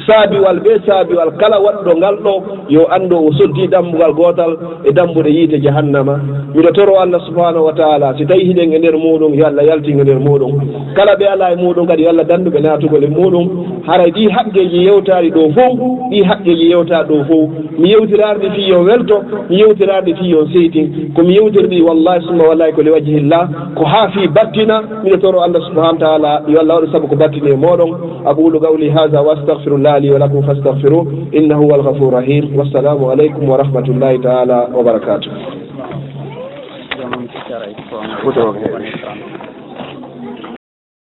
saabiwal bee saabiwal kala waɗɗo ngal ɗoo, yo anndu o soddii dambugal gootal e dambuɗe yiite jahannama. Miɗo toro Allah subhanahu wa taala, si tawi hiɗen e nder muuɗum, yo Allah yaltin e nder muuɗum. Kala ɓe alaa e muuɗum kadi, yo Allah danndu ɓe naatugol e muuɗum. Haray ɗii haqqeeji yewtaaɗi ɗoo fow, ɗii haqqeeji yewtaaɗi ɗoo fow, mi yewtiraari ɗi fii yo welto, mi yewtiraari ɗi fii yo seytin. Ko mi yewtiri ɗi, wallahi summa wallahi, ko li wajhillah, ko haa fii battina. Miɗo toro Allah subhanahu wa taala, yo Allah waɗu sabu ko battini e mooɗon. Aqulu qawli hadha wa astaghfirullah li wa lakum fastaghfiruh, innahu huwal ghafurur rahim. Wassalamu alaikum wa rahmatullahi taala wa barakatuh.